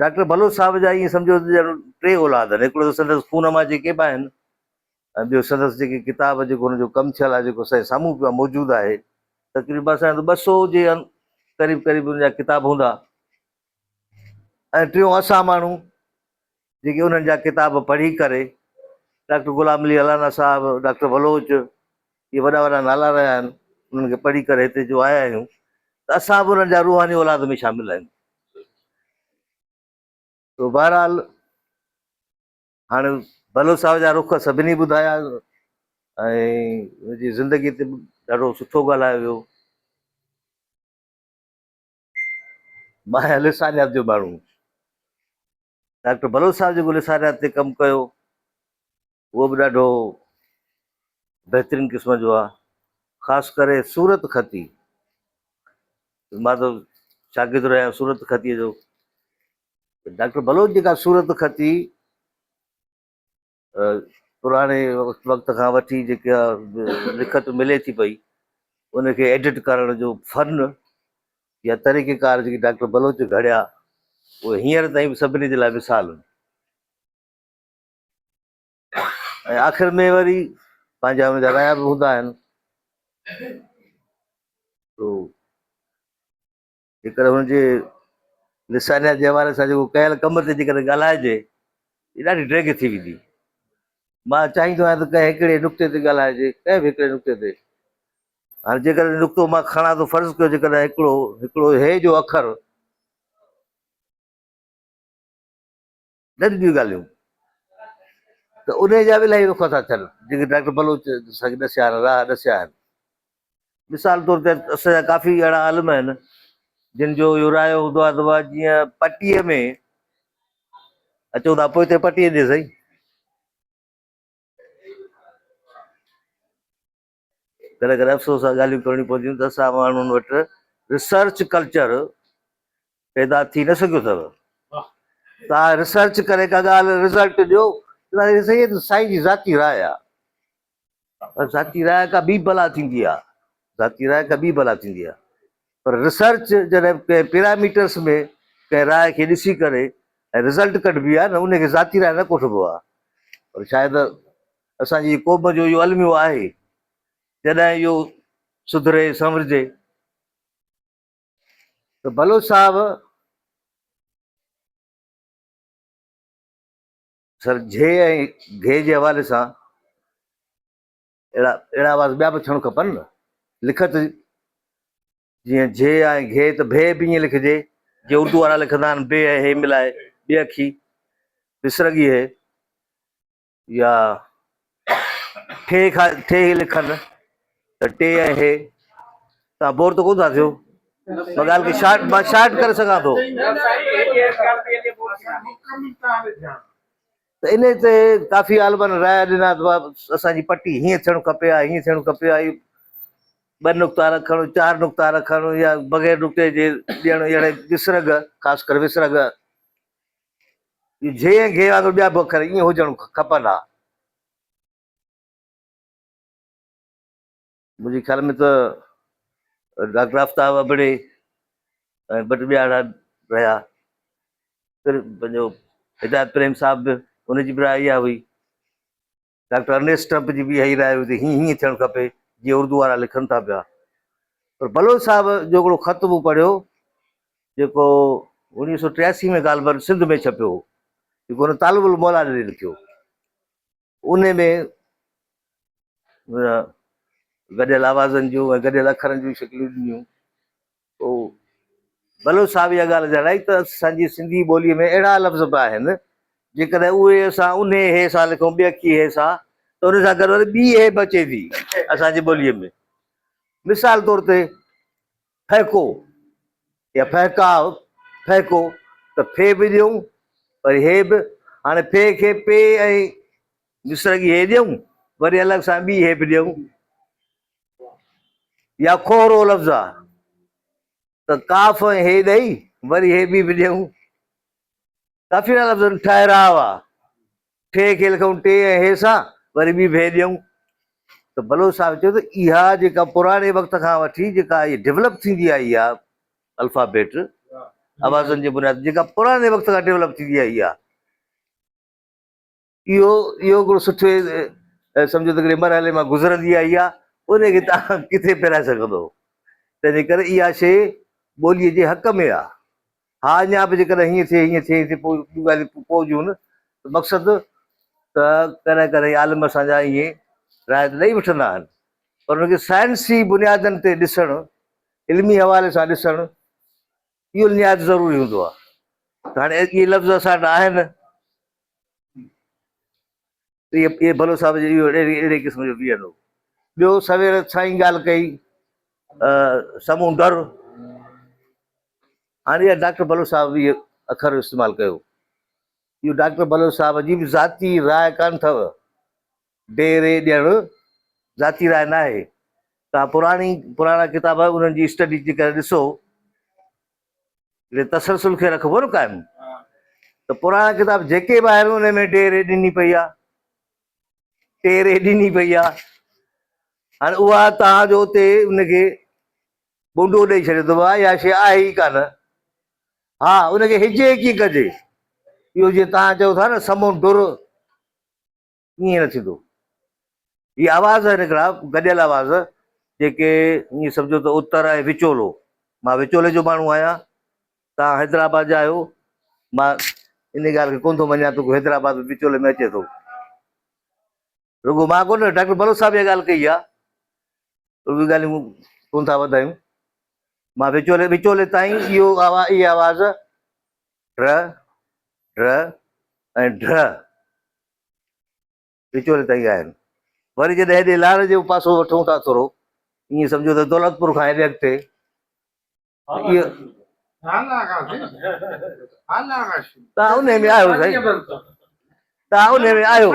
ڊاڪٽر بلوچ صاحب جا ائين سمجهو ته ڄڻ ٽي اولاد آهن، هڪڙو ته سندس خون مان جيڪي به آهن ۽ ٻيو سندس جيڪي ڪتاب جيڪو هن جو ڪم ٿيل آهي جيڪو اسان جي سامهون پيو آهي موجود آهي تقريبا اسان ٻه سو جي قريب قريب ان جا ڪتاب هوندا ۽ ٽيون اسان ماڻهو جيڪي انهن جا ڪتاب پڙهي ڪري ڊاڪٽر غلام علي الانا صاحب، ڊاڪٽر بلوچ اهي وڏا وڏا نالا رهيا آهن انهن کي پڙهي ڪري هتي جو آيا آهيون ته اسان به انهن جا روحاني اولاد ۾ شامل آهيون. تو بهرحال هاڻي بلوچ صاحب جا رخ سڀني ٻڌايا ۽ ان جي زندگي تي به ڏاڍو سٺو ڳالهايو ويو. مان آهيان لسانيات جو ماڻهو. ڊاڪٽر بلوچ صاحب جيڪو لسانيات تي ڪم ڪيو اهو به ڏاڍو بهترين قسم جو آهي. خاص ڪري صورت خطي مان ته شاگرد رهيو آهيان صورت خطيء جو. ڊاڪٽر بلوچ جيڪا صورت خطي پراڻي وقت کان وٺي جيڪا لکت ملي ٿي پئي ان کي ايڊٽ ڪرڻ جو فن يا طريقه ڪار جيڪي ڊاڪٽر بلوچ گهڙيا اهي هينئر تائين به سڀني جي لاء مثال آهن ۽ آخر ۾ وري پنهنجا ان جا رايا به هوندا آهن تو جيڪڏهن هن جي لسانيات جي حوالي سان جيڪو ڪيل ڪم تي جيڪڏهن ڳالهائجي ته ڏاڍي ڊيگهه ٿي ويندي. مان چاهيندو آهيان ته ڪنهن هڪڙي نقطي تي ڳالهائجي، ڪنهن به هڪڙي نقطي تي. هاڻي جيڪڏهن نقطو مان کڻان ٿو فرض ڪيو جيڪڏهن هڪڙو هڪڙو هي جو اکر ڏاڍيون ٻيون ڳالهيون ته انهيء جا به الاهي رخ ٿا ٿين جيڪي ڊاڪٽر بلوچ اسان کي ڏسيا آهن، راهه ڏسيا آهن. مثال طور تي اسان جا ڪافي اهڙا عالم آهن جن جو اهو رايو هوندو آهي ته بابا جيئن پٽيء ۾ اچو ٿا پوئتي پٽيء ڏي سائين ڪڏهن ڪڏهن افسوس سان ڳالهيون ڪرڻيون پونديون ته اسان ماڻهن وٽ ريسرچ ڪلچر پيدا ٿي نه سگهيو اٿو. توهان ريسرچ ڪري ڪا ڳالهه رزلٽ ڏيو ته سائين جي ذاتي راء آهي. پر ذاتي راء ڪا ٻي بلا ٿيندي آهي. ذاتي راء ڪا ٻي بلا ٿيندي آهي. پر ريسرچ جڏهن ڪنهن پيراميٽرس ۾ ڪنهن راء کي ڏسي ڪري ۽ رزلٽ ڪڍبي آهي نه ان کي ذاتي راء نه ڪوٺبو آهي. پر شايد اسان جي قوم جو اهو الميو آهي. جڏهن اهو سڌري سنورجي ته بلوچ صاحب سر جھي ۽ گھي جي حوالي سان اهڙا اهڙا آواز ٻيا به ٿيڻ کپن نه لکت جيئن جھي ۽ گھي ته ڀي به ائين لکجي جيئن اردو وارا لکندا آهن بي ۽ هي ملائي ٻي اکي وسرڳي هي يا ٺي کان ٺي هي لکن ته ٽي ۽ هي تان بور ته ڪونه ٿا ٿيو مان ڳالهه کي شارٽ مان شارٽ ڪري سگهان ٿو ته ان تي ڪافي عالمن راء ڏنا ته اسان جي پٽي هيئن ٿيڻ کپي ها هيئن ٿيڻ کپي ها ٻه نقطا رکڻ چار نقطا رکڻ يا بغير نقطي جي ڏيڻ اهڙي وسرڳ خاص ڪري وسرڳ جي ۽ گي وانگر ٻيا به اکر ائين هجڻ کپن ها. منهنجي خيال ۾ ته ڊاڪٽر آفتاب ابڙي ۽ ٻه ٽي ٻيا اهڙا رهيا. پنهنجو هدايت پريم صاحب به ان جي به راء اها هئي. ڊاڪٽر ارنيسٽ ٽرمپ جي به اها ئي راء هئي ته هيئن هيئن ٿيڻ کپي جيئن اردو وارا لکن ٿا پيا. پر بلوچ صاحب جو هڪڙو خط مون پڙهيو جيڪو 1983 ۾ غالباً سنڌ ۾ ڇپيو هو جيڪو هن طالب الموليٰ ڏي لکيو ان ۾ گڏيل آوازن جون ۽ گڏيل اکرن جون شڪليون ڏنيون پوء بلوچ صاحب اها ڳالهه ڄاڻائي ته اسان جي سنڌي ٻوليء ۾ اهڙا لفظ به آهن، جيڪڏهن اهي اسان انهي هي سان لکون ٻي اکي هي سان ته ان سان گڏ وري ٻي هي به اچي ٿي اسان جي ٻوليء ۾. مثال طور تي ڦهڪو يا ڦهڪاء، ڦهڪو ته ڦي به ڏيون وري هي به، هاڻي ڦي کي پي ۽ وسرڳي هي ڏيون وري الڳ سان ٻي هي به ڏيون. يا کوهرو لفظ آ ته ڪاف ۽ هي ڏئي وري هي ٻي به ڏيون. ڪافي اهڙا لفظ آهن ٺهراء آ ٺي کي لکون ٽي ۽ هي سان وري ٻي به هي ڏيون. ته بلوچ صاحب چيو ته اها جيڪا پراڻي وقت کان وٺي جيڪا هي ڊولپ ٿيندي آئي آ الفابيٽ آوازن جي بنياد جيڪا پراڻي وقت کان ڊولپ ٿيندي آئي آ اهو اهو هڪڙو سٺي سمجهو ته هڪڙي مرحلي مان گذرندي آئي آهي ان کي توهان ڪٿي ڦيرائي سگهندو تنهنجي ڪري اها شيء ٻوليء جي حق ۾ آهي ها اڃا به جيڪڏهن هيئن ٿئي هيئن ٿئي هيئن ٿئي پوء ٻيون ڳالهيون پوء جون ته مقصد ته ڪڏهن ڪڏهن عالم اسان جا ائين راء ته ڏئي وٺندا آهن پر ان کي سائنسي بنيادن تي ڏسڻ علمي حوالي سان ڏسڻ اهو نهايت ضروري هوندو آهي ته هاڻي اهي لفظ اسان وٽ آهن ته اهي بلوچ صاحب جو اهو اهڙي اهڙي قسم جو ويهن هو. ٻيو سوير سائين ڳالهه ڪئي سمونڊر هاڻي اها ڊاڪٽر بلوچ صاحب به اهو اکر استعمال ڪيو. اهو ڊاڪٽر بلوچ صاحب جي به ذاتي راء ڪانه اٿو. ڊيري ڏيڻ ذاتي راء ناهي. توهان پراڻي پراڻا ڪتاب انهن جي اسٽڊي جي ڪري ڏسو جي تسلسل کي رکبو نه قائم ته پراڻا ڪتاب جيڪي به آهن ان ۾ ڊيري ڏني پئي آ ٽيري ڏني پئي آ هاڻي اها توهان جو اتي ان کي ٻونڊو ڏئي ڇڏيو ته اها اها شيء آهي ئي ڪانه ها ان کي هجي ڪيئن ڪجي اهو جيئن توهان چئو ٿا نه سمنڊ ائين نه ٿيندو. هي آواز آهن هڪڙا گڏيل آواز جيڪي ائين سمجهو ته اتر ۽ وچولو. مان وچولي جو ماڻهو آهيان، توهان حيدرآباد جا آهيو، مان ان ڳالهه کي ڪونه ٿو مڃان ته ڪو حيدرآباد به وچولي ۾ اچي ٿو. رڳو مان ڪونه، ڊاڪٽر بلوچ صاحب اها ڳالهه ڪئي آهي. اهي ڳالهيون ڪونه ٿا وڌايون. مان وچولي وچولي تائين اهو آواز اهي آواز ڊ، ڊ ۽ ڍ وچولي تائين آهن. وري جڏهن هيڏي لاڙ جو پاسو وٺون ٿا ٿورو ائين سمجهو ته دولتپور کان هيڏي اڳتي اهو توهان انهي ۾ آهيو سائين توهان انهي ۾ آهيو.